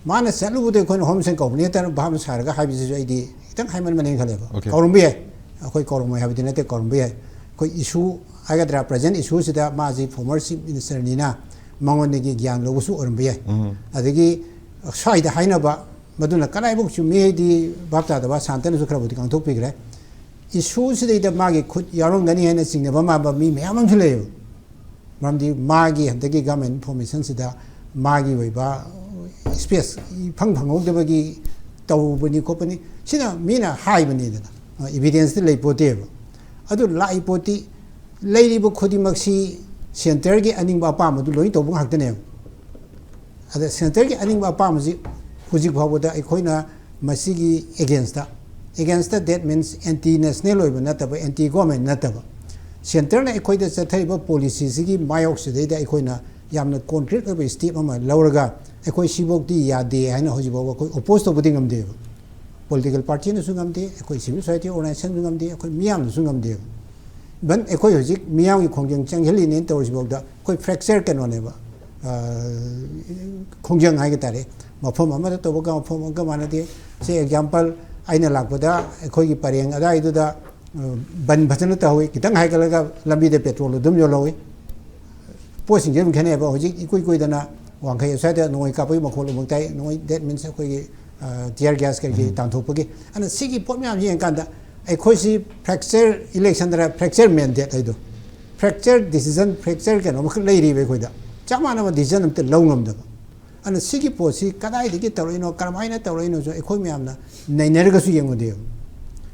ꯃꯥꯅ ꯆꯠꯂꯨꯕꯗ ꯑꯩꯈꯣꯏꯅ ꯍꯣꯝ ꯃꯤꯅꯤꯁꯇꯔ ꯀꯧꯕꯅꯤ ꯍꯦꯛꯇ ꯚꯥꯞꯅ ꯁꯥꯔꯒ ꯍꯥꯏꯕꯁꯤꯁꯨ ꯑꯩꯗꯤ ꯈꯤꯇꯪ ꯍꯥꯏꯃꯟꯕꯅꯦꯅ ꯈꯜꯂꯦꯕ꯫ Okay꯫ ꯀꯧꯔꯝꯕ ꯌꯥꯏ, ꯑꯩꯈꯣꯏ ꯀꯧꯔꯝꯃꯣꯏ ꯍꯥꯏꯕꯗꯤ ꯅꯠꯇꯦ, ꯀꯧꯔꯝꯕ ꯌꯥꯏ꯫ ꯑꯩꯈꯣꯏ ꯏꯁꯨ ꯍꯥꯏꯒꯗ꯭ꯔꯥ, ꯄ꯭ꯔꯖꯦꯟ ꯏꯁꯨꯁꯤꯗ ꯃꯥꯁꯤ ꯐꯣꯔꯃꯔ ꯆꯤꯐ ꯃꯤꯅꯤꯁꯇꯔꯅꯤꯅ ꯃꯉꯣꯟꯗꯒꯤ ꯒ꯭ꯌꯥꯟ ꯂꯧꯕꯁꯨ ꯑꯣꯏꯔꯝꯕ ꯌꯥꯏ꯫ ꯎꯝ꯫ ꯑꯗꯒꯤ ꯁ꯭ꯋꯥꯏꯗ ꯍꯥꯏꯅꯕ, ꯃꯗꯨꯅ ꯀꯗꯥꯏꯐꯥꯎ ꯆꯨꯝꯃꯤ ꯍꯥꯏꯗꯤ ꯚꯥꯞ ꯇꯥꯗꯕ, ꯁꯥꯟꯇꯅꯁꯨ ꯈꯔꯕꯨꯗꯤ ꯉꯥꯡꯊꯣꯛꯄꯤꯈ꯭ꯔꯦ꯫ ꯏꯁꯨꯁꯤꯗꯩꯗ ꯃꯥꯒꯤ ꯈꯨꯠ ꯌꯥꯎꯔꯝꯒꯅꯤ ꯍꯥꯏꯅ ꯆꯤꯡꯅꯕ ꯃꯥꯟꯕ ꯃꯤ ꯃꯌꯥꯝ ꯑꯃꯁꯨ ꯂꯩꯌꯦꯕ꯫ ꯃꯔꯝꯗꯤ ꯃꯥꯒꯤ ꯍꯟꯗꯛꯀꯤ ꯒꯚꯔꯟꯃꯦꯟ ꯐꯣꯔꯃꯦꯁꯟꯁꯤꯗ ꯃꯥꯒꯤ ꯑꯣꯏꯕ ꯏꯁꯄꯦꯁ ꯏꯐꯪ ꯐꯪꯍꯧꯗꯕꯒꯤ ꯇꯧꯕꯅꯤ ꯈꯣꯠꯄꯅꯤ, ꯁꯤꯅ ꯃꯤꯅ ꯍꯥꯏꯕꯅꯤꯗꯅ, ꯏꯕꯤꯗꯦꯟꯁꯇꯤ ꯂꯩ ꯄꯣꯠꯇꯦꯕ꯫ ꯑꯗꯨ ꯂꯥꯛꯏ ꯄꯣꯠꯇꯤ, ꯂꯩꯔꯤꯕ ꯈꯨꯗꯤꯡꯃꯛꯁꯤ ꯁꯦꯟꯇꯔꯒꯤ ꯑꯅꯤꯡꯕ ꯑꯄꯥꯝꯕꯗꯨ ꯂꯣꯏ ꯇꯧꯕ ꯉꯥꯛꯇꯅꯦꯕ꯫ ꯑꯗ ꯁꯦꯟꯇꯔꯒꯤ ꯑꯅꯤꯡꯕ ꯑꯄꯥꯝꯕꯁꯤ ꯍꯧꯖꯤꯛ ꯐꯥꯎꯕꯗ ꯑꯩꯈꯣꯏꯅ ꯃꯁꯤꯒꯤ against, against, that means anti national ꯑꯣꯏꯕ ꯅꯠꯇꯕ, ꯑꯦꯟꯇꯤ ꯒꯣꯔꯃꯦꯟ ꯅꯠꯇꯕ, ꯁꯦꯟꯇꯔꯅ ꯑꯩꯈꯣꯏꯗ ꯆꯠꯊꯔꯤꯕ ꯄꯣꯂꯤꯁꯤꯁꯤꯒꯤ ꯃꯥꯌꯣꯛꯁꯤꯗꯩꯗ ꯑꯩꯈꯣꯏꯅ ꯌꯥꯝꯅ ꯀꯣꯟꯀ꯭ꯔꯤꯠ ꯑꯣꯏꯕ ꯁ꯭ꯇꯦꯞ ꯑꯃ ꯂꯧꯔꯒ ꯑꯩꯈꯣꯏ ꯁꯤꯐꯧꯗꯤ ꯌꯥꯗꯦ ꯍꯥꯏꯅ ꯍꯧꯖꯤꯛ ꯐꯥꯎꯕ ꯑꯩꯈꯣꯏ ꯑꯣꯄꯣꯖ ꯇꯧꯕꯗꯤ ꯉꯝꯗꯦꯕ꯫ ꯄꯣꯂꯤꯇꯤꯀꯦꯜ ꯄꯥꯔꯇꯤꯅꯁꯨ ꯉꯝꯗꯦ, ꯑꯩꯈꯣꯏ ꯁꯤꯚꯤꯜ ꯁꯣꯁꯥꯏꯇꯤ ꯑꯣꯔꯒꯅꯥꯏꯖꯦꯁꯟꯁꯨ ꯉꯝꯗꯦ, ꯑꯩꯈꯣꯏ ꯃꯤꯌꯥꯝꯅꯁꯨ ꯉꯝꯗꯦꯕ꯫ ꯏꯚꯟ ꯑꯩꯈꯣꯏ ꯍꯧꯖꯤꯛ ꯃꯤꯌꯥꯝꯒꯤ ꯈꯣꯡꯖꯪ ꯆꯪꯁꯤꯜꯂꯤꯅꯦꯅ ꯇꯧꯔꯤꯁꯤꯐꯥꯎꯗ ꯑꯩꯈꯣꯏ ꯐ꯭ꯔꯦꯛꯆꯔ ꯀꯩꯅꯣꯅꯦꯕ, ꯑ, ꯈꯣꯡꯖꯪ ꯍꯥꯏꯒ ꯇꯥꯔꯦ꯫ ꯃꯐꯝ ꯑꯃꯗ ꯇꯧꯕꯒ ꯃꯐꯝ ꯑꯃꯒ ꯃꯥꯟꯅꯗꯦ꯫ ꯁꯤ ꯑꯦꯛꯖꯥꯝꯄꯜ, ꯑꯩꯅ ꯂꯥꯛꯄꯗ ꯑꯩꯈꯣꯏꯒꯤ ꯄꯔꯦꯡ ꯑꯗꯥꯏꯗꯨꯗ, ꯑ, ꯕꯟ ꯐꯖꯅ ꯇꯧꯍꯧꯋꯤ, ꯈꯤꯇꯪ ꯍꯥꯏꯒꯠꯂꯒ ꯂꯝꯕꯤꯗ ꯄꯦꯇ꯭ꯔꯣꯜ ꯑꯗꯨꯝ ꯌꯣꯜꯍꯧꯋꯤ꯫ ꯄꯣꯠꯁꯤꯡꯁꯦ ꯑꯗꯨꯝ ꯈꯦꯠꯅꯩꯑꯕ꯫ ꯍꯧꯖꯤꯛ ꯏꯀꯨꯏ ꯀꯨꯏꯗꯅ ꯋꯥꯡꯈꯩ ꯑꯁ꯭ꯋꯥꯏꯗ ꯅꯣꯡꯃꯩ ꯀꯥꯞꯄꯒꯤ ꯃꯈꯣꯜ ꯑꯃꯨꯛ ꯇꯥꯏ, ꯅꯣꯡꯃꯩ, that means ꯑꯩꯈꯣꯏꯒꯤ, ꯑ, tear gas ꯀꯔꯤ ꯀꯔꯤ ꯇꯥꯟꯊꯣꯛꯄꯒꯤ꯫ ꯑꯗꯨꯅ ꯁꯤꯒꯤ ꯄꯣꯠ ꯃꯌꯥꯝꯁꯤ ꯌꯦꯡꯀꯥꯟꯗ ꯑꯩꯈꯣꯏꯁꯤ fracture election ꯗꯔ fracture mandate ꯍꯥꯏꯗꯣ, fracture decision, fracture ꯀꯩꯅꯣ ꯑꯃꯈꯛ ꯂꯩꯔꯤꯕ ꯑꯩꯈꯣꯏꯗ꯫ ꯆꯞ ꯃꯥꯟꯅꯕ decision ꯑꯝꯇ ꯂꯧ ꯉꯝꯗꯕ꯫ ꯑꯗꯨꯅ ꯁꯤꯒꯤ ꯄꯣꯠꯁꯤ ꯀꯗꯥꯏꯗꯒꯤ ꯇꯧꯔꯛꯏꯅꯣ, ꯀꯔꯝꯍꯥꯏꯅ ꯇꯧꯔꯛꯏꯅꯣꯁꯨ ꯑꯩꯈꯣꯏ ꯃꯌꯥꯝꯅ ꯅꯩꯅꯔꯒꯁꯨ ꯌꯦꯡꯉꯨꯗꯦꯕ꯫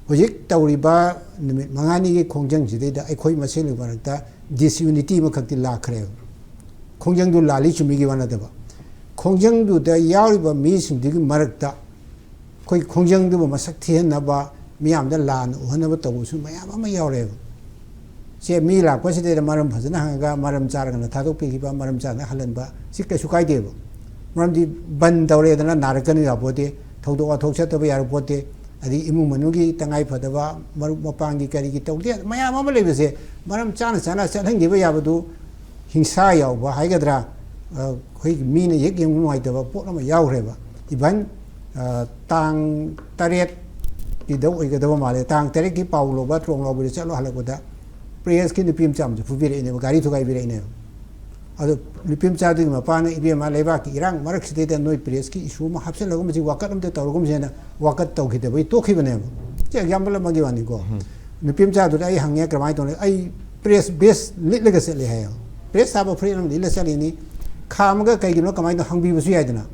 ꯍꯧꯖꯤꯛ ꯇꯧꯔꯤꯕ ꯅꯨꯃꯤꯠ ꯃꯉꯥꯅꯤꯒꯤ ꯈꯣꯡꯖꯪꯁꯤꯗꯩꯗ ꯑꯩꯈꯣꯏ ꯃꯁꯦꯟꯒꯤ ꯃꯔꯛꯇ disunity ꯑꯃꯈꯛꯇꯤ ꯂꯥꯛꯈ꯭ꯔꯦꯕ꯫ ꯈꯣꯡꯖꯪꯗꯨ ꯂꯥꯜꯂꯤ ꯆꯨꯝꯃꯤꯒꯤ ꯋꯥ ꯅꯠꯇꯕ, ꯈꯣꯡꯖꯪꯗꯨꯗ ꯌꯥꯎꯔꯤꯕ ꯃꯤꯁꯤꯡꯗꯨꯒꯤ ꯃꯔꯛꯇ ꯑꯩꯈꯣꯏ ꯈꯣꯡꯖꯪꯗꯨꯕꯨ ꯃꯁꯛ ꯊꯤꯍꯟꯅꯕ, ꯃꯤꯌꯥꯝꯗ ꯂꯥꯟꯅ ꯎꯍꯟꯅꯕ ꯇꯧꯕꯁꯨ ꯃꯌꯥꯝ ꯑꯃ ꯌꯥꯎꯔꯦꯕ꯫ ꯁꯦ, ꯃꯤ ꯂꯥꯛꯄꯁꯤꯗꯩꯗ ꯃꯔꯝ ꯐꯖꯅ ꯍꯪꯉꯒ, ꯃꯔꯝ ꯆꯥꯔꯒꯅ ꯊꯥꯗꯣꯛꯄꯤꯈꯤꯕ, ꯃꯔꯝ ꯆꯥꯗꯅ ꯍꯜꯍꯟꯕ, ꯁꯤ ꯀꯩꯁꯨ ꯀꯥꯏꯗꯦꯕ꯫ ꯃꯔꯝꯗꯤ ꯕꯟ ꯇꯧꯔꯦꯗꯅ ꯅꯥꯔꯛꯀꯅꯤ ꯌꯥꯄꯣꯠꯇꯦ, ꯊꯧꯗꯣꯛ ꯋꯥꯊꯣꯛ ꯆꯠꯇꯕ ꯌꯥꯔꯛꯄꯣꯠꯇꯦ, ꯑꯗꯒꯤ ꯏꯃꯨꯡ ꯃꯅꯨꯡꯒꯤ ꯇꯉꯥꯏ ꯐꯗꯕ, ꯃꯔꯨꯞ ꯃꯄꯥꯡꯒꯤ ꯀꯔꯤꯒꯤ ꯇꯧꯗꯦ, ꯃꯌꯥꯝ ꯑꯃ ꯂꯩꯕꯁꯦ ꯃꯔꯝ ꯆꯥꯅ ꯆꯥꯅ ꯆꯠꯍꯟꯈꯤꯕ ꯌꯥꯕꯗꯨ, ꯍꯤꯡꯁꯥ ꯌꯥꯎꯕ ꯍꯥꯏꯒꯗ꯭ꯔꯥ, ꯑ, ꯑꯩꯈꯣꯏꯒꯤ ꯃꯤꯅ ꯍꯦꯛ ꯌꯦꯡꯕ ꯅꯨꯡꯉꯥꯏꯇꯕ ꯄꯣꯠ ꯑꯃ ꯌꯥꯎꯈ꯭ꯔꯦꯕ꯫ Even, ꯑ, ꯇꯥꯡ ꯇꯔꯦꯠꯀꯤꯗ ꯑꯣꯏꯒꯗꯕ ꯃꯥꯜꯂꯦ, ꯇꯥꯡ ꯇꯔꯦꯠꯀꯤ ꯄꯥꯎ ꯂꯧꯕ ꯇ꯭ꯔꯣꯡꯂꯥꯎꯕꯤꯗ ꯆꯠꯂꯣ, ꯍꯜꯂꯛꯄꯗ press ꯀꯤ ꯅꯨꯄꯤ ꯃꯆꯥ ꯑꯃꯁꯨ ꯐꯨꯕꯤꯔꯛꯏꯅꯦꯕ, ꯒꯥꯔꯤ ꯊꯨꯒꯥꯏꯕꯤꯔꯛꯏꯅꯦꯕ꯫ ꯑꯗꯣ ꯅꯨꯄꯤ ꯃꯆꯥꯗꯨꯒꯤ ꯃꯄꯥꯅ, "ꯏꯕꯦꯝꯃ, ꯂꯩꯕꯥꯛꯀꯤ ꯏꯔꯥꯡ ꯃꯔꯛꯁꯤꯗꯩꯗ ꯅꯣꯏ press ꯀꯤ issue ꯑꯃ ꯍꯥꯞꯆꯤꯜꯂꯒꯨꯝꯁꯤ, ꯋꯥꯀꯠ ꯑꯝꯇ ꯇꯧꯔꯒꯨꯝꯁꯤ" ꯍꯥꯏꯅ ꯋꯥꯀꯠ ꯇꯧꯈꯤꯗꯕꯒꯤ ꯇꯣꯛꯈꯤꯕꯅꯦꯕ꯫ ꯁꯤ example ꯑꯃꯒꯤ ꯋꯥꯅꯤꯀꯣ꯫ ꯅꯨꯄꯤ ꯃꯆꯥꯗꯨꯗ ꯑꯩ ꯍꯪꯉꯦ, "ꯀꯔꯝꯍꯥꯏꯅ ꯇꯧꯅꯤ?" "ꯑꯩ press vest ꯂꯤꯠꯂꯒ ꯆꯠꯂꯤ" ꯍꯥꯏꯌꯦꯕ꯫ Press ꯊꯥꯕ ꯐꯨꯔꯤꯠ ꯑꯃ ꯂꯤꯠꯂ ꯆꯠꯂꯤꯅꯤ꯫ ꯈꯥꯝꯃꯒ ꯀꯩꯒꯤꯅꯣ, ꯀꯃꯥꯏꯅ ꯍꯪꯕꯤꯕꯁꯨ ꯌꯥꯏꯗꯅ꯫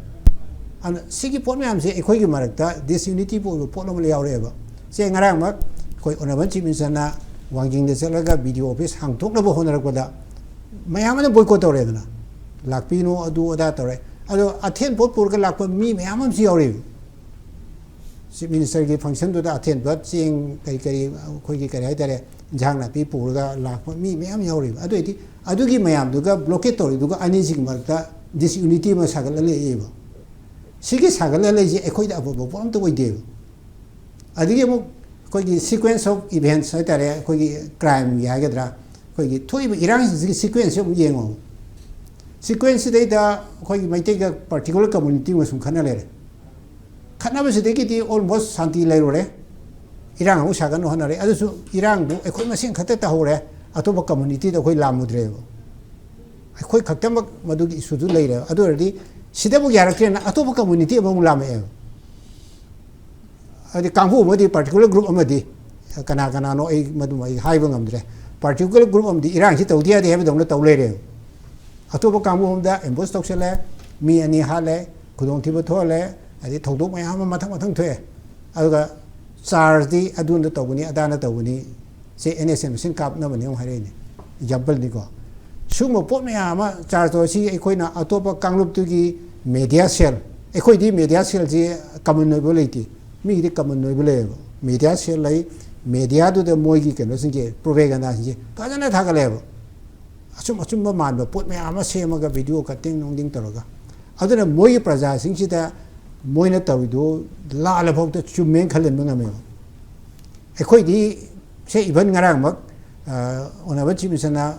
ꯑꯗꯨꯅ ꯁꯤꯒꯤ ꯄꯣꯠ ꯃꯌꯥꯝꯁꯦ ꯑꯩꯈꯣꯏꯒꯤ ꯃꯔꯛꯇ disunity ꯄꯨ ꯑꯣꯏꯕ ꯄꯣꯠ ꯑꯃ ꯌꯥꯎꯔꯛꯑꯦꯕ꯫ ꯁꯦ, ꯉꯔꯥꯡꯃꯛ ꯑꯩꯈꯣꯏ Honourable Chief Minister ꯅ ꯋꯥꯡꯖꯤꯡꯗ ꯆꯠꯂꯒ B D O office ꯍꯥꯡꯗꯣꯛꯅꯕ ꯍꯣꯠꯅꯔꯛꯄꯗ ꯃꯌꯥꯝ ꯑꯃꯅ boycott ꯇꯧꯔꯦꯗꯅ, "ꯂꯥꯛꯄꯤꯅꯨ, ꯑꯗꯨ ꯑꯗꯥ" ꯇꯧꯔꯦ꯫ ꯑꯗꯣ ꯑꯊꯦꯟ ꯄꯣꯠ ꯄꯨꯔꯒ ꯂꯥꯛꯄ ꯃꯤ ꯃꯌꯥꯝ ꯑꯃꯁꯨ ꯌꯥꯎꯔꯤꯕ꯫ Chief Minister ꯒꯤ function ꯗꯨꯗ ꯑꯊꯦꯟꯕ ꯆꯦꯡ, ꯀꯔꯤ ꯀꯔꯤ, ꯑꯩꯈꯣꯏꯒꯤ ꯀꯔꯤ ꯍꯥꯏꯇꯥꯔꯦ, ꯏꯟꯖꯥꯡ ꯅꯥꯄꯤ ꯄꯨꯔꯒ ꯂꯥꯛꯄ ꯃꯤ ꯃꯌꯥꯝ ꯌꯥꯎꯔꯤꯕ꯫ ꯑꯗꯨ ꯑꯣꯏꯗꯤ ꯑꯗꯨꯒꯤ ꯃꯌꯥꯝꯗꯨꯒ blockade ꯇꯧꯔꯤꯗꯨꯒ ꯑꯅꯤꯁꯤꯒꯤ ꯃꯔꯛꯇ disunity ꯑꯃ ꯁꯥꯒꯠꯂꯛꯑꯦꯕ꯫ ꯁꯤꯒꯤ ꯁꯥꯒꯠꯂꯛꯂꯤꯁꯦ ꯑꯩꯈꯣꯏꯗ ꯑꯐꯕ ꯄꯣꯠ ꯑꯝꯇ ꯑꯣꯏꯗꯦꯕ꯫ ꯑꯗꯒꯤ ꯑꯃꯨꯛ ꯑꯩꯈꯣꯏꯒꯤ sequence of events ꯍꯥꯏꯇꯥꯔꯦ, ꯑꯩꯈꯣꯏꯒꯤ crime ꯒꯤ ꯍꯥꯏꯒꯗ꯭ꯔꯥ, ꯑꯩꯈꯣꯏꯒꯤ ꯊꯣꯛꯏꯕ ꯏꯔꯥꯡꯁꯤꯡꯁꯤꯒꯤ sequence ꯁꯦ ꯑꯃꯨꯛ ꯌꯦꯡꯉꯣ꯫ Sequence ꯁꯤꯗꯩꯗ ꯑꯩꯈꯣꯏꯒꯤ ꯃꯩꯇꯩꯒ particular community ꯑꯃ ꯁꯨꯝ ꯈꯠꯅ ꯂꯩꯔꯦ꯫ ꯈꯠꯅꯕꯁꯤꯗꯒꯤꯗꯤ almost ꯁꯥꯟꯇꯤ ꯂꯩꯔꯨꯔꯦ꯫ ꯏꯔꯥꯡ ꯑꯃꯨꯛ ꯁꯥꯒꯠꯅ ꯍꯣꯠꯅꯔꯦ꯫ ꯑꯗꯨꯁꯨ ꯏꯔꯥꯡꯗꯨ ꯑꯩꯈꯣꯏ ꯃꯁꯦꯟ ꯈꯛꯇ ꯇꯧꯍꯧꯔꯦ꯫ ꯑꯇꯣꯞꯄ community ꯗ ꯑꯩꯈꯣꯏ ꯂꯥꯝꯃꯨꯗ꯭ꯔꯦꯕ꯫ ꯑꯩꯈꯣꯏ ꯈꯛꯇꯃꯛ ꯃꯗꯨꯒꯤ issue ꯗꯨ ꯂꯩꯔꯦꯕ꯫ ꯑꯗꯨ ꯑꯣꯏꯔꯗꯤ ꯁꯤꯗꯕꯨ ꯌꯥꯔꯛꯇ꯭ꯔꯦꯅ ꯑꯇꯣꯞꯄ community ꯑꯃꯃꯨꯛ ꯂꯥꯝꯃꯛꯑꯦꯕ꯫ ꯍꯥꯏꯗꯤ ꯀꯥꯡꯕꯨ ꯑꯃꯗꯤ, particular group ꯑꯃꯗꯤ ꯀꯅꯥ ꯀꯅꯥꯅꯣ ꯑꯩ ꯃꯗꯨꯃ ꯑꯩ ꯍꯥꯏꯕ ꯉꯝꯗ꯭ꯔꯦ꯫ ꯄꯥꯔꯇꯤꯀꯨꯂꯔ ꯒ꯭ꯔꯨꯞ ꯑꯃꯗꯤ ꯏꯔꯥꯡꯁꯤ ꯇꯧꯗ ꯌꯥꯗꯦ ꯍꯥꯏꯕꯗꯧꯅ ꯇꯧ ꯂꯩꯔꯦ꯫ ꯑꯇꯣꯞꯄ ꯀꯥꯡꯕꯨ ꯑꯃꯗ ꯑꯦꯝꯕꯨꯁ ꯇꯧꯁꯜꯂꯦ, ꯃꯤ ꯑꯅꯤ ꯍꯥꯠꯂꯦ, ꯈꯨꯗꯣꯡꯊꯤꯕ ꯊꯣꯛꯍꯜꯂꯦ, ꯑꯗꯩ ꯊꯧꯗꯣꯛ ꯃꯌꯥꯝ ꯑꯃ ꯃꯊꯪ ꯃꯊꯪ ꯊꯣꯛꯑꯦ꯫ ꯑꯗꯨꯒ ꯆꯥꯔꯖꯇꯤ ꯑꯗꯨꯅ ꯇꯧꯕꯅꯤ, ꯑꯗꯥꯅ ꯇꯧꯕꯅꯤ, ꯁꯦ ꯑꯦꯟ ꯑꯦꯁ ꯑꯦ ꯃꯁꯤꯡ ꯀꯥꯞꯅꯕꯅꯤ ꯑꯃꯨꯛ ꯍꯥꯏꯔꯛꯏꯅꯦ꯫ ꯑꯦꯛꯖꯥꯝꯄꯜꯅꯤꯀꯣ꯫ ꯁꯤꯒꯨꯝꯕ ꯄꯣꯠ ꯃꯌꯥꯝ ꯑꯃ ꯆꯥꯔꯖ ꯇꯧꯔ, ꯁꯤ ꯑꯩꯈꯣꯏꯅ ꯑꯇꯣꯞꯄ ꯀꯥꯡꯂꯨꯞꯇꯨꯒꯤ ꯃꯦꯗꯤꯌꯥ ꯁꯦꯜ, ꯑꯩꯈꯣꯏꯗꯤ ꯃꯦꯗꯤꯌꯥ ꯁꯦꯜꯁꯤ ꯀꯃꯟ ꯑꯣꯏꯕ ꯂꯩꯇꯦ, ꯃꯤꯒꯤꯗꯤ ꯀꯃꯟ ꯑꯣꯏꯕ ꯂꯩꯌꯦꯕ꯫ ꯃꯦꯗꯤꯌꯥ ꯁꯦꯜ ꯂꯩ, ꯃꯦꯗꯤꯌꯥꯗꯨꯗ ꯃꯣꯏꯒꯤ ꯀꯩꯅꯣꯁꯤꯡꯁꯦ, ꯄ꯭ꯔꯣꯄꯦꯒꯦꯟꯗꯥꯁꯤꯡꯁꯦ ꯐꯖꯅ ꯊꯥꯒꯠꯂꯛꯑꯦꯕ꯫ ꯑꯆꯨꯝ ꯑꯆꯨꯝꯕ ꯃꯥꯟꯕ ꯄꯣꯠ ꯃꯌꯥꯝ ꯑꯃ ꯁꯦꯝꯃꯒ ꯚꯤꯗꯤꯑꯣ ꯀꯠꯇꯤꯡ ꯅꯨꯡꯗꯤꯡ ꯇꯧꯔꯒ, ꯑꯗꯨꯅ ꯃꯣꯏꯒꯤ ꯄ꯭ꯔꯖꯥꯁꯤꯡꯁꯤꯗ ꯃꯣꯏꯅ ꯇꯧꯔꯤꯗꯨ ꯂꯥꯜꯂ ꯐꯥꯎꯗ ꯆꯨꯝꯃꯦꯅ ꯈꯜꯍꯟꯕ ꯉꯝꯃꯦꯕ꯫ ꯑꯩꯈꯣꯏꯗꯤ ꯁꯦ ꯏꯚꯟ ꯉꯔꯥꯡꯃꯛ ꯑꯣꯅꯔꯦꯕꯜ ꯆꯤꯐ ꯃꯤꯅꯤꯁꯇꯔꯅ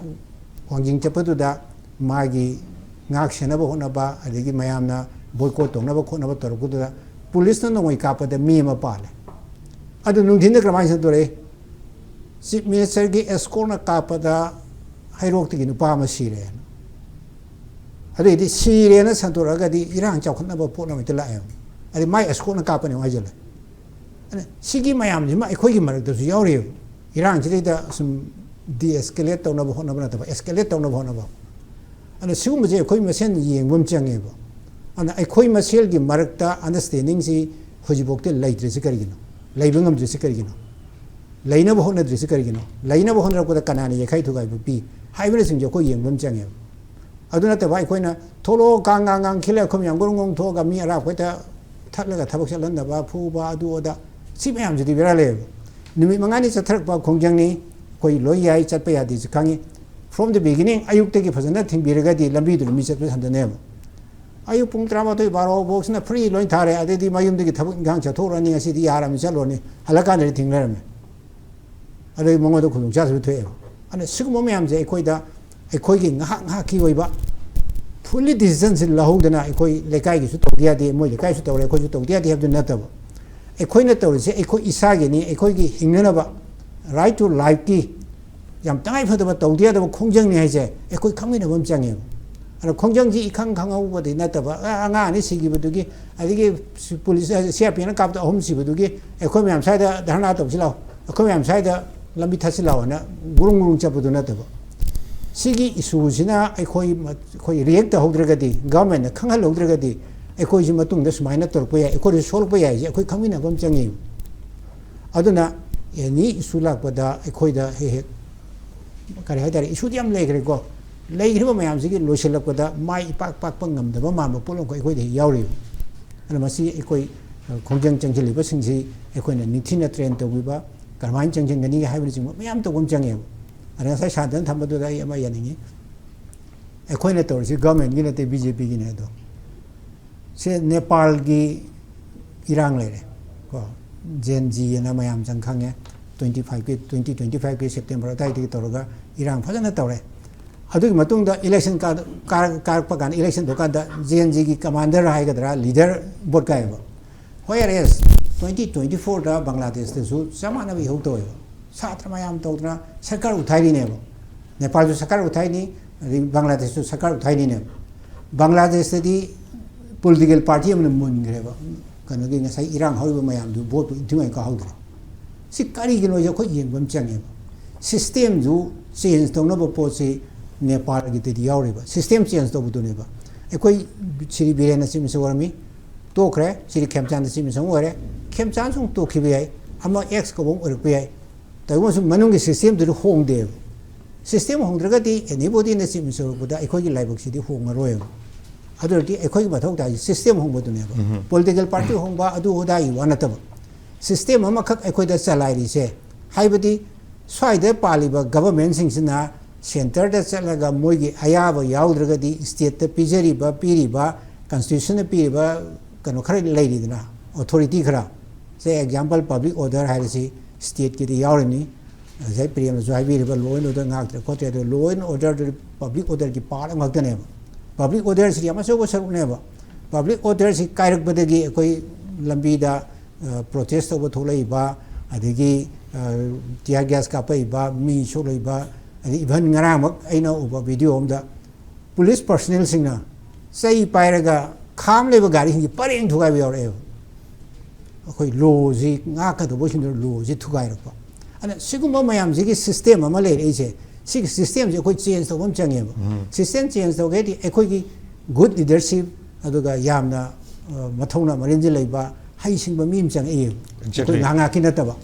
ꯋꯥꯡꯖꯤꯡ ꯆꯠꯄꯗꯨꯗ ꯃꯥꯒꯤ ꯉꯥꯛ ꯁꯦꯟꯅꯕ ꯍꯣꯠꯅꯕ, ꯑꯗꯒꯤ ꯃꯌꯥꯝꯅ ꯕꯣꯏꯀꯣꯠ ꯇꯧꯅꯕ ꯈꯣꯠꯅꯕ ꯇꯧꯔꯛꯄꯗꯨꯗ ꯄꯨꯂꯤꯁꯅ ꯅꯣꯡꯃꯩ ꯀꯥꯞꯄꯗ ꯃꯤ ꯑꯃ ꯄꯥꯜꯂꯦ꯫ ꯑꯗꯨ ꯅꯨꯡꯊꯤꯟꯗ ꯀꯔꯝꯍꯥꯏꯅ ꯁꯟꯗꯣꯔꯛꯏ? ꯆꯤꯐ ꯃꯤꯅꯤꯁꯇꯔꯒꯤ ꯑꯦꯁꯀꯣꯔꯠꯅ ꯀꯥꯞꯄꯗ ꯍꯩꯔꯣꯛꯇꯒꯤ ꯅꯨꯄꯥ ꯑꯃ ꯁꯤꯔꯦꯅ꯫ ꯑꯗꯨꯏꯗꯤ ꯁꯤꯔꯦꯅ ꯁꯟꯗꯣꯔꯛꯑꯒꯗꯤ ꯏꯔꯥꯡ ꯆꯥꯎꯈꯠꯅꯕ ꯄꯣꯠ ꯑꯃ ꯍꯦꯛꯇ ꯂꯥꯛꯑꯦꯕ꯫ ꯑꯗꯩ ꯃꯥꯏ ꯑꯦꯁꯀꯣꯔꯠꯅ ꯀꯥꯞꯄꯅꯦ ꯑꯃꯨꯛ ꯍꯥꯏꯖꯜꯂꯦ꯫ ꯑꯗꯨꯅ ꯁꯤꯒꯤ ꯃꯌꯥꯝꯁꯤꯃ ꯑꯩꯈꯣꯏꯒꯤ ꯃꯔꯛꯇꯁꯨ ꯌꯥꯎꯔꯤꯑꯕ꯫ ꯏꯔꯥꯡꯁꯤꯗꯩꯗ ꯁꯨꯝ ꯗꯤ ꯑꯦꯁꯀꯦꯂꯦꯠ ꯇꯧꯅꯕ ꯍꯣꯠꯅꯕ ꯅꯠꯇꯕ, ꯑꯦꯁꯀꯦꯂꯦꯠ ꯇꯧꯅꯕ ꯍꯣꯠꯅꯕ꯫ ꯑꯗꯨꯅ ꯁꯤꯒꯨꯝꯕꯁꯦ ꯑꯩꯈꯣꯏ ꯃꯁꯦꯟ ꯌꯦꯡꯕ ꯑꯃ ꯆꯪꯉꯦꯕ꯫ ꯑꯗꯨꯅ ꯑꯩꯈꯣꯏ ꯃꯁꯦꯜꯒꯤ ꯃꯔꯛꯇ ꯑꯟꯗꯔꯁꯇꯦꯟꯗꯤꯡꯁꯤ ꯍꯧꯖꯤꯛꯐꯥꯎꯗ ꯂꯩꯇ꯭ꯔꯤꯁꯤ ꯀꯔꯤꯒꯤꯅꯣ? ꯂꯩꯕ ꯉꯝꯗ꯭ꯔꯤꯁꯤ ꯀꯔꯤꯒꯤꯅꯣ? ꯂꯩꯅꯕ ꯍꯣꯠꯅꯗ꯭ꯔꯤꯁꯤ ꯀꯔꯤꯒꯤꯅꯣ? ꯂꯩꯅꯕ ꯍꯣꯠꯅꯔꯛꯄꯗ ꯀꯅꯥꯅ ꯌꯩꯈꯥꯏ ꯊꯨꯒꯥꯏꯕ ꯄꯤ ꯍꯥꯏꯕꯅꯆꯤꯡꯕꯁꯦ ꯑꯩꯈꯣꯏ ꯌꯦꯡꯕ ꯑꯃ ꯆꯪꯉꯦꯕ꯫ ꯑꯗꯨ ꯅꯠꯇꯕ ꯑꯩꯈꯣꯏꯅ ꯊꯣꯛꯂꯛꯑꯣ, ꯀꯥꯡ ꯀꯥꯡ ꯀꯥꯡ ꯈꯤꯜꯂꯦ, ꯑꯩꯈꯣꯏ ꯃꯌꯥꯝ ꯒ꯭ꯔꯣꯡ ꯒ꯭ꯔꯣꯡ ꯊꯣꯛꯑꯒ ꯃꯤ ꯑꯔꯥꯞꯄ ꯍꯦꯛꯇ ꯊꯠꯂꯒ ꯊꯕꯛ ꯆꯠꯍꯟꯗꯕ, ꯐꯨꯕ, ꯑꯗꯨ ꯑꯗꯥ, ꯁꯤ ꯃꯌꯥꯝꯁꯤꯗꯤ ꯕꯦꯔꯥ ꯂꯩꯌꯦꯕ꯫ ꯅꯨꯃꯤꯠ ꯃꯉꯥꯅꯤ ꯆꯠꯊꯔꯛꯄ ꯈꯣꯡꯖꯪꯅꯤ, ꯑꯩꯈꯣꯏ ꯂꯣꯏ ꯌꯥꯏ, ꯆꯠꯄ ꯌꯥꯗꯦꯁꯨ ꯈꯪꯉꯤ꯫ From the beginning, ꯑꯌꯨꯛꯇꯒꯤ ꯐꯖꯅ ꯊꯤꯡꯕꯤꯔꯒꯗꯤ ꯂꯝꯕꯤꯗꯨ ꯂꯝꯕꯤ ꯆꯠꯄ ꯍꯟꯊꯅꯦꯕ꯫ ꯑꯌꯨꯛ ꯄꯨꯡ ꯇꯔꯥꯃꯥꯊꯣꯏ ꯕꯥꯔꯣ ꯐꯥꯎꯁꯤꯅ ꯐ꯭ꯔꯤ ꯂꯣꯏ ꯊꯥꯔꯦ, ꯑꯗꯩꯗꯤ ꯃꯌꯨꯝꯗꯒꯤ ꯊꯕꯛ ꯏꯪꯈꯥꯡ ꯆꯠꯊꯣꯛꯎꯔꯅꯤ, ꯉꯁꯤꯗꯤ ꯌꯥꯔꯕꯅꯤ ꯆꯠꯂꯨꯔꯅꯤ, ꯍꯜꯂꯛꯀꯥꯟꯗꯗꯤ ꯊꯤꯡ ꯂꯩꯔꯝꯃꯦ꯫ ꯑꯗꯩ ꯃꯉꯣꯟꯗ ꯈꯨꯗꯣꯡꯆꯥꯗꯕ ꯊꯣꯛꯑꯦꯕ꯫ ꯑꯗꯨꯅ ꯁꯤꯒꯨꯝꯕ ꯃꯌꯥꯝꯁꯦ ꯑꯩꯈꯣꯏꯗ, ꯑꯩꯈꯣꯏꯒꯤ ꯉꯥꯏꯍꯥꯛ ꯉꯥꯏꯍꯥꯛꯀꯤ ꯑꯣꯏꯕ ꯐꯨꯜꯂꯤ ꯗꯤꯁꯤꯖꯟꯁꯤ ꯂꯧꯍꯧꯗꯅ, ꯑꯩꯈꯣꯏ ꯂꯩꯀꯥꯏꯒꯤꯁꯨ ꯇꯧꯗ ꯌꯥꯗꯦ, ꯃꯣꯏ ꯂꯩꯀꯥꯏꯁꯨ ꯇꯧꯔꯦ ꯑꯩꯈꯣꯏꯁꯨ ꯇꯧꯗ ꯌꯥꯗꯦ ꯍꯥꯏꯕꯗꯨ ꯅꯠꯇꯕ, ꯑꯩꯈꯣꯏꯅ ꯇꯧꯔꯤꯁꯦ ꯑꯩꯈꯣꯏ ꯏꯁꯥꯒꯤꯅꯤ, ꯑꯩꯈꯣꯏꯒꯤ ꯍꯤꯡꯅꯅꯕ, right to lifeꯀꯤ ꯌꯥꯝ ꯇꯉꯥꯏ ꯐꯗꯕ ꯇꯧꯗ ꯌꯥꯗꯕ ꯈꯣꯡꯖꯪꯅꯤ ꯍꯥꯏꯁꯦ ꯑꯩꯈꯣꯏ ꯈꯪꯃꯤꯟꯅꯕ ꯑꯃ ꯆꯪꯉꯦꯕ꯫ ꯑꯗꯣ ꯈꯣꯡꯖꯪꯁꯤ ꯏꯈꯪ ꯈꯪꯍꯧꯕꯗꯤ ꯅꯠꯇꯕ, ꯑ, ꯑꯉꯥꯡ ꯑꯅꯤ ꯁꯤꯈꯤꯕꯗꯨꯒꯤ, ꯑꯗꯒꯤ ꯄꯨꯂꯤꯁ, ꯁꯤ ꯑꯥꯔ ꯄꯤ ꯑꯦꯐꯅ ꯀꯥꯞꯇ ꯑꯍꯨꯝ ꯁꯤꯕꯗꯨꯒꯤ ꯑꯩꯈꯣꯏ ꯃꯌꯥꯝ ꯁ꯭ꯋꯥꯏꯗ ꯙꯔꯅꯥ ꯇꯧꯁꯤ ꯂꯥꯛꯑꯣ, ꯑꯩꯈꯣꯏ ꯃꯌꯥꯝ ꯁ꯭ꯋꯥꯏꯗ ꯂꯝꯕꯤ ꯊꯥꯠꯁꯤꯜꯂꯛꯑꯣꯅ ꯒꯨꯔꯨꯡ ꯒꯨꯔꯨꯡ ꯆꯠꯄꯗꯨ ꯅꯠꯇꯕ, ꯁꯤꯒꯤ ꯏꯁꯨꯁꯤꯅ ꯑꯩꯈꯣꯏ, ꯑꯩꯈꯣꯏ ꯔꯤꯌꯦꯛ ꯇꯧꯍꯧꯗ꯭ꯔꯒꯗꯤ, ꯒꯚꯔꯟꯃꯦꯟꯠꯅ ꯈꯪꯍꯜꯍꯧꯗ꯭ꯔꯒꯗꯤ, ꯑꯩꯈꯣꯏꯁꯤ ꯃꯇꯨꯡꯗ ꯁꯨꯃꯥꯏꯅ ꯇꯧꯔꯛꯄ ꯌꯥꯏ, ꯑꯩꯈꯣꯏꯁꯨ ꯁꯣꯛꯂꯛꯄ ꯌꯥꯏꯁꯦ ꯑꯩꯈꯣꯏ ꯈꯪꯃꯤꯟꯅꯕ ꯑꯃ ꯆꯪꯉꯤ꯫ ꯑꯗꯨꯅ ꯑꯦꯅꯤ ꯏꯁꯨ ꯂꯥꯛꯄꯗ ꯑꯩꯈꯣꯏꯗ ꯍꯦꯛ ꯍꯦꯛ, ꯀꯔꯤ ꯍꯥꯏꯇꯥꯔꯦ, ꯏꯁꯨꯗꯤ ꯌꯥꯝ ꯂꯩꯈ꯭ꯔꯦꯀꯣ꯫ ꯂꯩꯈ꯭ꯔꯤꯕ ꯃꯌꯥꯝꯁꯤꯒꯤ ꯂꯣꯏꯁꯤꯜꯂꯛꯄꯗ ꯃꯥꯏ ꯏꯄꯥꯛ ꯄꯥꯛꯄ ꯉꯝꯗꯕ ꯃꯥꯟꯕ ꯄꯣꯠꯂꯝꯈꯩ ꯑꯩꯈꯣꯏꯗ ꯍꯦꯛ ꯌꯥꯎꯔꯤꯕ꯫ ꯑꯗꯨꯅ ꯃꯁꯤ ꯑꯩꯈꯣꯏ, ꯑ, ꯈꯣꯡꯖꯪ ꯆꯪꯁꯤꯜꯂꯤꯕꯁꯤꯡꯁꯤ ꯑꯩꯈꯣꯏꯅ ꯅꯤꯡꯊꯤꯅ ꯇ꯭ꯔꯦꯟ ꯇꯧꯕꯤꯕ, ꯀꯔꯝꯍꯥꯏꯅ ꯆꯪꯁꯤꯟꯒꯅꯤ ꯍꯥꯏꯕꯅꯆꯤꯡꯕ ꯃꯌꯥꯝ ꯇꯧꯕ ꯑꯃ ꯆꯪꯉꯦꯕ꯫ ꯑꯗ ꯉꯁꯥꯏ ꯁꯥꯟꯇꯅ ꯊꯝꯕꯗꯨꯗ ꯑꯩ ꯑꯃ ꯌꯥꯅꯤꯡꯉꯤ꯫ ꯑꯩꯈꯣꯏꯅ ꯇꯧꯔꯤꯁꯤ ꯒꯚꯔꯟꯃꯦꯟꯠꯀꯤ ꯅꯠꯇꯦ, ꯕꯤ ꯖꯦ ꯄꯤꯒꯤꯅꯦ꯫ ꯑꯗꯣ ꯁꯦ ꯅꯦꯄꯥꯜꯒꯤ ꯏꯔꯥꯡ ꯂꯩꯔꯦ ꯀꯣ, ꯖꯦꯟ ꯖꯤ ꯑꯅ ꯃꯌꯥꯝ ꯆꯪ ꯈꯪꯉꯦ, ꯇ꯭ꯋꯦꯟꯇꯤ ꯐꯥꯏꯚꯀꯤ, ꯇ꯭ꯋꯦꯟꯇꯤ ꯇ꯭ꯋꯦꯟꯇꯤ ꯐꯥꯏꯚꯀꯤ ꯁꯦꯞꯇꯦꯝꯕꯔ ꯑꯗꯨꯋꯥꯏꯗꯒꯤ ꯇꯧꯔꯒ ꯏꯔꯥꯡ ꯐꯖꯅ ꯇꯧꯔꯦ꯫ ꯑꯗꯨꯒꯤ ꯃꯇꯨꯡꯗ ꯏꯂꯦꯛꯁꯟ ꯀꯥꯔꯛꯄ ꯀꯥꯟꯗ, ꯏꯂꯦꯛꯁꯟ ꯊꯣꯛꯀꯥꯟꯗ ꯖꯦ ꯑꯦꯟ ꯖꯤꯒꯤ ꯀꯃꯥꯟꯗꯔ ꯍꯥꯏꯒꯗ꯭ꯔꯥ, ꯂꯤꯗꯔ ꯚꯣꯠ ꯀꯥꯏꯌꯦꯕ꯫ ꯍꯣꯏ ꯑꯥꯔ ꯑꯦꯁ, ꯇ꯭ꯋꯦꯟꯇꯤ ꯇ꯭ꯋꯦꯟꯇꯤ ꯐꯣꯔꯗ ꯕꯪꯒ꯭ꯂꯥꯗꯦꯁꯇꯁꯨ ꯆꯞ ꯃꯥꯟꯅꯕ ꯏꯍꯧ ꯇꯧꯋꯦꯕ꯫ ꯁꯥꯇ꯭ꯔ ꯃꯌꯥꯝ ꯇꯧꯗꯅ ꯁꯔꯀꯥꯔ ꯎꯊꯥꯏꯔꯤꯅꯦꯕ꯫ ꯅꯦꯄꯥꯜꯁꯨ ꯁꯔꯀꯥꯔ ꯎꯊꯥꯏꯅꯤ, ꯑꯗꯩ ꯕꯪꯒ꯭ꯂꯥꯗꯦꯁꯁꯨ ꯁꯔꯀꯥꯔ ꯎꯊꯥꯏꯅꯤꯅꯦꯕ꯫ ꯕꯪꯒ꯭ꯂꯥꯗꯦꯁꯇꯗꯤ ꯄꯣꯂꯤꯇꯤꯀꯦꯜ ꯄꯥꯔꯇꯤ ꯑꯃꯅ ꯃꯨꯟꯈ꯭ꯔꯦꯕ꯫ ꯀꯩꯅꯣꯒꯤ ꯉꯁꯥꯏ ꯏꯔꯥꯡ ꯍꯧꯔꯤꯕ ꯃꯌꯥꯝꯗꯨ ꯚꯣꯠꯇꯨ ꯏꯟꯊꯤ ꯅꯨꯡꯉꯥꯏ ꯀꯥꯍꯧꯗ꯭ꯔꯦ꯫ ꯁꯤ ꯀꯔꯤꯒꯤꯅꯣꯁꯦ ꯑꯩꯈꯣꯏ ꯌꯦꯡꯕ ꯑꯃ ꯆꯪꯉꯦꯕ꯫ ꯁꯤꯁꯇꯦꯝꯗꯨ ꯆꯦꯟꯖ ꯇꯧꯅꯕ ꯄꯣꯠꯁꯤ ꯅꯦꯄꯥꯜꯒꯤꯗꯗꯤ ꯌꯥꯎꯔꯤꯕ꯫ ꯁꯤꯁꯇꯦꯝ ꯆꯦꯟꯖ ꯇꯧꯕꯗꯨꯅꯦꯕ꯫ ꯑꯩꯈꯣꯏ ꯁ꯭ꯔꯤ ꯕꯤꯔꯦꯟꯅ ꯆꯤꯞ ꯃꯤꯅꯤꯁꯇꯔ ꯑꯣꯏꯔꯝꯃꯤ, ꯇꯣꯛꯈ꯭ꯔꯦ꯫ ꯁ꯭ꯔꯤ ꯈꯦꯝꯆꯥꯟꯗ ꯆꯤꯞ ꯃꯤꯅꯤꯁꯇꯔ ꯑꯃ ꯑꯣꯏꯔꯦ꯫ ꯈꯦꯝꯆꯥꯟꯁꯨ ꯑꯃꯨꯛ ꯇꯣꯛꯈꯤꯕ ꯌꯥꯏ, ꯑꯃ ꯑꯦꯛꯁ ꯀꯧꯕ ꯑꯃ ꯑꯣꯏꯔꯛꯄ ꯌꯥꯏ꯫ ꯇꯧꯕꯁꯨ ꯃꯅꯨꯡꯒꯤ ꯁꯤꯁꯇꯦꯝꯗꯨꯗꯤ ꯍꯣꯡꯗꯦꯕ꯫ ꯁꯤꯁꯇꯦꯝ ꯍꯣꯡꯗ꯭ꯔꯒꯗꯤ ꯑꯦꯅꯤꯕꯣꯗꯤꯅ ꯆꯤꯞ ꯃꯤꯅꯤꯁꯇꯔ ꯑꯣꯏꯔꯛꯄꯗ ꯑꯩꯈꯣꯏꯒꯤ ꯂꯥꯏꯕꯛꯁꯤꯗꯤ ꯍꯣꯡꯉꯔꯣꯏꯕ꯫ ꯑꯗꯨ ꯑꯣꯏꯔꯗꯤ ꯑꯩꯈꯣꯏꯒꯤ ꯃꯊꯧ ꯇꯥꯏꯁꯦ ꯁꯤꯁꯇꯦꯝ ꯍꯣꯡꯕꯗꯨꯅꯦꯕ꯫ ꯄꯣꯂꯤꯇꯤꯀꯦꯜ ꯄꯥꯔꯇꯤ ꯍꯣꯡꯕ ꯑꯗꯨ ꯑꯗꯥꯒꯤ ꯋꯥ ꯅꯠꯇꯕ, ꯁꯤꯁꯇꯦꯝ ꯑꯃꯈꯛ ꯑꯩꯈꯣꯏꯗ ꯆꯂꯥꯏꯔꯤꯁꯦ꯫ ꯍꯥꯏꯕꯗꯤ ꯁ꯭ꯋꯥꯏꯗ ꯄꯥꯜꯂꯤꯕ ꯒꯚꯔꯟꯃꯦꯟꯠꯁꯤꯡꯁꯤꯅ ꯁꯦꯟꯇꯔꯗ ꯆꯠꯂꯒ ꯃꯣꯏꯒꯤ ꯑꯌꯥꯕ ꯌꯥꯎꯗ꯭ꯔꯒꯗꯤ ꯁ꯭ꯇꯦꯠꯇ ꯄꯤꯖꯔꯤꯕ, ꯄꯤꯔꯤꯕ, ꯀꯟꯁꯇꯤꯇ꯭ꯌꯨꯁꯟꯅ ꯄꯤꯔꯤꯕ ꯀꯩꯅꯣ ꯈꯔ ꯂꯩꯔꯤꯗꯅ, ꯑꯣꯊꯣꯔꯤꯇꯤ ꯈꯔ, ꯁꯦ ꯑꯦꯛꯖꯥꯝꯄꯜ ꯄꯕ꯭ꯂꯤꯛ ꯑꯣꯔꯗꯔ ꯍꯥꯏꯔꯁꯤ, ꯁ꯭ꯇꯦꯠꯀꯤꯗꯤ ꯌꯥꯎꯔꯤꯅꯤ꯫ ꯉꯁꯥꯏ ꯄ꯭ꯔꯦꯝꯅꯁꯨ ꯍꯥꯏꯕꯤꯔꯤꯕ ꯂꯣ ꯑꯦꯟ ꯑꯣꯔꯗꯔ ꯉꯥꯛꯇ꯭ꯔꯦ ꯈꯣꯠꯇ꯭ꯔꯦ, ꯑꯗꯣ ꯂꯣ ꯑꯦꯟ ꯑꯣꯔꯗꯔꯗꯨꯗꯤ ꯄꯕ꯭ꯂꯤꯛ ꯑꯣꯔꯗꯔꯒꯤ ꯄꯥꯔꯠ ꯑꯃꯈꯛꯇꯅꯦꯕ꯫ ꯄꯕ꯭ꯂꯤꯛ ꯑꯣꯔꯗꯔꯁꯤꯗꯤ ꯌꯥꯝ ꯑꯆꯧꯕ ꯁꯔꯨꯛꯅꯦꯕ꯫ ꯄꯕ꯭ꯂꯤꯛ ꯑꯣꯔꯗꯔꯁꯤ ꯀꯥꯏꯔꯛꯄꯗꯒꯤ ꯑꯩꯈꯣꯏ ꯂꯝꯕꯤꯗ, ꯑ, ꯄ꯭ꯔꯣꯇꯦꯁ ꯇꯧꯕ ꯊꯣꯛꯂꯛꯏꯕ, ꯑꯗꯒꯤ, ꯑ, ꯇꯤꯌꯥꯔ ꯒ꯭ꯌꯥꯁ ꯀꯥꯞꯄꯛꯏꯕ, ꯃꯤ ꯁꯣꯛꯂꯛꯏꯕ, ꯑꯗꯩ ꯏꯚꯟ ꯉꯔꯥꯡꯃꯛ ꯑꯩꯅ ꯎꯕ ꯚꯤꯗꯤꯑꯣ ꯑꯃꯗ ꯄꯨꯂꯤꯁ ꯄꯔꯁꯅꯦꯜꯁꯤꯡꯅ ꯆꯩ ꯄꯥꯏꯔꯒ ꯈꯥꯝ ꯂꯩꯕ ꯒꯥꯔꯤꯁꯤꯡꯁꯤ ꯄꯔꯦꯡ ꯊꯨꯒꯥꯏꯕ ꯌꯥꯎꯔꯛꯑꯦꯕ꯫ ꯑꯩꯈꯣꯏ ꯂꯣꯁꯤ ꯉꯥꯛꯀꯗꯧꯕꯁꯤꯡꯗꯨ ꯂꯣꯁꯤ ꯊꯨꯒꯥꯏꯔꯛꯄ꯫ ꯑꯗꯨꯅ ꯁꯤꯒꯨꯝꯕ ꯃꯌꯥꯝꯁꯤꯒꯤ ꯁꯤꯁꯇꯦꯝ ꯑꯃ ꯂꯩꯔꯛꯏꯁꯦ, ꯁꯤꯒꯤ ꯁꯤꯁꯇꯦꯝꯁꯦ ꯑꯩꯈꯣꯏ ꯆꯦꯟꯖ ꯇꯧꯕ ꯑꯃ ꯆꯪꯉꯦꯕ꯫ ꯁꯤꯁꯇꯦꯝ ꯆꯦꯟꯖ ꯇꯧꯒꯦꯗꯤ ꯑꯩꯈꯣꯏꯒꯤ ꯒꯨꯗ ꯂꯤꯗꯔꯁꯤꯞ, ꯑꯗꯨꯒ ꯌꯥꯝꯅ ꯑ, ꯃꯊꯧꯅꯥ ꯃꯔꯤꯟꯁꯤ ꯂꯩꯕ ꯍꯩꯁꯤꯡꯕ ꯃꯤ ꯑꯃ ꯆꯪꯉꯛꯏꯕ꯫ ꯑꯩꯈꯣꯏ ꯉꯥꯏꯍꯥꯛ ꯉꯥꯏꯍꯥꯛꯀꯤ ꯅꯠꯇꯕ꯫